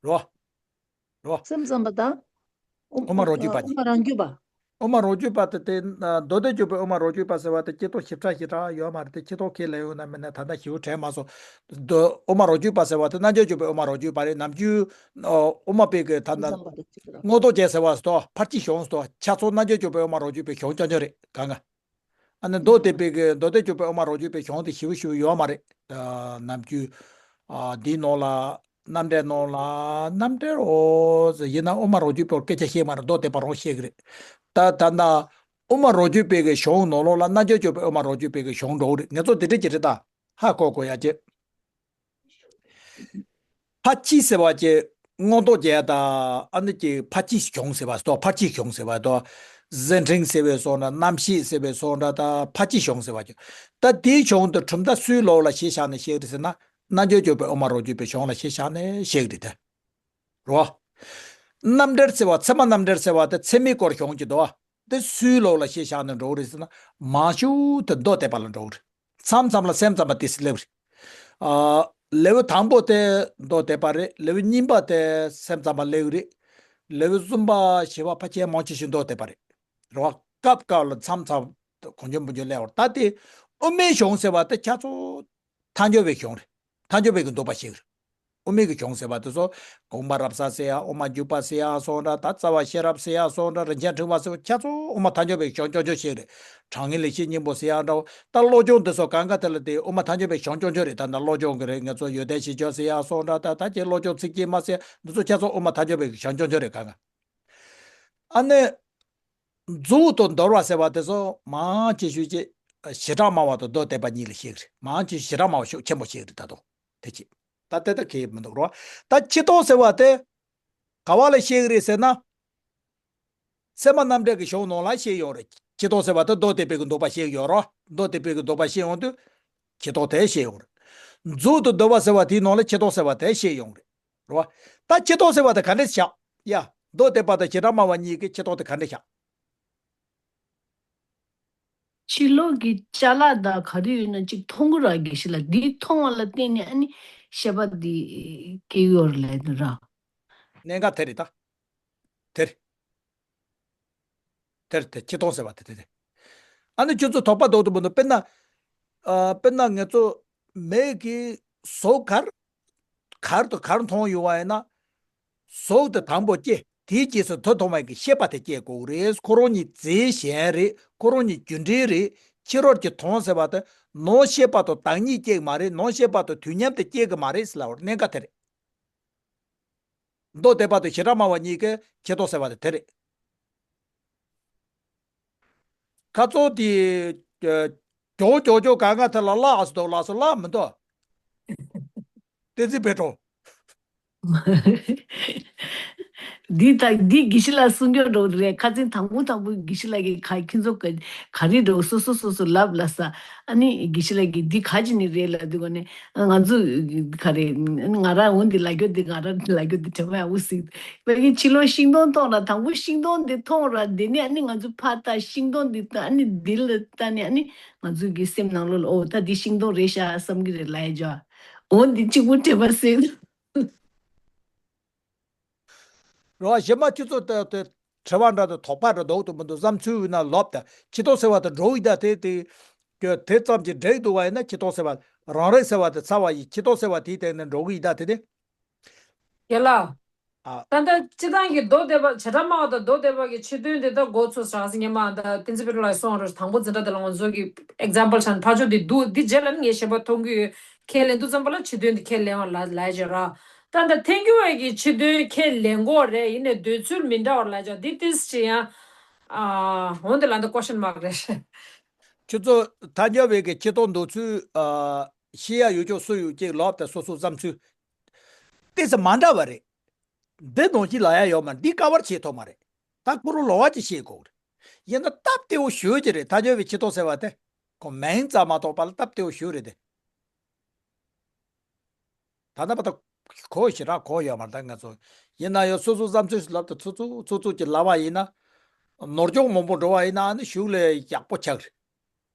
རོ། རོ། སེམས་ཙམ་པ་དང་། དབུ་དབུ་མ་རང་རྒྱུད་པ། དབུ་མ་རང་རྒྱུད་པ། དབུ་མ་རང་རྒྱུད་པ་དེ་དེ་མདོ་སྡེ་སྤྱོད་པའི་དབུ་མ་རང་རྒྱུད་པ་ཟེར་བ་དེ་སྤྱི་ལྟོ་ཞིབ་ཕྲ་ཞིབ་ཕྲ་ཡོད་མ་རེད་དེ། སྤྱི་ལྟོ་ཁས་ལེན་ཡོད་ན་མེད་ན་ད་ལྟ་ཞིབ་དྲན་མ་སོང་། མདོ་དབུ་མ་རང་རྒྱུད་པ་ཟེར་བ་དེ་རྣལ་འབྱོར་སྤྱོད་པའི་དབུ་མ་རང་རྒྱུད་པ་རེད། ནམ་རྒྱུན་དབུ་མ་པའི་གི་ད་ལྟ་སེམས་ཙམ་པ་དང་སྤྱི་ལྟོ། མངོན་རྟོགས་རྒྱན་ཟེར་བ་སོགས་ཕར་ཕྱིན་གཞུང་སོགས་ཆ་ཚང་རྣལ་འབྱོར་སྤྱོད་པའི་དབུ་མ་རང་རྒྱུད་པའི་གཞུང་རྐྱང་རྐྱང་རེད་གང་ག་ཨ་ནི་མདོ་སྡེ་པའི་གི་མདོ་སྡེ་སྤྱོད་པའི་དབུ་མ་རང་རྒྱུད་པའི་གཞུང་དེ་ཞིབ་ཞིབ་ཡོད་མ་རེད། ཨ་ནམ་རྒྱུན། ཨ་འདིའི་ནང་ལ། རྣམ་འགྲེལ་ནང་ལ། རྣམ་འགྲེལ་འོ་ཟེར་ཡིན་ན་དབུ་མ་རང་རྒྱུད་པའི་སྐད་ཆ་བཤད་མ་རེད། མདོ་སྡེ་པ་རང་བཤད་གི་རེད། ད་ད་ལྟ་དབུ་མ་རང་རྒྱུད་པའི་གི་གཞུང་ནང་ལོགས་ལ་རྣལ་འབྱོར་སྤྱོད་པའི་དབུ་མ་རང་རྒྱུད་པའི་གི་གཞུང་འགྲོ་གི་རེད། ངེད་ཚོ་དེ་འདྲ་ཅིག་རེད་ད། ཧ་གོ་དགོས་ཡ་ཅིག་ཕར་ཕྱིན་ཟེར་བ་ཅིག་མངོན་རྟོགས་རྒྱན་དང་ཨ་ནི་ཅིག་ཕར་ཕྱིན་གཞུང་ཟེར་བ་སོགས། ཕར་ཕྱིན་གཞུང་ཟེར་བ་དང་། གཟི་མཁྲིག་ཟེར་བའི་སོགས་འདྲ། རྣམ་ཤེས་ཟེར་བའི་སོགས་འདྲ། ད་ཕར་ཕྱིན་གཞུང་ཟེར་བ་ཅིག་ད་དེའི་གཞུང་དུ་གྲུབ་མཐའ་སུའི་ལོགས་ལ་གཞི་བཞག་ནས་བཤད་ཀྱི་རེད་ཟེར་ན། རྣལ་འབྱོར་སྤྱོད་པའི་དབུ་མ་རང་རྒྱུད་པའི་གཞུང་ལ་གཞི་བཞག་ནས་བཤད་ཀྱི་རེད་དེ། རོ། རྣམ་འགྲེལ་ཟེར་བ། ཚད་མ་རྣམ་འགྲེལ་ཟེར་བ་དེ་ཚད་མའི་སྐོར་གཞུང་གཅིག་འདུག་བ། དེ་སུའི་ལོགས་ལ་གཞི་བཞག་ནས་འགྲོ་གི་རེད་ཟེར་ན། མང་ཤོས་དེ་མདོ་སྡེ་པ་ལ་འགྲོ་གི་རེད། མཚམས་མཚམས་ལ་སེམས་ཙམ་པ་དེ་སླེབས་རེད། ཨ། ལེའུ་དང་པོ་དེ་མདོ་སྡེ་པ་རེད། ལེའུ་གཉིས་པ་དེ་སེམས་ཙམ་པ་སླེབས་རེད། ལེའུ་གསུམ་པ་བཞི་པ་ཕལ་ཆེར་མང་ཆེ་ཤོས་མདོ་སྡེ་པ་རེད། རེད་བ། སྐབས་སྐབས་ལ་མཚམས་མཚམས་གང་བྱུང་མང་བྱུང་སླེབས་པ་རེད། ད་དེ་དབུ་མའི་གཞུང་ཟེར་བ་དེ་ཁྱེད་ཚོ་ཐལ་འགྱུར་བའི་གཞུང་རེད། ཐལ་འགྱུར་བའི་གི་འདོད་པ་ཞིག་རེད། དབུ་མའི་གི་གཞུང་ཟེར་བ་དེ་ཚོ། དགོངས་པ་རབ་གསལ་ཟེར་ཡ། དབུ་མ་འཇུག་པ་ཟེར་ཡ་སོགས་འདྲ། ད་རྩ་བ་ཤེས་རབ་ཟེར་ཡ་སོགས་འདྲ། རིན་ཆེན་ཕྲེང་བ་ཟེར་བ་ཁྱེད་ཚོ་དབུ་མ་ཐལ་འགྱུར་བའི་གཞུང་རྐྱང་རྐྱང་ཞིག་རེད། དྲང་ངེས་ལེགས་བཤད་སྙིང་པོ་ཟེར་ཡ་འདྲ་བོ། ད་བློ་སྦྱོང་འདི་ཚོ་གང་ག་དེ་ལ་དེ་དབུ་མ་ཐལ་འགྱུར་བའི་གཞུང་རྐྱང་རྐྱང་རེད། ད་ད་བློ་སྦྱོང་གི་རེད། ང་ཚོ་ཡོན་ཏན་བཞི་སྦྱོར་ཟེར་ཡ་སོགས་འདྲ། ད་ད་ཀྱི་བློ་སྦྱོང་ཚིགས་བཅད་མ་ཟེར་ཡ་འདི་ཚོ་ཁྱེད་ཚོ་དབུ་མ་ཐལ་འགྱུར་བའི་གི་གཞུང་རྐྱང་རྐྱང་རེད་གང་ག་ཨ་ནི། རྫོགས་དང་འདོར་བ་ཟེར་བ་དེ་ཚོ་མང་ཆེ་ཤོས་ཀྱིས་བྱེ་བྲག་སྨྲ་བ་དང་མདོ་སྡེ་པ་གཉིས་ལ་བཤད་ཀྱི་རེད། མང་ཆེ་ཤོས་བྱེ་བྲག་སྨྲ་བ་ཤུགས་ཆེན་པོ་བཤད་ཀྱི་རེད། ད་དུང་དེ་ཅི། ད་དེ་ད་གལ་མི་འདུག་རོ། ད་ཕྱི་ལྟོ་ཟེར་བ་དེ་ག་བ་ལ་བཤད་ཀྱི་རེད་ཟེར་ན། ཚད་མ་རྣམ་འགྲེལ་གྱི་གཞུང་ནང་ལ་བཤད་ཡོད་རེད། ཕྱི་ལྟོ་ཟེར་བ་དེ་མདོ་སྡེ་པའི་གི་འདོད་པ་བཤད་ཡོད་རོ། མདོ་སྡེ་པའི་གི་འདོད་པ་བཤད་ཡོང་དུས་ཕྱི་ལྟོ་དེ་བཤད་ཡོང་རེད། རྫོགས་དང་འདོར་བ་ཟེར་བ་དེའི་ནང་ལ་ཕྱི་ལྟོ་ཟེར་བ་དེ་བཤད་ཡོང་རེད། རོ། ད་ཕྱི་ལྟོ་ཟེར་བ་དེ་ག་འདྲས་བཞག་ཡ། མདོ་སྡེ་པ་དང་བྱེ་བྲག་སྨྲ་བ་གཉིས་ཀྱིས་ཕྱི་ལྟོ་དེ་ག་འདྲས་བཞག་ཕྱི་ལོགས་ཀྱི་ཅ་ལག་དང་ག་རེ་ཡོད་ན་གཅིག་མཐོང་གི་ར། དགེ་བཤེས་ལགས། འདི་མཐོང་བ་ལ་བརྟེན་ནས་ཨ་ནི་ཤེས་པ་འདི་སྐྱེ་ཡོད་རེད་ལབ་ཡོད་ར། གནད་འགག་དེ་རེད་ད། དེ་རེད། དེར་དེ་ཁྱི་སྟོང་ཟེར་བ་དེ་དེ་དེ། ཨ་ནི་ཁྱོད་ཚོ་དོགས་པ་འདུག་ཏུ་མི་འདུག་དཔེར་ན། ཨ། དཔེར་ན་ང་ཚོ་མིག་གིས་གཟུགས་གར་གར་དུ་གར་མཐོང་ཡོང་བ་ཡིན་ན། གཟུགས་དེ་དང་པོ་སྐྱེ། དེའི་རྗེས་སུ་དེ་མཐོང་བ་གི་ཤེས་པ་དེ་སྐྱེ་དགོས་རེད། ཁོ་རང་ཉིད་རྫས་གཞན་རེད། ཁོ་རང་ཉིད་རྒྱུ་འབྲས་རེད། ཕྱི་རོལ་གྱིས་མཐོང་ཟེར་བ་དེ་ནང་ཤེས་པ་དང་བདག་ཉིད་སྐྱེ་གི་མ་རེད། ནང་ཤེས་པ་དང་དུས་མཉམ་དུ་སྐྱེ་གི་མ་རེད་ཟེར་ལབ་པར་གནད་འགག་དེ་རེད། མདོ་སྡེ་པ་དང་བྱེ་བྲག་སྨྲ་བ་གཉིས་ཀྱིས་ཁྱི་སྟོང་ཟེར་བ་དེ་དེ་རེད། ཁ་ཚོ་དེ། ཨ། ཀྱོག་ཀྱོག་ཀྱོག་གང་ག་དེ་ལ་ལ་ཨ་སི་འདུག་ལ་སོ་ལ་མི་འདུག་བསྟན་འཛིན་པེ་ཏྲོ། འདི་ད་འདི་དགེ་བཤེས་ལགས་གསུང་རྒྱུ་འགྲོ་རེད། ཁ་སང་དང་པོ་དང་པོ་དགེ་བཤེས་ལགས་ཀྱིས་ག་ཁྱེད་ཚོ་ག་ག་རེ་འགྲོ་སོ་སོ་སོ་སོ་ལབ་ལ་ས། ཨ་ནི་དགེ་བཤེས་ལགས་ཀྱིས་འདི་ག་ཅི་ནས་རེད་ལབ་དུས་གོ་ནས། ང་ཚོ་ག་རེ། ང་རང་འོ་འདི་ལབ་རྒྱུ་འདི། ང་རང་ལབ་རྒྱུ་འདི་དྲན་པ་ཡག་པོ་ཞིག་བའི་ཕྱི་ལོགས་ཤིང་སྡོང་མཐོང་ར། དང་པོ་ཤིང་སྡོང་འདི་མཐོང་ར། དེ་ནས་ཨ་ནི་ང་ཚོ་ཕར་ལྟ། ཤིང་སྡོང་འདི་ལྟ། ཨ་ནི་འདི་ལ་ལྟ་ནས་ཨ་ནི་ང་ཚོ་གི་སེམས་ནང་ལོགས་ལ་ཨོ་ད་འདི་ཤིང་སྡོང་རེད་ཤག་བསམ་གི་རེད་ལབ་ཡ་ཅོ། འོ་འདི་གཅིག་པུ་དྲན་པ་སེམས། རོ། གཞན་མ་ཁྱོད་ཚོ་ད་དེ་དྲི་བ་འདྲ་དང་དོགས་པ་འདྲ་འདུག་ཏུ་མི་འདུག་བསམ་ཚུལ་ཡོད་ན་ལབ་དང་། ཁྱི་སྟོང་ཟེར་བ་དང་འགྲོ་གི་ཡིན་ད་དེ་དེ། དེ་ཙམ་གྱིས་འགྲིག་འདུག་བ་ཡིན་ན་ཁྱི་སྟོང་ཟེར་བ་རང་རིག་ཟེར་བ་དེ་ཚར་བ་ཡིན། ཁྱི་སྟོང་ཟེར་བ་དེའི་སྟེང་ནས་འགྲོ་གི་ཡིན་ད་དེ་དེ། རྒན་ལགས། ཨ། ད་ལྟ་སྤྱི་བཏང་གི་མདོ་སྡེ་པ། བྱེ་བྲག་སྨྲ་བ་དང་མདོ་སྡེ་པ་གི་ཕྱི་དོན་དེ་ད་འགོ་ཚུགས་ཟེར་ཟེར་ཉི་མ་ད་བསྟན་འཛིན་པེ་ཏྲོ་ལགས་གསུངས་རེད། དང་པོ་འཛིན་གྲྭ་དེ་ལ་ང་ཚོ་གི་ཨེག་ཛམ་པལ་ཆ་ནས་ཕར་ཕྱོགས་དེ་འདུག་འདི་རྗེས་ལ་ནི་ངས་ཞེན་པ་མཐོང་གི་ཡོད། ཁས་ལེན་དུས་ཙམ་པ་ལ་ཕྱི་དོན་དེ་ཁས་ལེན་པ་ལ་ལབ་ཡ་ཅིག་ཡོད་ར། ད་ལྟ་ཐལ་འགྱུར་བའི་གི་ཕྱི་དོན་ཁས་ལེན་གྱི་ཡོད་རེད། ཡིན་ནའི་འདོད་ཚུལ་མི་འདྲ་བ་ལབ་ཡ་ཅིག་ཡོད། འདི་ཏིས་ཅི་ཡང་། ཨ། འོན་ཏེ་ལ་འདི་ཀོ་ཤན་མཱག་རེད། ཁྱོད་ཚོ་ཐལ་འགྱུར་བའི་གི་ཁྱི་སྟོང་འདོད་ཚུལ། ཨ། ཤེས་ཡ་ཡོད་ཅོག་སུ་ཡོད་ཅིག་ལབ་དང་སོ་སོ་བསམ་ཚུལ་ཏོག་ཙམ་མ་འདྲ་བ་རེད། འདི་ནང་བཞིན་ལབ་ཡ་ཡོད་མ་རེད། འདི་ཀ་བར་བྱེད་ཐུབ་མ་རེད། ད་ཁོ་རང་ལོགས་ཀ་ཅིག་བཤད་དགོས་རེད། ཡིན་ན་སྟབས་བདེ་བོ་ཞེ་པོ་ཅིག་རེད། ཐལ་འགྱུར་བའི་ཁྱི་སྟོང་ཟེར་བ་དེ། ཁོ་མིང་ཙམ་མ་གཏོགས་པ་ལ་སྟབས་བདེ་བོ་ཞེ་པོ་རེད་དེ། ད་ལྟ་བར་དུ་གོ་ཞེ་དྲག་གོ་ཡོད་མ་རེད་ད་ང་ཚོ། ཡིན་ན་ཡང་སོ་སོ་བསམ་ཚུལ་ལབ་དང་ཚུར་ཚུར་ཚུར་ཚུར་ཅིག་ལབ་པ་ཡིན་ན། ནོར་འཁྱོག་མང་པོ་འགྲོ་བ་ཡིན་ན་ཨ་ནི་གཞུག་ལ་ཡག་པོ་ཆགས་རེད།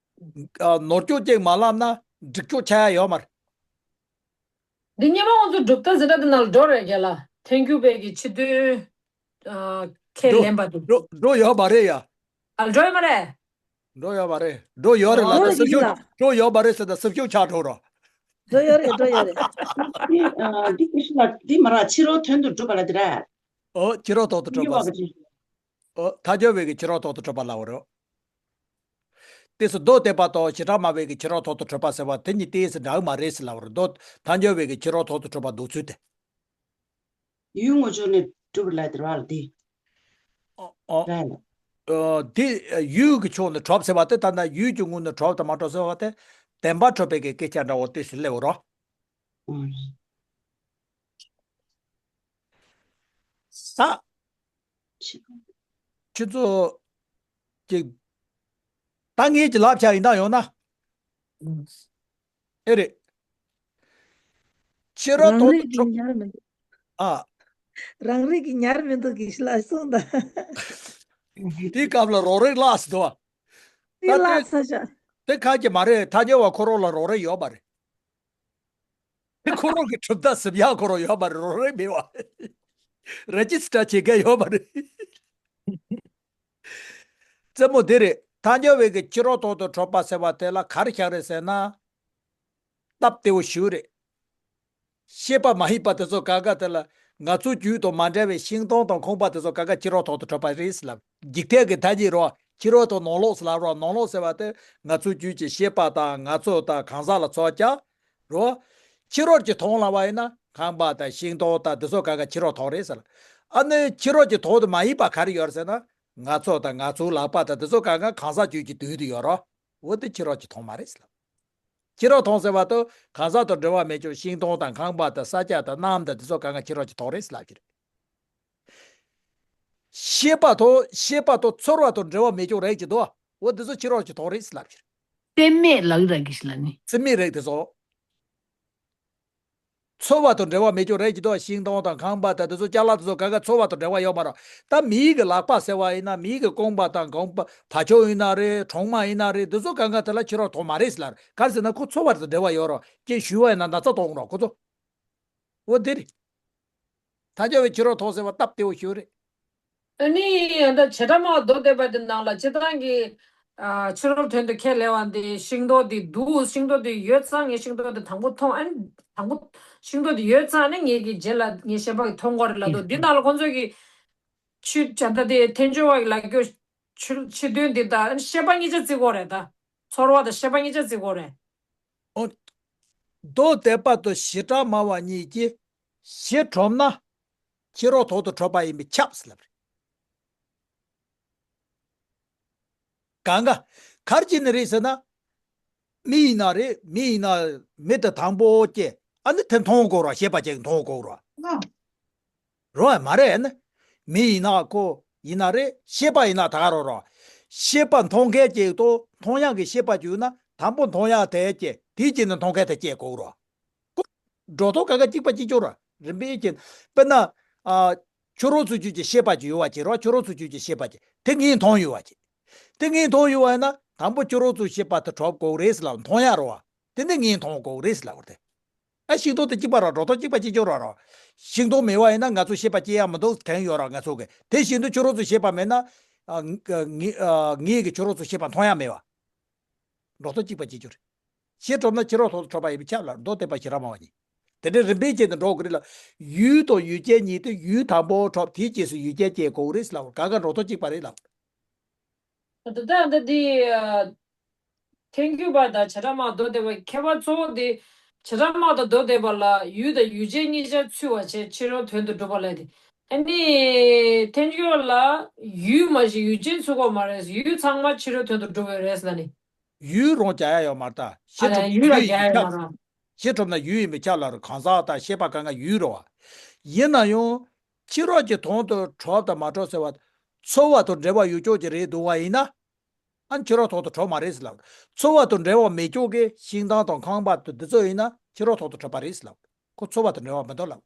ཨ། ནོར་འཁྱོག་ཅིག་མ་ལབ་ན་འགྲིག་འཁྱོག་ཆགས་ཡ་ཡོད་མ་རེད། འདི་སྔོན་མ་ང་ཚོ་གྲུབ་མཐའ་འཛིན་གྲྭ་དེ་ནང་ལ་འགྲོ་རེད་རྒན་ལགས། ཐལ་འགྱུར་བའི་གི་ཕྱི་དོན། ཨ། ཁས་འགྲོ་ལེན་པ་དེ། འགྲོ་འགྲོ་ཡོད་མ་རེད་ཡ། ཨ། འགྲོ་ཡོད་མ་རེད། འགྲོ་ཡོད་མ་རེད། འགྲོ་ཡོད་རེད་ལབ་ད་འགྲོ་སེམས་ཤུགས། ཡིན་ལ། འགྲོ་ཡོད་མ་རེད་ཟེར་ད་སེམས་ཤུགས་ཆག་འགྲོ་རོ། འགྲོ་ཡོད་རེད། འགྲོ་ཡོད་རེད། འདི་ཨ་འདི་ཀི་ཤི་ལ་འདི་མ་ར་ཕྱི་རོལ་དོན་དུ་གྲུབ་པ་ལ་འདི་རེད། ཨོ་ཕྱི་རོལ་ཐོག་ཏུ་གྲུབ་པ། ཨོ་ཐལ་འགྱུར་བའི་གི་ཕྱི་རོལ་ཐོག་ཏུ་གྲུབ་པ་ལབ་པ་རེད། ཏོག་ཙམ་མདོ་སྡེ་པ་དང་བྱེ་བྲག་སྨྲ་བའི་གི་ཕྱི་རོལ་ཐོག་ཏུ་གྲུབ་པ་ཟེར་བ་དེ་གཉིས་ཏོག་ཙམ་འདྲ་གི་མ་རེད་ཟེར་ལབ་པ་རེད། མདོ་ཐལ་འགྱུར་བའི་གི་ཕྱི་རོལ་ཐོག་ཏུ་གྲུབ་པ་འདོད་ཚུལ་དེ། ཡུལ་དངོས་ཕྱོགས་ནས་གྲུབ་པ་ལ་དེར་བ་ལ་དེ། ཨོ་ཨོ། རེད། ཨོ་དེ་ཡུལ་གྱི་ཕྱོགས་ནས་གྲུབ་ཟེར་བ་དེ་ད་ལྟ་ཡུལ་གྱི་ངོས་ནས་གྲུབ་དང་མ་གྲུབ་ཟེར་བ་དེ་བདེན་པར་གྲུབ་པའི་གི་སྐད་ཆ་འདྲ་བོ་ཏོག་ཙམ་སླེབས་པ་རེད། ཨང་། ད་ཁྱེད་ཚོ་ཅིག་ད་ངས་ཅིག་ལབ་བྱ་ཡིན་ད་ཡོང་ན། ཨེ་རེད། ཕྱི་རོལ་རང་ཐོག་རིག་ཏུ་གི་གྲུབ། ཉར་མི་འདུག་ཨ། རང་རིག་གི་ཉར་མི་འདུག་གི་ཤི་ལ་གསུངས་ད། དེའི་སྐབས་ལ་རོགས་རེས་བརླགས་སོང་དོ། དེ་ད་བརླགས་ཚར་ཤག་དེ་ཁ་གི་མ་རེད། ཐལ་འགྱུར་བ་ཁོ་རང་ལ་རོགས་རེས་ཡོད་པ་རེད། དེ་ཁོ་རང་གི་གྲུབ་མཐའ་ཟིན་ཡག་ཁོ་རང་ཡོད་པ་རེད། རོགས་རེས་མེད་པ། རེ་ཇི་སི་ཊར་བྱེད་མཁན་ཡོད་པ་རེད། རྩེད་མོ་འདི་རེད། ཐལ་འགྱུར་བའི་གི་ཕྱི་རོལ་ཐོག་ཏུ་གྲུབ་པ་ཟེར་བ་དེ་ལ་ག་རེ་བཞག་རེད་ཟེར་ན། སྟབས་བདེ་བོ་ཞེ་པོ་རེད། ཤེས་པ་མ་ཡིན་པ་དེ་ཚོ་གང་ག་དེ་ལ་ང་ཚོའི་རྒྱུད་དང་མ་འདྲ་བའི་ཤིང་སྡོང་དང་ཁང་པ་དེ་ཚོ་གང་ག་ཕྱི་རོལ་ཐོག་ཏུ་གྲུབ་པ་རེད་ཟེར་ལབ། འཇིག་རྟེན་གྱི་མཐའ་གཉིས་རོ། ཕྱི་རོལ་དང་ནང་ལོགས་ཟེར་ལབ་རོ། ནང་ལོགས་ཟེར་བ་དེ་ང་ཚོའི་རྒྱུད་ཀྱི་ཤེས་པ་དང་ང་ཚོ་དང་གང་ཟག་ལ་སོགས་ཀྱང་རོ། ཕྱི་རོལ་གྱི་མཐོང་ལབ་པ་ཡིན་ན་ཁང་པ་དང་ཤིང་སྡོང་དང་དེ་ཚོ་གང་ག་ཕྱི་རོལ་མཐོང་རེད་ཟེར། ཨ་ནི་ཕྱི་རོལ་གྱི་མཐོང་དུ་མ་ཡིན་པ་ག་རེ་ཡོད་རེད་ཟེར་ན། ང་ཚོ་དང་ང་ཚོའི་ལག་པ་དང་དེ་ཚོ་གང་ག་གང་ཟག་རྒྱུད་ཀྱི་དུས་དུ་ཡོད་རོ། འོ་དེ་ཕྱི་རོལ་གྱི་མཐོང་མ་རེད་ཟེར། ཕྱི་རོལ་མཐོང་ཟེར་བ་དང་གང་ཟག་དང་འབྲེལ་བ་མེད་ཀྱང་ཤིང་སྡོང་དང་ཁང་པ་དང་ས་ཆ་དང་གནམ་དང་དེ་ཚོ་གང་ག་ཕྱི་རོལ་གྱི་མཐོང་རེད་ཟེར་ལབ་ཀྱི་རེད། ཤེས་པ་དང་ཤེས་པ་དང་ཚོར་བ་དང་འབྲེལ་བ་མེད་ཀྱང་རེད་ཀྱི་འདུག་འོ་དེ་ཚོ་ཕྱི་རོལ་གྱི་མཐོང་རེད་ཟེར་ལབ་ཀྱི་རེད། སེམས་མེད་ལགས་ར་གི་ཤི་ལ་ནི། སེམས་མེད་རེད་དེ་ཚོ། ཚོར་བ་དང་འབྲེལ་བ་མེད་ཀྱང་རེད་ཀྱི་འདུག་ཤིང་སྡོང་དང་ཁང་པ་དང་དེ་ཚོ་ཅ་ལག་དེ་ཚོ་ག་ག་ཚོར་བ་དང་འབྲེལ་བ་ཡོད་མ་རེད། ད་མིའི་གི་ལག་པ་ཟེར་བ་ཡིན་ན་མིའི་གི་རྐང་པ་དང་རྐང་པ་བ་ཕྱུགས་ཡིན་ན་རེད། གྲོག་མ་ཡིན་ན་རེད། དེ་ཚོ་ག་ག་དེ་ལ་ཕྱི་རོལ་དོགས་མ་རེད་ཟེར་ལ་རེད། ག་རེ་ཟེར་ན་ཁོ་ཚོར་བ་དང་འབྲེལ་བ་ཡོད་རེད། ཅེས་ཞུས་པ་ཡིན་ན་ན་ཚ་གཏོང་རོགས་ཁོ་ཚོ། འོ་དེ་རེད། ཐལ་འགྱུར་བའི་ཕྱི་རོལ་དོགས་ཟེར་བ་སྟབས་བདེ་བོ་ཞིག་རེད། ཨ་ནི་ཡང་ད་བྱེ་བྲག་སྨྲ་བ་མདོ་སྡེ་པ་དེ་ནང་ལ་སྤྱིར་བཏང་གི་ཨ་ཕྱི་རོལ་དོན་དུ་ཁས་ལེན་པ་འདི་ཤིང་སྡོང་འདི་འདུག་ཤིང་སྡོང་འདི་ཡོད་ཙང་ངས་ཤིང་སྡོང་འདི་དང་པོ་མཐོང་། ཨ་ནི་དང་པོ་ཤིང་སྡོང་འདི་ཡོད་ཙང་ནི་ངེད་ཀྱི་རྗེས་ལ་ངའི་ཤེས་པ་གིས་མཐོང་གི་རེད་ལབ་འདུག་འདི་ནང་ལ་ཁོང་ཚོས་ཀྱི་ཆོས་བྱ་ད་དེ་ཐལ་འགྱུར་བ་གི་ལབ་རྒྱུ་ཆོས་ཆོས་དོན་འདི་དང་ཤེས་པ་གཉིས་ཆ་བརྩི་དགོས་རེད་ད། ཚོར་བ་དང་ཤེས་པ་གཉིས་ཆ་བརྩི་དགོས་རེད། ཨོ། མདོ་སྡེ་པ་དང་བྱེ་བྲག་སྨྲ་བ་གཉིས་ཀྱིས་གཞི་གྲུབ་ན་ཕྱི་རོལ་དོན་དུ་གྲུབ་པ་ཡིན་པས་ཁྱབ་ཟེར་ལབ་རེད། གང་ག་གར་གྱི་ནི་རེད་ཟེར་ན། མི་ཡིན་ན་རེད། མི་ཡིན་ན་མི་དེ་དང་པོ་སྐྱེ། ཨ་ནི་དེ་མཐོང་དགོས་ར། ཤེས་པ་ཅིག་མཐོང་དགོས་ར། རོ་མ་རེད་ན། མི་ཡིན་ན་ཁོ་ཡིན་ན་རེད། ཤེས་པ་ཡིན་ན་ད་ག་རོ་རོ། ཤེས་པ་མཐོང་མཁན་ཅིག་ཏུ་མཐོང་ཡག་གི་ཤེས་པ་བྱུང་ན་དང་པོ་མཐོང་ཡག་དེ་སྐྱེ། དེའི་རྗེས་ནས་མཐོང་མཁན་དེ་སྐྱེ་དགོས་རོ། འགྲོ་ལྡོག་ག་ག་གཅིག་པ་གཅིག་ཀྱང་ར། རིམ་པས་ཀྱིས། དཔེར་ན། ཨ། ཕྱི་རོལ་སོ་ཆོས་ཀྱི་ཤེས་པ་ཅིག་ཡོད་པ་ཅིག་ར། ཕྱི་རོལ་སོ་ཆོས་ཀྱི་ཤེས་པ་ཅིག་དེ་ངས་མཐོང་ཡོད་པ་ཅིག་དེ་ངས་མཐོང་ཡོད་པ་ཡིན་ན་དང་པོ་ཕྱི་རོལ་སོ་ཤེས་པ་དེ་གྲུབ་དགོས་རེད་ཟེར་ལབ། མཐོང་ཡག་རོ་བ། དེ་ནས་ངས་མཐོང་དགོས་རེད་ཟེར་ལབ་པ་རེད། ཨ། ཤིང་སྡོང་དེ་གཅིག་པ་ར། འགྲོ་ལྡོག་གཅིག་པ་གཅིག་ཀྱང་ར་རོ། ཤིང་སྡོང་མེད་པ་ཡིན་ན་ང་ཚོ་ཤེས་པ་སྐྱེ་ཡག་མི་འདུག་དྲན་ཡོད་ར་ང་ཚོ་གི། དེ་བཞིན་དུ་ཕྱི་རོལ་སོ་ཤེས་པ་མེད་ན། ཨ། ངའི་ཨ། ངའི་གི་ཕྱི་རོལ་སོ་ཤེས་པ་མཐོང་ཡག་མེད་པ། འགྲོ་ལྡོག་གཅིག་པ་གཅིག་ཀྱང་རེད། གཞི་གྲུབ་ན་ཕྱི་རོལ་དོན་དུ་གྲུབ་པ་ཡིན་པས་ཁྱབ་ལ། མདོ་སྡེ་པ་བྱེ་བྲག་སྨྲ་བ་གཉིས། དེ་འདྲའི་རིམ་པས་བྱས་ནས་འགྲོ་དགོས་རེད་ལ། ཡུལ་དང་ཡུལ་ཅན་གཉིས་ཏེ། ཡུལ་དང་པོ་གྲུབ། དེའི་རྗེས་སུ་ཡུལ་ཅན་སྐྱེ་དགོས་རེད་ལབ། ག་ག་འགྲོ་ལྡོག་གཅིག་པ་རེད་ལབ། ད་ལྟ་འདི་ཨ། ཐལ་འགྱུར་བ་དང་བྱེ་བྲག་སྨྲ་བ་མདོ་སྡེ་པ་ཁྱད་པར་གཙོ་བོ་དེ། བྱེ་བྲག་སྨྲ་བ་དང་མདོ་སྡེ་པ་ལ་ཡུལ་དང་ཡུལ་ཅན་གཉིས་ཆར་ཚུད་པ་བྱས་ཕྱི་རོལ་དོན་དུ་གྲུབ་པ་ལབ་དེ། ཨ་ནི་ཐལ་འགྱུར་བ་ལ་ཡུལ་མ་གཏོགས་ཡུལ་ཅན་ཚུད་དགོས་མ་རེད། ཡུལ་ཚང་མ་ཕྱི་རོལ་དོན་དུ་གྲུབ་པ་རེད་ཟེར་ནི། ཡུལ་རང་རྒྱག་ཡག་ཡོད་མ་རེད་ད། གཞི་ཨ་གྲུབ་ན་ཡུལ་ལ་ཡུལ་ཡིན་རྒྱག་པས་ཡག་ཡོད་མ་ཁྱབ། རེད། གཞི་གྲུབ་ན་ཡུལ་ཡིན་པས་ཁྱབ་ལ་རེད། གང་ཟག་དང་ཤེས་པ་གང་ག་ཡུལ་རེད་བ། ཡིན་ན་ཡང་ཕྱི་རོལ་གྱི་དོན་དུ་གྲུབ་དང་མ་གྲུབ་ཟེར་བ། ཚོར་བ་དང་འབྲེལ་བ་ཡོད་ཀྱོག་ཅིག་རེད་འདུག་པ་ཡིན་ན། ཨ། ཕྱི་རོལ་དོན་དུ་གྲུབ་མ་རེད་ཟེར་ལབ། ཚོར་བ་དང་འབྲེལ་བ་མེད་ཀྱོག་གི་ཤིང་སྡོང་དང་ཁང་པ་དང་འདི་ཚོ་ཡིན་ན་ཕྱི་རོལ་དོན་དུ་གྲུབ་པ་རེད་ཟེར་ལབ། ཁོ་ཚོར་བ་དང་འབྲེལ་བ་མི་འདུག་ལབ།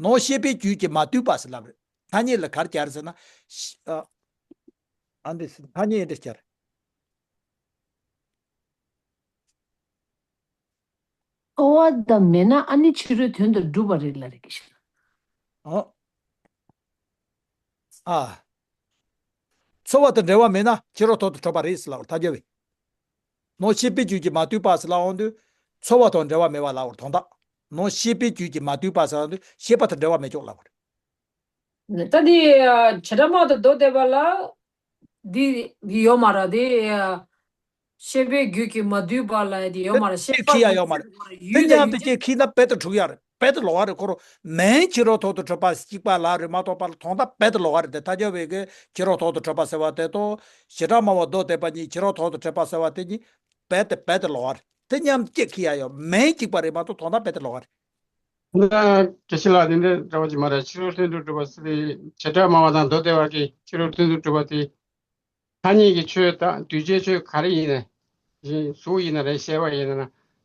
ནང་ཤེས་པའི་རྒྱུད་ཀྱིས་མ་བསྡུས་པ་ཟེར་ལབ་རེད། ཐ་སྙད་ལ་ག་རེ་སྦྱར་ཟེར་ན། ཤ་ཨ། ཨ་འདི་ཐ་སྙད་འདི་སྦྱར། ཚོར་བ་དང་མེད་ན་ཨ་ནི་ཕྱི་རོལ་དོན་དུ་གྲུབ་པ་རེད་ལབ་རེད་ཀྱི་ཤིང་། ཨོ། ཨ། ཚོར་བ་དང་འབྲེལ་བ་མེད་ན་ཕྱི་རོལ་དོན་དུ་གྲུབ་པ་རེད་ཟེར་ལབ་པར་ཐལ་འགྱུར་བས། ནང་ཤེས་པའི་རྒྱུད་ཀྱིས་མ་བསྡུས་པ་ཟེར་ལབ་འོང་དུས། ཚོར་བ་དང་འབྲེལ་བ་མེད་པ་ལབ་པར་དོན་དག་ནང་ཤེས་པའི་རྒྱུད་ཀྱིས་མ་བསྡུས་པ་ཟེར་ལབ་དུས་ཤེས་པ་དང་འབྲེལ་བ་མེད་ཀྱོག་ལབ་པ་རེད། ད་འདི་བྱེ་བྲག་སྨྲ་བ་དང་མདོ་སྡེ་པ་ལ་འདི་འདི་ཡོད་མ་རེད་དེ། ཤེས་པའི་རྒྱུད་ཀྱིས་མ་བསྡུས་པ་ལ་དེ་ཡོད་མ་རེད། ཤེས་པ་ཁྱི་ཡ་ཡོད་མ་རེད། དེ་ཡུལ་དང་མཉམ་ཡུལ་དུ་ཅན་ཅིག་ཁྱི་ན་དཔེ་དེ་འཁྲུག་ཡ་རེད། དཔེ་དེ་ལོག་ག་རེད། ཁོ་རང་མིང་ཕྱི་རོལ་དོན་དུ་གྲུབ་པ་གཅིག་པ་ལ་རེད་མ་གཏོགས་པ་ལ་དོན་དག་དཔེ་དེ་ལོག་ག་རེད། དེ་ཐལ་འགྱུར་བས་ཀྱི་ཕྱི་རོལ་དོན་དུ་གྲུབ་པ་ཟེར་བ་དེ་དང་། བྱེ་བྲག་སྨྲ་བ་མདོ་སྡེ་པ་གཉིས་ཕྱི་རོལ་དོན་དུ་གྲུབ་པ་ཟེར་བ་དེ་གཉིས་དཔེ་དེ་དཔེ་དེ་ལོག་ག་རེད། དེ་མཉམ་དུ་ཅིག་ཁྱི་ཡ་ཡོད། མིང་གཅིག་པ་རེད་མ་གཏོགས་དོན་དག་དཔེ་དེ་ལོག་ག་རེད། ད་དགེ་བཤེས་ལགས་དེ་འདྲ་འདྲ་བ་ཅིག་མ་རེད། ཕྱི་རོལ་དོན་དུ་གྲུབ་པ་ཟེར་དེ་བྱེ་བྲག་སྨྲ་བ་དང་མདོ་སྡེ་པ་གི་ཕྱི་རོལ་དོན་དུ་གྲུབ་པ་དེ། ཐ་སྙད་ཀྱི་ཆོས་དང་གདུལ་བྱའི་ཆོས་ག་རེ་ཡིན་ནའི། གཟུགས་ཡིན་ན་རེད། ཤེས་པ་ཡིན་ན་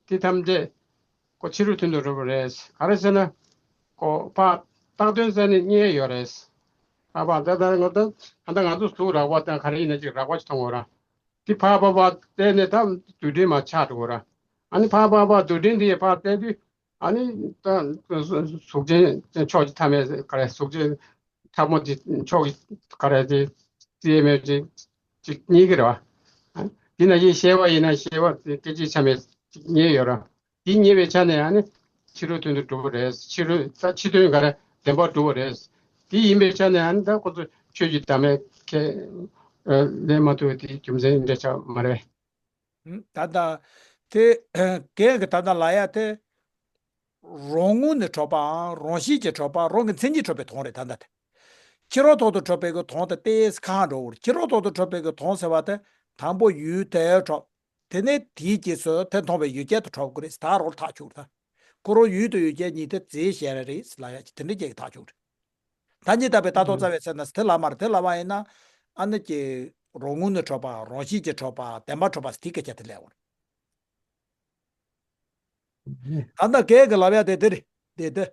དེ་ཐམས་ཅད་ཁོ་ཕྱི་རོལ་དོན་དུ་གྲུབ་པ་རེད། ག་རེ་ཟེར་ན། ཁོ་ཕར་བཏགས་དོན་ཟེར་ནས་རྙེད་ཡོད་རེད། ཨ་ཕ་ད་ད་ང་ད་ད་ང་ཚོ་གཟུགས་རགས་པ་དང་ག་རེ་ཡིན་ན་ཅིག་རགས་པ་ཅིག་མཐོང་གི་རེད། དེ་ཕར་ཕར་ཕར་བལྟས་ནས་ད་རྡུལ་ཕྲན་མར་ཆགས་འགྲོ་གི་རེད། ཨ་ནི་ཕར་ཕར་ཕར་རྡུལ་ཕྲན་དེ་ཡི་ཕར་བལྟས་དུས། ཨ་ནི་ད་གཟུགས་ཅན་ཕྱོགས་ཀྱི་ཐ་མའི་ག་རེ་གཟུགས་ཅན་ཕྲ་མོ་དེ་ཕྱོགས་ཀྱི་ག་རེ་དེ་རྩིས་མེད་ཅིག་ཅིག་རྙེད་ཀྱི་རེད་བ། དེ་ན་ཡིན་ཤེས་པ་ཡིན་ན་ཤེས་པ་དེ་སྐད་ཅིག་ཆ་མེད་ཅིག་རྙེད་ཡོད་རེད། དེ་རྙེད་པའི་ཆ་ནས་ཨ་ནི་ཕྱི་རོལ་དོན་དུ་གྲུབ་པ་རེད། ཕྱི་རོལ་ད་ཕྱི་དོན་ག་རེ་བདེན་པར་གྲུབ་པ་རེད། དེ་ཡིན་པའི་ཆ་ནས་ཨ་ནི་ད་ཁོ་ཚོ་ཆོས་ཀྱི་བདག་མེད་ཁས་ལེན་མ་ཐུབ་པ་དེ་རྒྱུ་མཚན་འདྲ་ཆགས་མ་རེད། ད་ལྟ་དེ་རྒན་གྱི་ད་ལྟ་ལབ་ཡ་དེ། རང་ངོས་ནས་གྲུབ་པའམ་རང་བཞིན་གྱིས་གྲུབ་པ། རང་གི་མཚན་ཉིད་གྲུབ་པའི་དོན་རེད་ད་ལྟ་དེ། ཕྱི་རོལ་དོན་དུ་གྲུབ་པའི་གི་དོན་དེ་ཏོག་ཙམ་ཁག་འགྲོ་གི་རེད། ཕྱི་རོལ་དོན་དུ་གྲུབ་པའི་གི་དོན་ཟེར་བ་དེ་དང་པོ་ཡུལ་དེ་གྲུབ། དེ་ནས་དེའི་རྗེས་སུ་དེ་མཐོང་བའི་ཡུལ་ཅན་དུ་གྲུབ་དགོས་རེད། ད་རོལ་ཐག་ཆོད་རེད་ད། ཁོ་རང་ཡུལ་དང་ཡུལ་ཅན་གཉིས་དེ་རྫས་གཞན་རེད་ལབ་ཡ་ཅིག་དེ་འདྲ་ཅིག་གི་ཐག་ཆོད་རེད། ད་ཉིད་ལྟ་བའི་ལྟ་རྟོག་རྩ་བའི་ཚེ་ན་དེ་ལབ་མ་རེད། དེ་ལབ་པ་ཡིན་ན་ཨ་ནི་ཀྱི་རང་ངོས་ནས་གྲུབ་པ། རང་བཞིན་གྱིས་གྲུབ་པ། བདེན་པར་གྲུབ་པ་ཟེར་དེ་སྐད་ཆ་དེ་ལབ་པ་རེད། ད་ལྟ་རྒན་གྱིས་ལབ་ཡ་དེ་དེ་རེད། དེ་དེ།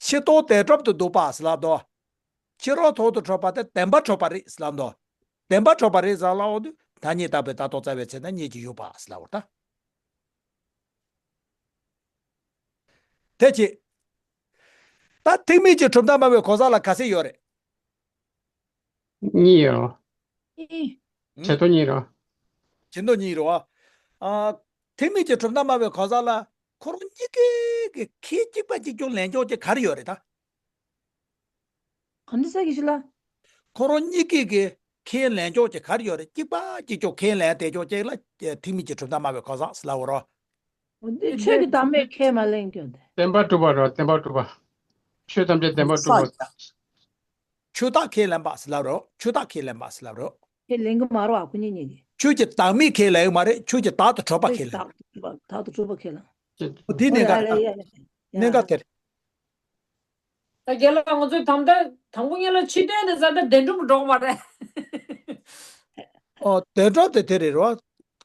ཕྱི་ལྟོ་དལ་དྲག་ཏུ་འདུག་པ་ཟེར་ལབ་དོ། ཕྱི་རོལ་ཐོག་ཏུ་འཕྲོད་པ་དེ་བདེན་པར་འཕྲོད་པ་རེད་ཟེར་ལབ་དོ། བདེན་པར་འཕྲོད་པ་རེད་ཟེར་ལབ་འོ་དུས་ད་ཉིད་རྟག་པའི་ལྟ་རྟོག་རྩ་བའི་ཚེ་ན་ཉིད་ཀྱི་ཡོད་པ་ཟེར་ལབ་བར་ད། དེ་ཅི། ད་ཐེག་དམན་གྱི་གྲུབ་མཐའ་སྨྲ་བའི་གོ་ས་ལ་ག་ཚད་ཡོད་རེད། གཉིས་ཡོད། གཉིས། ཆེ་མཐོ་གཉིས་རོ། ཆེ་མཐོ་གཉིས་རོ། ཨ། ཐེག་དམན་གྱི་གྲུབ་མཐའ་སྨྲ་བའི་གོ་ས་ལ་ཁོ་རང་གཉིས་ཀའི་གི་ཁས་གཅིག་པ་གཅིག་རྐྱང་ལེན་ཕྱོགས་ཀྱི་ག་རེ་ཡོད་རེད་ད། ག་འདི་ས་གི་ཞིག་ལ། ཁོ་རང་གཉིས་ཀའི་གི་ཁས་ལེན་ཕྱོགས་ཀྱི་ག་རེ་ཡོད་རེད། གཅིག་པ་གཅིག་རྐྱང་ཁས་ལེན་བསྡད་ཕྱོགས་གཅིག་ལ་ཐེག་དམན་གྱི་གྲུབ་མཐའ་སྨྲ་བའི་གོ་ས་ཟེར་ལབ་འོ་རོ། འདི་ཆོས་ཀྱི་བདག་མེད་ཁས་མ་ལེན་རྒྱུ་འདི། བདེན་པར་གྲུབ་པ་རོ། བདེན་པར་གྲུབ་པ། ཆོས་ཐམས་ཅད་བདེན་པར་གྲུབ་པ། ཆོས་བདག་ཁས་ལེན་པ་ཟེར་ལབ་རོ། ཆོས་བདག་ཁས་ལེན་པ་ཟེར་ལབ་རོ། ཁས་ལེན་གི་མ་རོ་ཨ་ཁུ་གཉིས་གཉིས་ཀྱིས། ཆོས་ཀྱི་བདག་མེད་ཁས་ལེན་གི་མ་རེད། ཆོས་ཀྱི་བདག་ཏུ་གྲུབ་པ་ཁས་ལེན། བདག་ཏུ་གྲུབ་པ་ཁས་ལེན། འོ་དེའི་གནད་འགག་རེད་ད། གནད་འགག་དེ་རེད། ད་རྒན་ལགས་ང་ཚོས་དམ་དང་དང་པོ་ཉིད་ལ་ཕྱི་དོན་དེ་ས་ད་བདེན་གྲུབ་འགྲོ་གི་མ་རེད། ཨོ་བདེན་གྲུབ་དེ་དེ་རེད་རོ།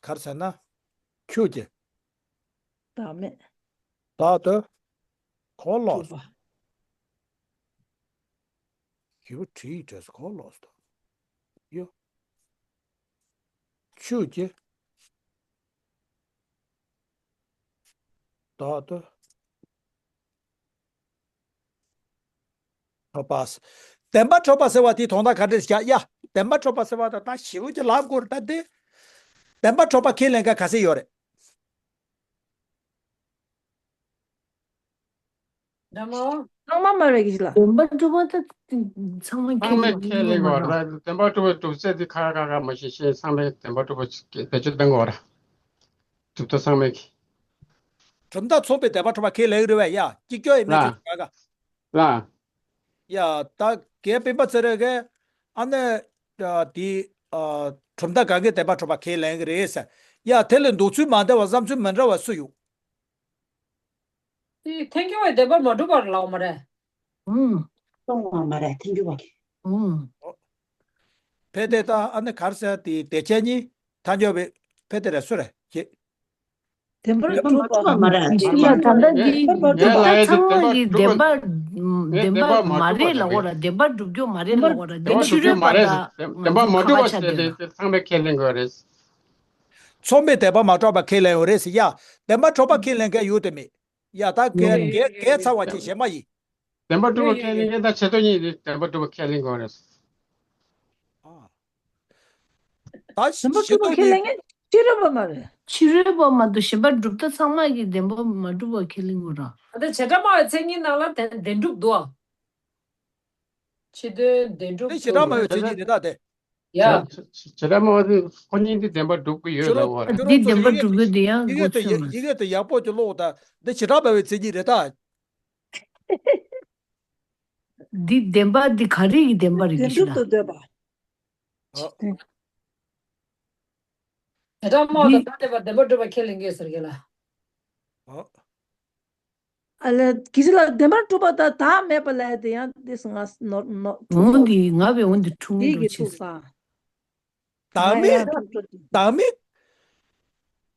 ག་རེ་ཟེར་ན། ཁྱོད་ཀྱི། བདག་མེད། བདག་ཏུ། ཁོ་ལོག་གྲུབ་པ། ཞེས་པ་བྲིས་ཡི་དྲས་སུ་ཁོ་ལོག་སྟོ། ཡོ། ཁྱོད་ཀྱི། བདག་ཏུ། འཕྲོད་པ། བདེན་པར་འཕྲོད་པ་ཟེར་བ་དེའི་དོན་དག་ག་འདྲས་བྱ་ཡ། བདེན་པར་འཕྲོད་པ་ཟེར་བ་དང་ད་ཞི་བོ་གྱི་ལམ་སྐོར་ད་དེ། བདེན་པར་འཕྲོད་པ་ཁས་ལེན་མཁན་ག་ཚད་ཡོད་རེད། འདྲ་མོ། ཚང་མ་མ་རེད་གི་ཞིག་ལ། བདེན་པར་གྲུབ་པ་ད་ཚང་མ་ཚང་མས་ཁས་ལེན་དགོས་ར། ར། བདེན་པར་གྲུབ་པའི་གྲུབ་ཚད་འདི་ཁ་ཁ་ཁ་མ་ཤེས་ཤེས་ཚང་མས་བདེན་པར་གྲུབ་པ་བེད་སྤྱོད་གཏོང་དགོས་ར། གྲུབ་མཐའ་ཚང་མས་ཀྱི། གྲུབ་མཐའ་མཚུངས་པའི་བདེན་པར་གྲུབ་པ་ཁས་ལེན་གི་རེད་བས་ཡ། གཅིག་ཀྱང་ཡིན་མིན་ལ། ཅིག་ག་ག་ལ། ཡ་ད་རྒན་སྤེན་པ་ཚེ་རིང་གིས་ཨ་ནི་དེ་གྲུབ་མཐའ་གང་གི་བདེན་པར་གྲུབ་པ་ཁས་ལེན་གི་རེད་ཟེར། ཡ་དེ་ལས་འདོད་ཚུལ་མ་འདྲ་བ་བསམ་ཚུལ་མི་འདྲ་བ་སུ་ཡོད། དེ་ཐལ་འགྱུར་བའི་བདེན་པ་མ་གྲུབ་པར་ལབ་པ་མ་རེད། ཨུམ། གཏོང་བ་མ་རེད་ཐལ་འགྱུར་བ། ཨུམ། ཕལ་ཏེ་ད་ཨ་ནི་ག་རེ་ཟེར་དེ་དེ་ཆ་གཉིས་ཐལ་འགྱུར་བའི་ཕལ་ཏེ་རེད་སུ་རེད་ཀྱེ། བདེན་པར་བདེན་པ་མ་གྲུབ་པ། གྲུབ་པ་མ་རེད་ཐལ་འགྱུར་བ། ད་ལྟ་འདི་བདེན་པར་གྲུབ་པ། ད་ཚང་མ་ངས་གི་བདེན་པ་བདེན་པ་མ་རེད་ལབ་དགོས་ར། བདེན་པ་སྒྲུབ་རྒྱུ་མ་རེད་ལབ་དགོས་ར། འདི་ཕྱི་རོལ་པ་དང་ང་ཚོ་ཁ་ཁ་ཆ་དེ་ར། ཚང་མས་ཁས་ལེན་དགོས་རེད། མཚུངས་པའི་བདེན་པ་མ་གྲུབ་པ་ཁས་ལེན་ཡོད་རེད་ཟེར་ཡ། བདེན་པ་གྲུབ་པ་ཁས་ལེན་མཁན་ཡོད་དེ་མེད། ཡ་ད་གལ་གལ་གལ་ཚ་བ་ཅིག་གཞན་མ་ཡིན། བདེན་པ་གྲུབ་པ་ཁས་ལེན་མཁན་ད་ཆེ་མཐོ་གཉིས་དེ་བདེན་པ་གྲུབ་པ་ཁས་ལེན་དགོས་རེད། ད་བདེན་པ་གྲུབ་པ་ཁས་ལེན་མཁན་ཕྱི་རོལ་པ་མ་རེད། ཕྱི་རོལ་པ་མ་གཏོགས་གཞན་པ་གྲུབ་མཐའ་ཚང་མ་གི་བདེན་པ་མ་གྲུབ་པ་ཁས་ལེན་དགོས་ར། ད་བྱེ་བྲག་སྨྲ་བའི་མཚན་ཉིད་ནང་ལ་བདེན་བདེན་གྲུབ་འདུག་ཨ། ཕྱི་དོན་བདེན་གྲུབ་དེ་བྱེ་བྲག་སྨྲ་བའི་མཚན་ཉིད་རེད་ད་དེ། ཡ། བྱེ་བྲག་སྨྲ་བ་དེ་ཁོ་གཉིས་དེ་བདེན་པ་གྲུབ་ཀྱི་ཡོད་ལབ་པ་རེད། འདི་བདེན་པ་གྲུབ་ཀྱི་འདི་ཡང་ཡི་མགོ་གེ་དེ་ཚོས་མ། ཡི་གེ་དེ་ཡག་པོ་ཅིག་ཀློག་ད། འདི་བྱེ་བྲག་སྨྲ་བའི་མཚན་ཉིད་རེད་ད། འདི་བདེན་པ་འདི་ག་རེ་ཡི་བདེན་པ་རེད་གི་བདེན་ཞིག་གྲུབ་ཏུ་འདོད་པ། ཨོ། བྱེ་བྲག་སྨྲ་བ་དང་ཐ་དད་པ་བདེན་པར་གྲུབ་པ་ཁས་ལེན་གྱི་ཟེར་གྱི་ལ། ཨོ། ཨ་ལས་གི་ཞིག་ལ་བདེན་པར་གྲུབ་པ་དང་བདག་མེད་པ་ལས་དེ་ཡང་དེ་ང་ནོར་ནོར་འོང་འདི་ང་བས་འོང་འདི་འཁྲུངས་འགྲོ་ཆེ། བདག་མེད། བདག་མེད།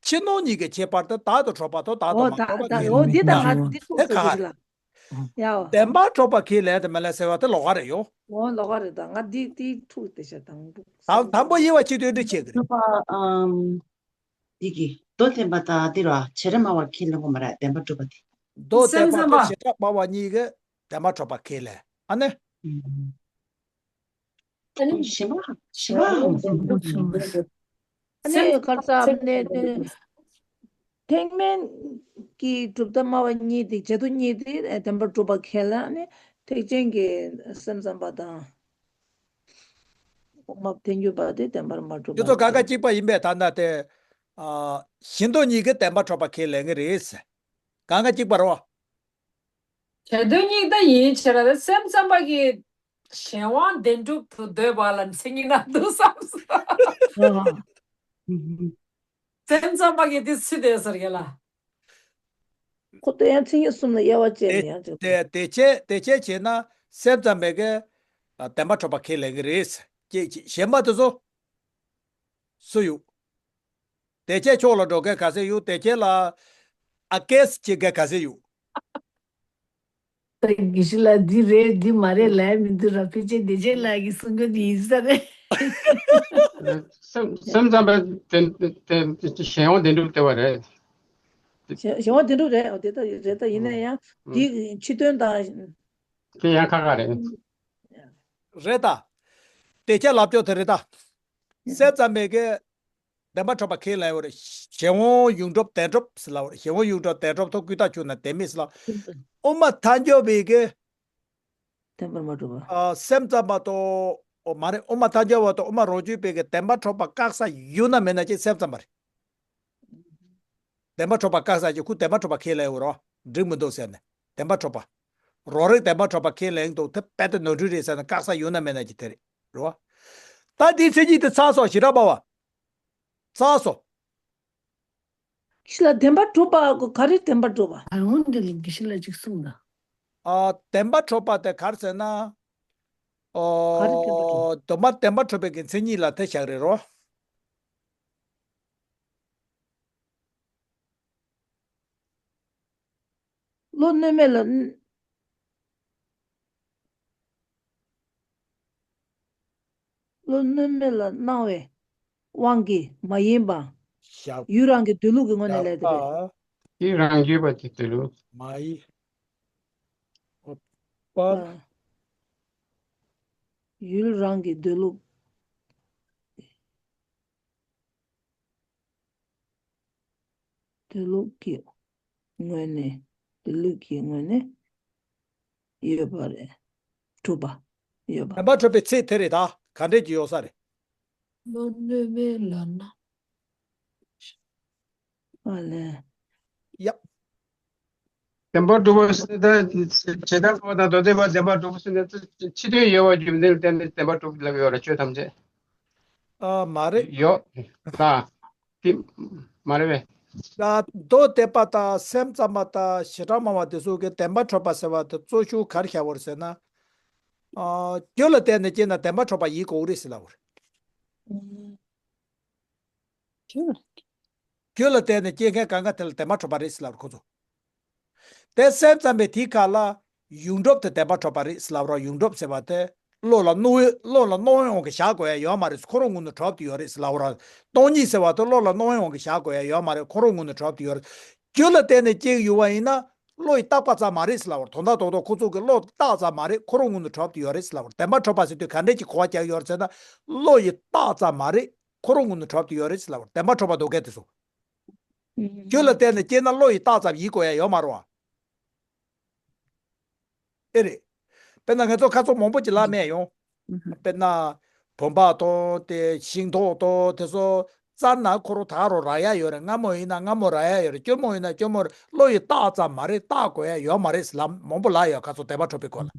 ཕྱི་ནང་གཉིས་ཀྱི་ཁྱད་པར་དེ་བདག་ཏུ་གྲུབ་པ་དང་བདག་ཏུ་མ་གྲུབ་པ་ཁས་ལེན། འོ་འདི་དང་ང་འདི་ཐུག་དེ་ག་རེད། ཡའོ། བདེན་པར་གྲུབ་པ་ཁས་ལེན་དེ་མི་ལེན་ཟེར་བ་དེ་ལོགས་ཀ་རེད་ཡོ། འོ་ལོགས་ཀ་རེད་ད་ང་འདི་འདི་ཐུག་དེ་བྱ་དང་པོ། དང་དང་པོ་དབྱེ་བ་ཕྱེ་དུས་འདི་བྱེད་ཀྱི་རེད། གྲུབ་པ་ཨམ། འདི་གི་མདོ་བསྟན་པ་དང་འདི་ར་བྱེ་བྲག་སྨྲ་བ་ཁས་ལེན་དགོས་མ་རེད་བདེན་པར་གྲུབ་པ་དེ། མདོ་བསྟན་པ་དང་བྱེ་བྲག་སྨྲ་བ་གཉིས་ཀྱི་བདེན་པར་གྲུབ་པ་ཁས་ལེན་ཨ་ནི། ཨ་ནི་ཞི་མ་ཞི་མ་འོང་། ཨ་ནི་གར་ས་ནས་ཐེག་དམན་གྱི་གྲུབ་མཐའ་སྨྲ་བ་གཉིས་དེ་བྱེ་བྲག་གཉིས་དེ་བདེན་པར་གྲུབ་པ་ཁས་ལེན་ཨ་ནི་ཐེག་ཆེན་གྱི་སེམས་ཙམ་པ་དང་དབུ་མ་ཐལ་འགྱུར་བ་དེ་བདེན་པར་མ་གྲུབ་པ། དེ་ཚོ་གང་ག་གཅིག་པ་ཡིན་པས་ད་ལྟ་དེ་གཞན་དོན་གཉིས་ཀྱི་བདེན་པར་གྲུབ་པ་ཁས་ལེན་གྱི་རེད། གང་ག་གཅིག་པ་རེད་བ། བྱེ་བྲག་གཉིས་ད་ཡིན་ཕྱིར་ར་སེམས་ཙམ་པ་གི་གཞན་དབང་བདེན་གྲུབ་ཏུ་འདོད་པ་ལ་མཚན་ཉིད་ན་འདུག་བསམ་སོང་། སེམས་ཙམ་པ་གི་དེ་སུ་དེ་ཟེར་གི་ལ། ཁོ་དེ་ཡང་མཚན་ཉིད་གསུམ་ལ་དབྱེ་བ་བཅད་ནས་ཡང་བཅད། དེ་དེ་བྱས་དེ་བྱས་བྱས་ན་སེམས་ཙམ་པའི་གི་བདེན་པར་གྲུབ་པ་ཁས་ལེན་གྱི་རེད། ཅེས་གཞན་པ་དེ་ཚོ་སུ་ཡོད། དེ་བྱས་ཕྱོགས་ལ་འགྲོ་མཁན་ག་ཚད་ཡོད་དེ་བྱས་ལ། ཨ་ཀེས་ཅེས་ག་ག་ཟེ་ཡོད། ད་དགེ་བཤེས་ལགས་འདི་རེད་འདི་མ་རེད་ལབ་ཡ་མི་འདུག་ར། ཕལ་ཆེར་བདེ་ཆེན་ལགས་ཀྱིས་གསུང་རྒྱུ་འདི་ཡིན་ས་རེད། སེམས་སེམས་ཙམ་པའི་དེ་དེ་གཞན་དབང་བདེན་གྲུབ་ལྟ་བུ་རེད། གཞན་དབང་བདེན་གྲུབ་རེད། འོ་དེ་ལྟ་རེད། ད་ཡིན་ན་ཡང་འདི་ཕྱི་དོན་དང་། དེ་ཡང་ཁག་ཁག་རེད། རེད་ད། དེ་ཆ་ལབ་ཕྱོགས་དེ་རེད་ད། སེམས་ཙམ་པའི་གི་བདེན་པ་འཁྲུལ་པ་ཁས་ལེན་ཡོད་རེད། གཞན་དབང་ཡོངས་གྲུབ་བདེན་གྲུབ་ཟེར་ལབ་རེད། གཞན་དབང་ཡོངས་གྲུབ་བདེན་གྲུབ་ཐོག་ཀུན་བརྟགས་ཆོས་ན་བདེན་མེད་ཟེར་ལབ། དབུ་མ་ཐལ་འགྱུར་བའི་གི་བདེན་པར་མ་གྲུབ་པ། ཨ། སེམས་ཙམ་པ་དང་། ཨོ་མ་རེད། དབུ་མ་ཐལ་འགྱུར་བ་དང་དབུ་མ་རང་རྒྱུད་པའི་གི་བདེན་པ་འཁྲུལ་པ་བཀག་ས་ཡོད་ན་མེད་ན་ཅིག་སེམས་ཙམ་པ་རེད། བདེན་པ་འཁྲུལ་པ་བཀག་ས་ཅིག་ཁོ་བདེན་པ་འཁྲུལ་པ་ཁས་ལེན་ཡོད་རེད། འགྲིག་མི་འདུག་ཟེར་ནས་བདེན་པ་འཁྲུལ་པ། རང་རིག་བདེན་པ་འཁྲུལ་པ་ཁས་ལེན་འདུག་དེ་དཔེ་དེ་ནོར་འཁྲུལ་རེད་ཟེར་ནས་བཀག་ས་ཡོད་ན་མེད་ན་ཅིག་དེ་རེད། རེད་བ། ད་འདིའི་མཚན་ཉིད་དེ་ཚར་སོང་། ཞེ་དྲག་པ་བ། ཚར་སོང་། ཁྱི་ལ་བདེན་པ་གྲུབ་པ་གོ་ག་རེ་བདེན་པ་གྲུབ་པ། ད་འོན་ཏེ་ལ་དགེ་བཤེས་ལ་ཅིག་གསུངས་དང་། ཨ། བདེན་པ་གྲུབ་པ་དེ་ག་རེ་ཟེར་ན། ག་རེ་བདེན་པ་གྲུབ། ཨོ། དོན་མ་བདེན་པ་གྲུབ་པའི་གི་མཚན་ཉིད་ལ་དེ་བཞག་རེད་རོ། བློ་གནོད་མེད་ལ། བློ་གནོད་མེད་ལ་སྣང་བའི་དབང་གིས་མ་ཡིན་པ། བཞག་ཡུལ་རང་གི་སྡོད་ལུགས་ཀྱི་ངོས་ནས་ལས་དེ་རེད། ཡུལ་རང་རྒྱུད་པ་དེ་སྡོད་ལུགས། མ་ཡིན་པ། ཡུལ་རང་གི་སྡོད་ལུགས། སྡོད་ལུགས་ཀྱི་ངོས་ནས། སྡོད་ལུགས་ཀྱི་ངོས་ནས་ཡོད་པ་རེད། གྲུབ་པ་ཡོད་པ། བདེན་པ་གྲུབ་པའི་ཚེ་དེ་རེད་ད། ག་འདྲས་ཀྱི་ཡོད་ས་རེད། བློ་གནོད་མེད་ལ་ན། ཨ་ལས། ཡ། བདེན་པ་གྲུབ་པ་ཟེར་ན་ད་ཇི་ལྟར་སྨྲ་བ་དང་མདོ་སྡེ་པ་བདེན་པ་གྲུབ་པ་ཟེར་ན་ཕྱི་དོན་ཡོད་པ་རྒྱུ་མཚན་ལ་བརྟེན་ནས་བདེན་པ་གྲུབ་ལབ་ཡོད་རེད། ཆོས་ཐམས་ཅད། ཨ། མ་རེད། ཡོད་ད། དེ་མ་རེད་པས། ད་མདོ་སྡེ་པ་དང་སེམས་ཙམ་པ་དང་བྱེ་བྲག་སྨྲ་བ་དེ་ཚོ་གི་བདེན་པ་གྲུབ་པ་ཟེར་བ་དེ་གཙོ་ཆེ་ག་རེ་བཞག་པ་རེད་ཟེར་ན། ཨ། རྒྱུ་ལ་བརྟེན་ནས་སྐྱེས་ན་བདེན་པ་གྲུབ་པ་ཡིན་དགོས་རེད་ཟེར་ལབ་པ་རེད། རྒྱུ་ལ་བརྟེན་ནས་སྐྱེ་མཁན་གང་ག་དེ་ལ་བདེན་པ་གྲུབ་པ་རེད་ཟེར་ལབ་རེད་ཁོ་ཚོ། དེ་སེམས་ཙམ་པའི་དེའི་ཁ་ལ་ཡོངས་གྲུབ་དེ་བདེན་པ་གྲུབ་པ་རེད་ཟེར་ལབ་རོགས། ཡོངས་གྲུབ་ཟེར་བ་དེ་བློ་ལ་སྣང་བའི། བློ་ལ་སྣང་བའི་དབང་གིས་བཞག་དགོས་ཡ་ཡོད་མ་རེད། ཁོ་རང་ངོས་ནས་གྲུབ་བསྡད་ཡོད་རེད་ཟེར་ལབ་རོགས། སྟོང་ཉིད་ཟེར་བ་དེ་བློ་ལ་སྣང་བའི་དབང་གིས་བཞག་དགོས་ཡ་ཡོད་མ་རེད། ཁོ་རང་ངོས་ནས་གྲུབ་བསྡད་ཡོད་རེད། རྒྱུ་ལ་བརྟེན་ནས་སྐྱེ་གི་ཡོད་པ་ཡིན་ན་བློ་ཡིས་བཏགས་པ་ཙམ་མ་རེད་ཟེར་ལབ་རོགས། དོན་དག་རྡོག་རྡོག་ཁོ་ཚོ་གིས་བློ་བཏགས་ཙམ་མ་རེད། ཁོ་རང་ངོས་ནས་གྲུབ་བསྡད་ཡོད་རེད་ཟེར་ལབ་རོགས། བདེན་པ་གྲུབ་པ་ཟེར་དུས་ག་འདྲས་ཀྱི་གོ་བ་རྒྱག་ཡོད་རེད་ཟེར་ན། བློ་ཡིས་བཏགས་ཙམ་མ་རེད། ཁོ་རང་ངོས་ནས་གྲུབ་བསྡད་ཡོད་རེད་ཟེར་ལབ་རོགས། བདེན་པ་གྲུབ་པ་འདུག་གས་དེ་ཚོ། རྒྱུ་ལ་བརྟེན་ནས་སྐྱེས་ན་བློ་ཡིས་བཏགས་ཙམ་ཡིན་དགོས་ཡ་ཡོད་མ་རེད་བ། ཨེ་རེད། དཔེར་ན་ང་ཚོ་ཁ་ཚོ་མང་པོ་ཅིག་ལབ་མེད་ཡོང་། དཔེར་ན། བུམ་པ་དང་དེ་ཤིང་ཏོག་དང་དེ་ཚོ་བཙར་ན་ཁོ་རང་ད་རུང་རག་ཡ་ཡོད་རེད། སྔ་མོ་ཡིན་ན་སྔ་མོ་རག་ཡ་ཡོད་རེད། སྐྱོ་མོ་ཡིན་ན་སྐྱོ་མོ་རེད། བློ་ཡིས་བཏགས་ཙམ་མ་རེད། བཏགས་དགོས་ཡ་ཡོད་མ་རེད་ཟེར་ལབ་མང་པོ་ལབ་ཡོད། ཁ་ཚོ་བདེན་པ་གྲུབ་པའི་སྐོར་ལ།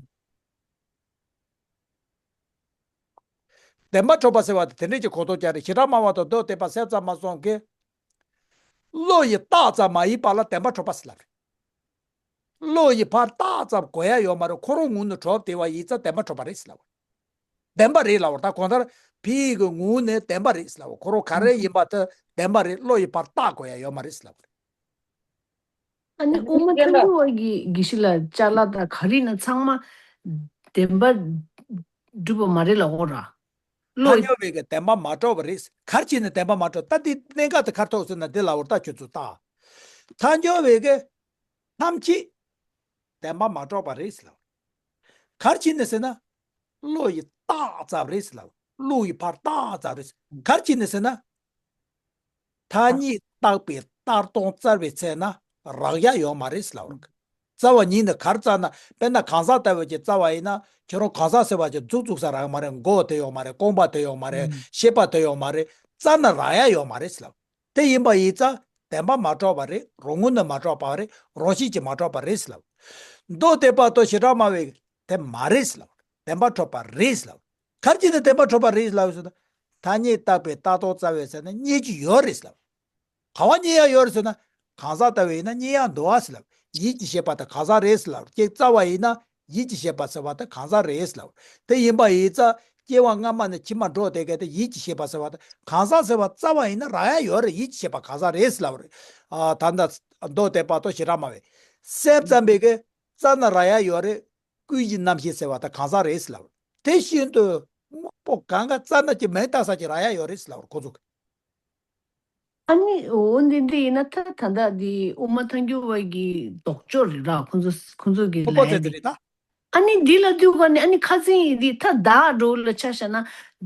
བདེན་པ་གྲུབ་པ་ཟེར་བ་དེ་དེ་འདྲས་ཀྱི་གོ་རྟོགས་ཀྱང་རེད། བྱེ་བྲག་སྨྲ་བ་དང་མདོ་སྡེ་པ་སེམས་ཙམ་པ་སོགས་ཀྱིས། བློ་ཡིས་བཏགས་ཙམ་མ་ཡིན་པ་ལ་བདེན་པ་གྲུབ་པ་ཟེར་ལབ་རེད། བློ་ཡིས་ཕར་བཏགས་ཙམ་དགོས་ཡ་ཡོད་མ་རེད། ཁོ་རང་ངོས་ནས་གྲུབ་བསྡད་པ་ཡིན་ཙང་བདེན་པ་གྲུབ་པ་རེད་ཟེར་ལབ་པ་རེད། བདེན་པ་རེད་ལབ་པ་རེད། ད་གང་ལྟར་ཕ་གི་ངོས་ནས་བདེན་པ་རེད་ཟེར་ལབ་པ། ཁོ་རང་ག་རེ་ཡིན་པ་དེ་བདེན་པ་རེད། བློ་ཡིས་ཕར་བཏགས་དགོས་ཡ་ཡོད་མ་རེད་ཟེར་ལབ་པ་རེད། ཨ་ནི་དབུ་མ་ཐལ་འགྱུར་བ་གི་དགེ་བཤེས་ལགས་ཅ་ལག་དང་ག་རེ་ཡིན་ན་ཚང་མ་བདེན་པ་གྲུབ་པ་མ་རེད་ལབ་པ་རེད། ཐལ་འགྱུར་བའི་གི་བདེན་པ་མ་གྲུབ་པ་རེད། ག་རེ་བྱས་ནས་བདེན་པ་མ་གྲུབ། ད་འདི་གནད་འགག་དེ་ག་རེ་ཐུག་ཟེར་ན་འདི་ལབ་པ་རེད། ད་ཁྱོད་ཚོ་ལྟ། ཐལ་འགྱུར་བའི་གི་ཐམས་ཅད་བདེན་པ་མ་གྲུབ་པ་རེད་ཟེར་ལབ། ག་རེ་བྱས་ནས་ཟེར་ན། བློ་ཡིས་བཏགས་ཙམ་རེད་ཟེར་ལབ། བློ་ཡིས་ཕར་བཏགས་ཙམ་རེད། ག་རེ་བྱས་ནས་ཟེར་ན། ཐ་སྙད་བཏགས་པའི་ལྟར་སྟོང་བཙལ་བའི་ཚེ་ན་རག་ཡ་ཡོད་མ་རེད་ཟེར་ལབ་པ་རེད། རྩ་བ་ཉིད་ནས་ག་རེ་བཙལ་ན། དཔེར་ན་གང་ཟག་ལྟ་བུ་ཅིག་བཙལ་བ་ཡིན་ན་ཁྱོད་རང་གང་ཟག་ཟེར་བ་ཅིག་མཛུབ་བཙུགས་ས་རག་མ་རེད། མགོ་དེ་ཡོད་མ་རེད། རྐང་པ་དེ་ཡོད་མ་རེད། ཤེས་པ་དེ་ཡོད་མ་རེད། བཙལ་ན་རག་ཡ་ཡོད་མ་རེད་ཟེར་ལབ། དེ་ཡིན་པ་ཡིན་ཙང་བདེན་པ་མ་གྲུབ་པ་རེད། རང་ངོས་ནས་མ་གྲུབ་པ་རེད། རང་བཞིན་གྱིས་མ་གྲུབ་པ་རེད་ཟེར་ལབ། མདོ་སྡེ་པ་དང་བྱེ་བྲག་སྨྲ་བས་དེ་མ་རེད་ཟེར་ལབ། བདེན་པ་གྲུབ་པ་རེད་ཟེར་ལབ། ག་རེ་བྱས་ནས་བདེན་པ་གྲུབ་པ་རེད་ཟེར་ལབ་ཟེར་ན། ཐ་སྙད་བཏགས་པའི་ལྟར་སྟོང་བཙལ་བའི་ཚེ་ན་རྙེད་ཀྱི་ཡོད་རེད་ཟེར་ལབ། ག་པར་རྙེད་ཡ་ཡོད་རེད་ཟེར་ན། གང་ཟག་ལྟ་བུ་ཡིན་ན་རྙེད་ཡ་འདུག་ཨ་ཟེར་ལབ། ཡིད་ཀྱི་ཤེས་པ་དེ་གང་ཟག་རེད་ཟེར་ལབ། ཅིག་བཙལ་བ་ཡིན་ན་ཡིད་ཀྱི་ཤེས་པ་ཟེར་བ་དེ་གང་ཟག་རེད་ཟེར་ལབ། དེ་ཡིན་པ་ཡིན་ཙང་། སྐྱེ་བ་སྔ་མ་ནས་ཕྱི་མ་འགྲོ་བསྡད་མཁན་དེ་ཡིད་ཀྱི་ཤེས་པ་ཟེར་བ་དེ་གང་ཟག་ཟེར་བ་རྩ་བ་ཡིན་ན་རག་ཡ་ཡོད་རེད། ཡིད་ཀྱི་ཤེས་པ་གང་ཟག་རེད་ཟེར་ལབ་པ་རེད། ཨ་ད་ལྟ་མདོ་སྡེ་པ་ཏོ་ཞེ་དྲག་མ་བས་སེམས་ཙམ་པའི་གི་རྩ་ན་རག་ཡ་ཡོད་རེད། ཀུན་གཞི་རྣམ་ཤེས་ཟེར་བ་དེ་གང་ཟག་རེད་ཟེར་ལབ་པ་རེད། དེ་བཞིན་དུ་དངོས་པོ་གང་ག་རྩ་ན་ཅིག་མིང་བཏགས་ས་ཅིག་རག་ཡ་ཡོད་རེད་ཟེར་ལབ་པ་རེད་ཁོ་ཚོ་གི། ཨ་ནི་འོ་འདི་འདི་ཡིན་ན་ད་ད་ལྟ་འདི་དབུ་མ་ཐལ་འགྱུར་བ་གི་ལྡོག་ཕྱོགས་རེད་ར། ཁོ་ཚོ་ཁོ་ཚོ་གི་ཕུང་པོ་ལབ་ཡ་ཚོད་འདི་རེད་ད། ཨ་ནི་འདི་ལ་དུས་ག་ནས་ཨ་ནི་ཁ་སང་ཡིན་འདི་ད་བདག་འགྲོ་ལ་ཆ་བཞག་ན་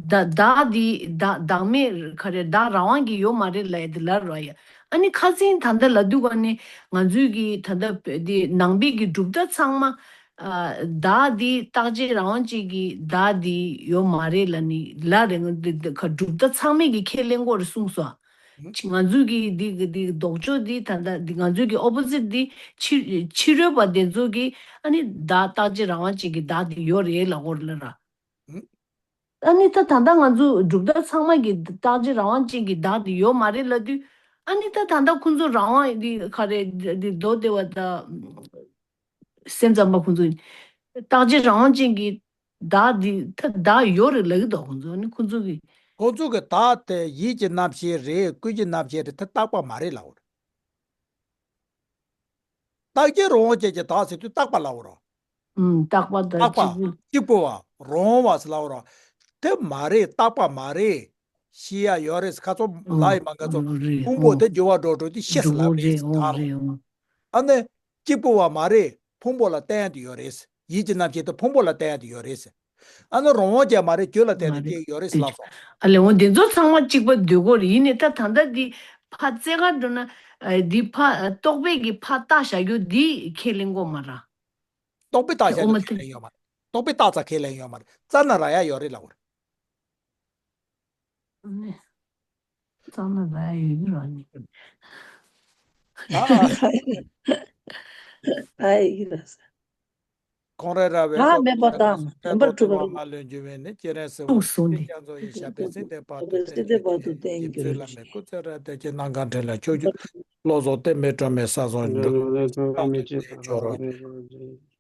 བདག་བདག་འདི་བདག་བདག་མེད་ག་རེ་བདག་རང་དབང་གི་ཡོད་མ་རེད་ལབ་ཡ་འདི་ལ་ར་ཡ། ཨ་ནི་ཁ་སང་ད་ལྟ་ལ་དུས་ག་ནས་ང་ཚོའི་གི་ད་ལྟ་འདི་ནང་པའི་གི་གྲུབ་མཐའ་ཚང་མ་ཨ་བདག་འདི་རྟག་གཅིག་རང་དབང་ཅན་གྱི་བདག་འདི་ཡོད་མ་རེད་ལབ་ནི་ལ་རེ་ང་འདི་འདི་ག་གྲུབ་མཐའ་ཚང་མས་གི་ཁས་ལེན་དགོས་རེད་གསུངས་སོ། ང་ཚོའི་གི་འདི་གི་འདི་ལྡོག་ཕྱོགས་འདི་ད་ལྟ་འདི་ང་ཚོའི་གི་ཨོ་པོ་ཟིཊ་འདི་ཕྱི་ཕྱི་རོལ་པ་དེ་ཚོ་གི་ཨ་ནི་བདག་རྟག་གཅིག་རང་དབང་ཅན་གྱི་བདག་འདི་ཡོད་རེད་ལབ་དགོས་རེད་ལ་ར། ཨ་ནི་ད་ད་ལྟ་ང་ཚོ་གྲུབ་མཐའ་ཚང་མ་གི་རྟག་གཅིག་རང་དབང་ཅན་གྱི་བདག་དེ་ཡོད་མ་རེད་ལབ་དུས། ཨ་ནི་ད་ད་ལྟ་ཁོང་ཚོ་རང་དབང་དེ་ག་རེ་དེ་མདོ་སྡེ་པ་དང་སེམས་ཙམ་པ་ཁོང་ཚོ་རྟག་གཅིག་རང་དབང་ཅན་གྱི་བདག་དེ་ད་བདག་ཡོད་རེད་ལབ་ཀྱི་འདུག་ཁོང་ཚོ་ཨ་ནི་ཁོང་ཚོ་གི། ཁོང་ཚོ་གི་བདག་དེ་ཡིད་ཀྱི་རྣམ་ཤེས་རེད། ཀུན་གྱི་རྣམ་ཤེས་རེད། དེ་རྟག་པ་མ་རེད་ལབ་པ་རེད། རྟག་གཅིག་རང་དབང་ཅན་གྱི་བདག་ཟེར་དུས་རྟག་པ་ལབ་པ་རེད། ཨུམ། རྟག་པ་དང་རྟག་པ། གཅིག་པུ། གཅིག་པུ་བ། རང་དབང་བ་ཟེར་ལབ་པ་རེད། དེ་མ་རེད། རྟག་པ་མ་རེད། ཤེས་ཡ་ཡོད་རེད། ཁ་ཚོ་ལ་ཡི་མ་ང་ཚོ་ཨོ་རེད། ཕུང་པོ་ཨོ་དེ་འགྱུར་བ་འགྲོ་འགྲོ་དེ་ཤེས་ཟེར་ལབ་རེད། འགྲོ་གི་རེད། ཨོ་ད་རེད། ཨོ། ཨ་ནི་གཅིག་པུ་བ་མ་རེད། ཕུང་པོ་ལ་བརྟེན་དུ་ཡོད་རེད། ཡིད་ཀྱི་རྣམ་ཤེས་དེ་ཕུང་པོ་ལ་བརྟེན་དུ་ཡོད་རེད། ཨ་ནི་རང་དབང་ཅན་མ་རེད། རྒྱུ་ལ་བརྟེན་མ་ནས་རེད། སྐྱེ་ཡོད་རེད་ཟེར་ལབ་སོང་། ཨ་ལས་འོ་འདི་ཚོ་ཚང་མ་གཅིག་པ་འདོད་གོ་རེད། ཡིན་ནའི་ད་ད་ལྟ་འདི་ཕ་རྩེ་གར་འགྲོ་ན་ཨ་འདི་ཕ་རྟོག་པས་ཀྱི་ཕ་བཏགས་བཞག་རྒྱུ་འདི་ཁས་ལེན་གོ་མ་ར། རྟོག་པས་བཏགས་བཞག་ཨོ་མ་རྒྱུ་ཁས་ཐེ་ལེན་ཡོད་མ་རེད། རྟོག་པས་བཏགས་ཙང་ཁས་ལེན་ཡོད་མ་རེད། རྩ་ན་རག་ཡ་ཡོད་རེད་ལབ་པ་རེད། ཨ་ནི། རྩ་ན་རག་ཡ་ཡོད་ཀྱི་ར་ནི། ཨ། ཨ་ཡི་ར་ས། ཁོང་རེ་ར་བའི་རག་མེད་པ་དང་མེད་པར་གྲུབ་པ་རེད། མ་ལོན་རྒྱུ་བས་ནི་སྤྱན་རས་གཟིགས་དབང་ཐུགས་སུ་ནི་ཀྱང་ཚོ་ཡི་ཞབས་པད་སྲིད་མཐའི་བར་དུ་བརྟན་གྱུར་ཅིག། ཡིད་ཚོད་ལ་མེ་སྐུ་ཚེ་རབ་བརྟན་ཅིག། གནམ་གང་འཕྲིན་ལས་ཕྱོགས་བཅུ། བློ་བཟང་བསྟན་པའི་སྒྲོན་མེ་ས་སོང་འགྲོ། ལས་ཚོགས་མི་ཆེ་ས་རེ་རེ།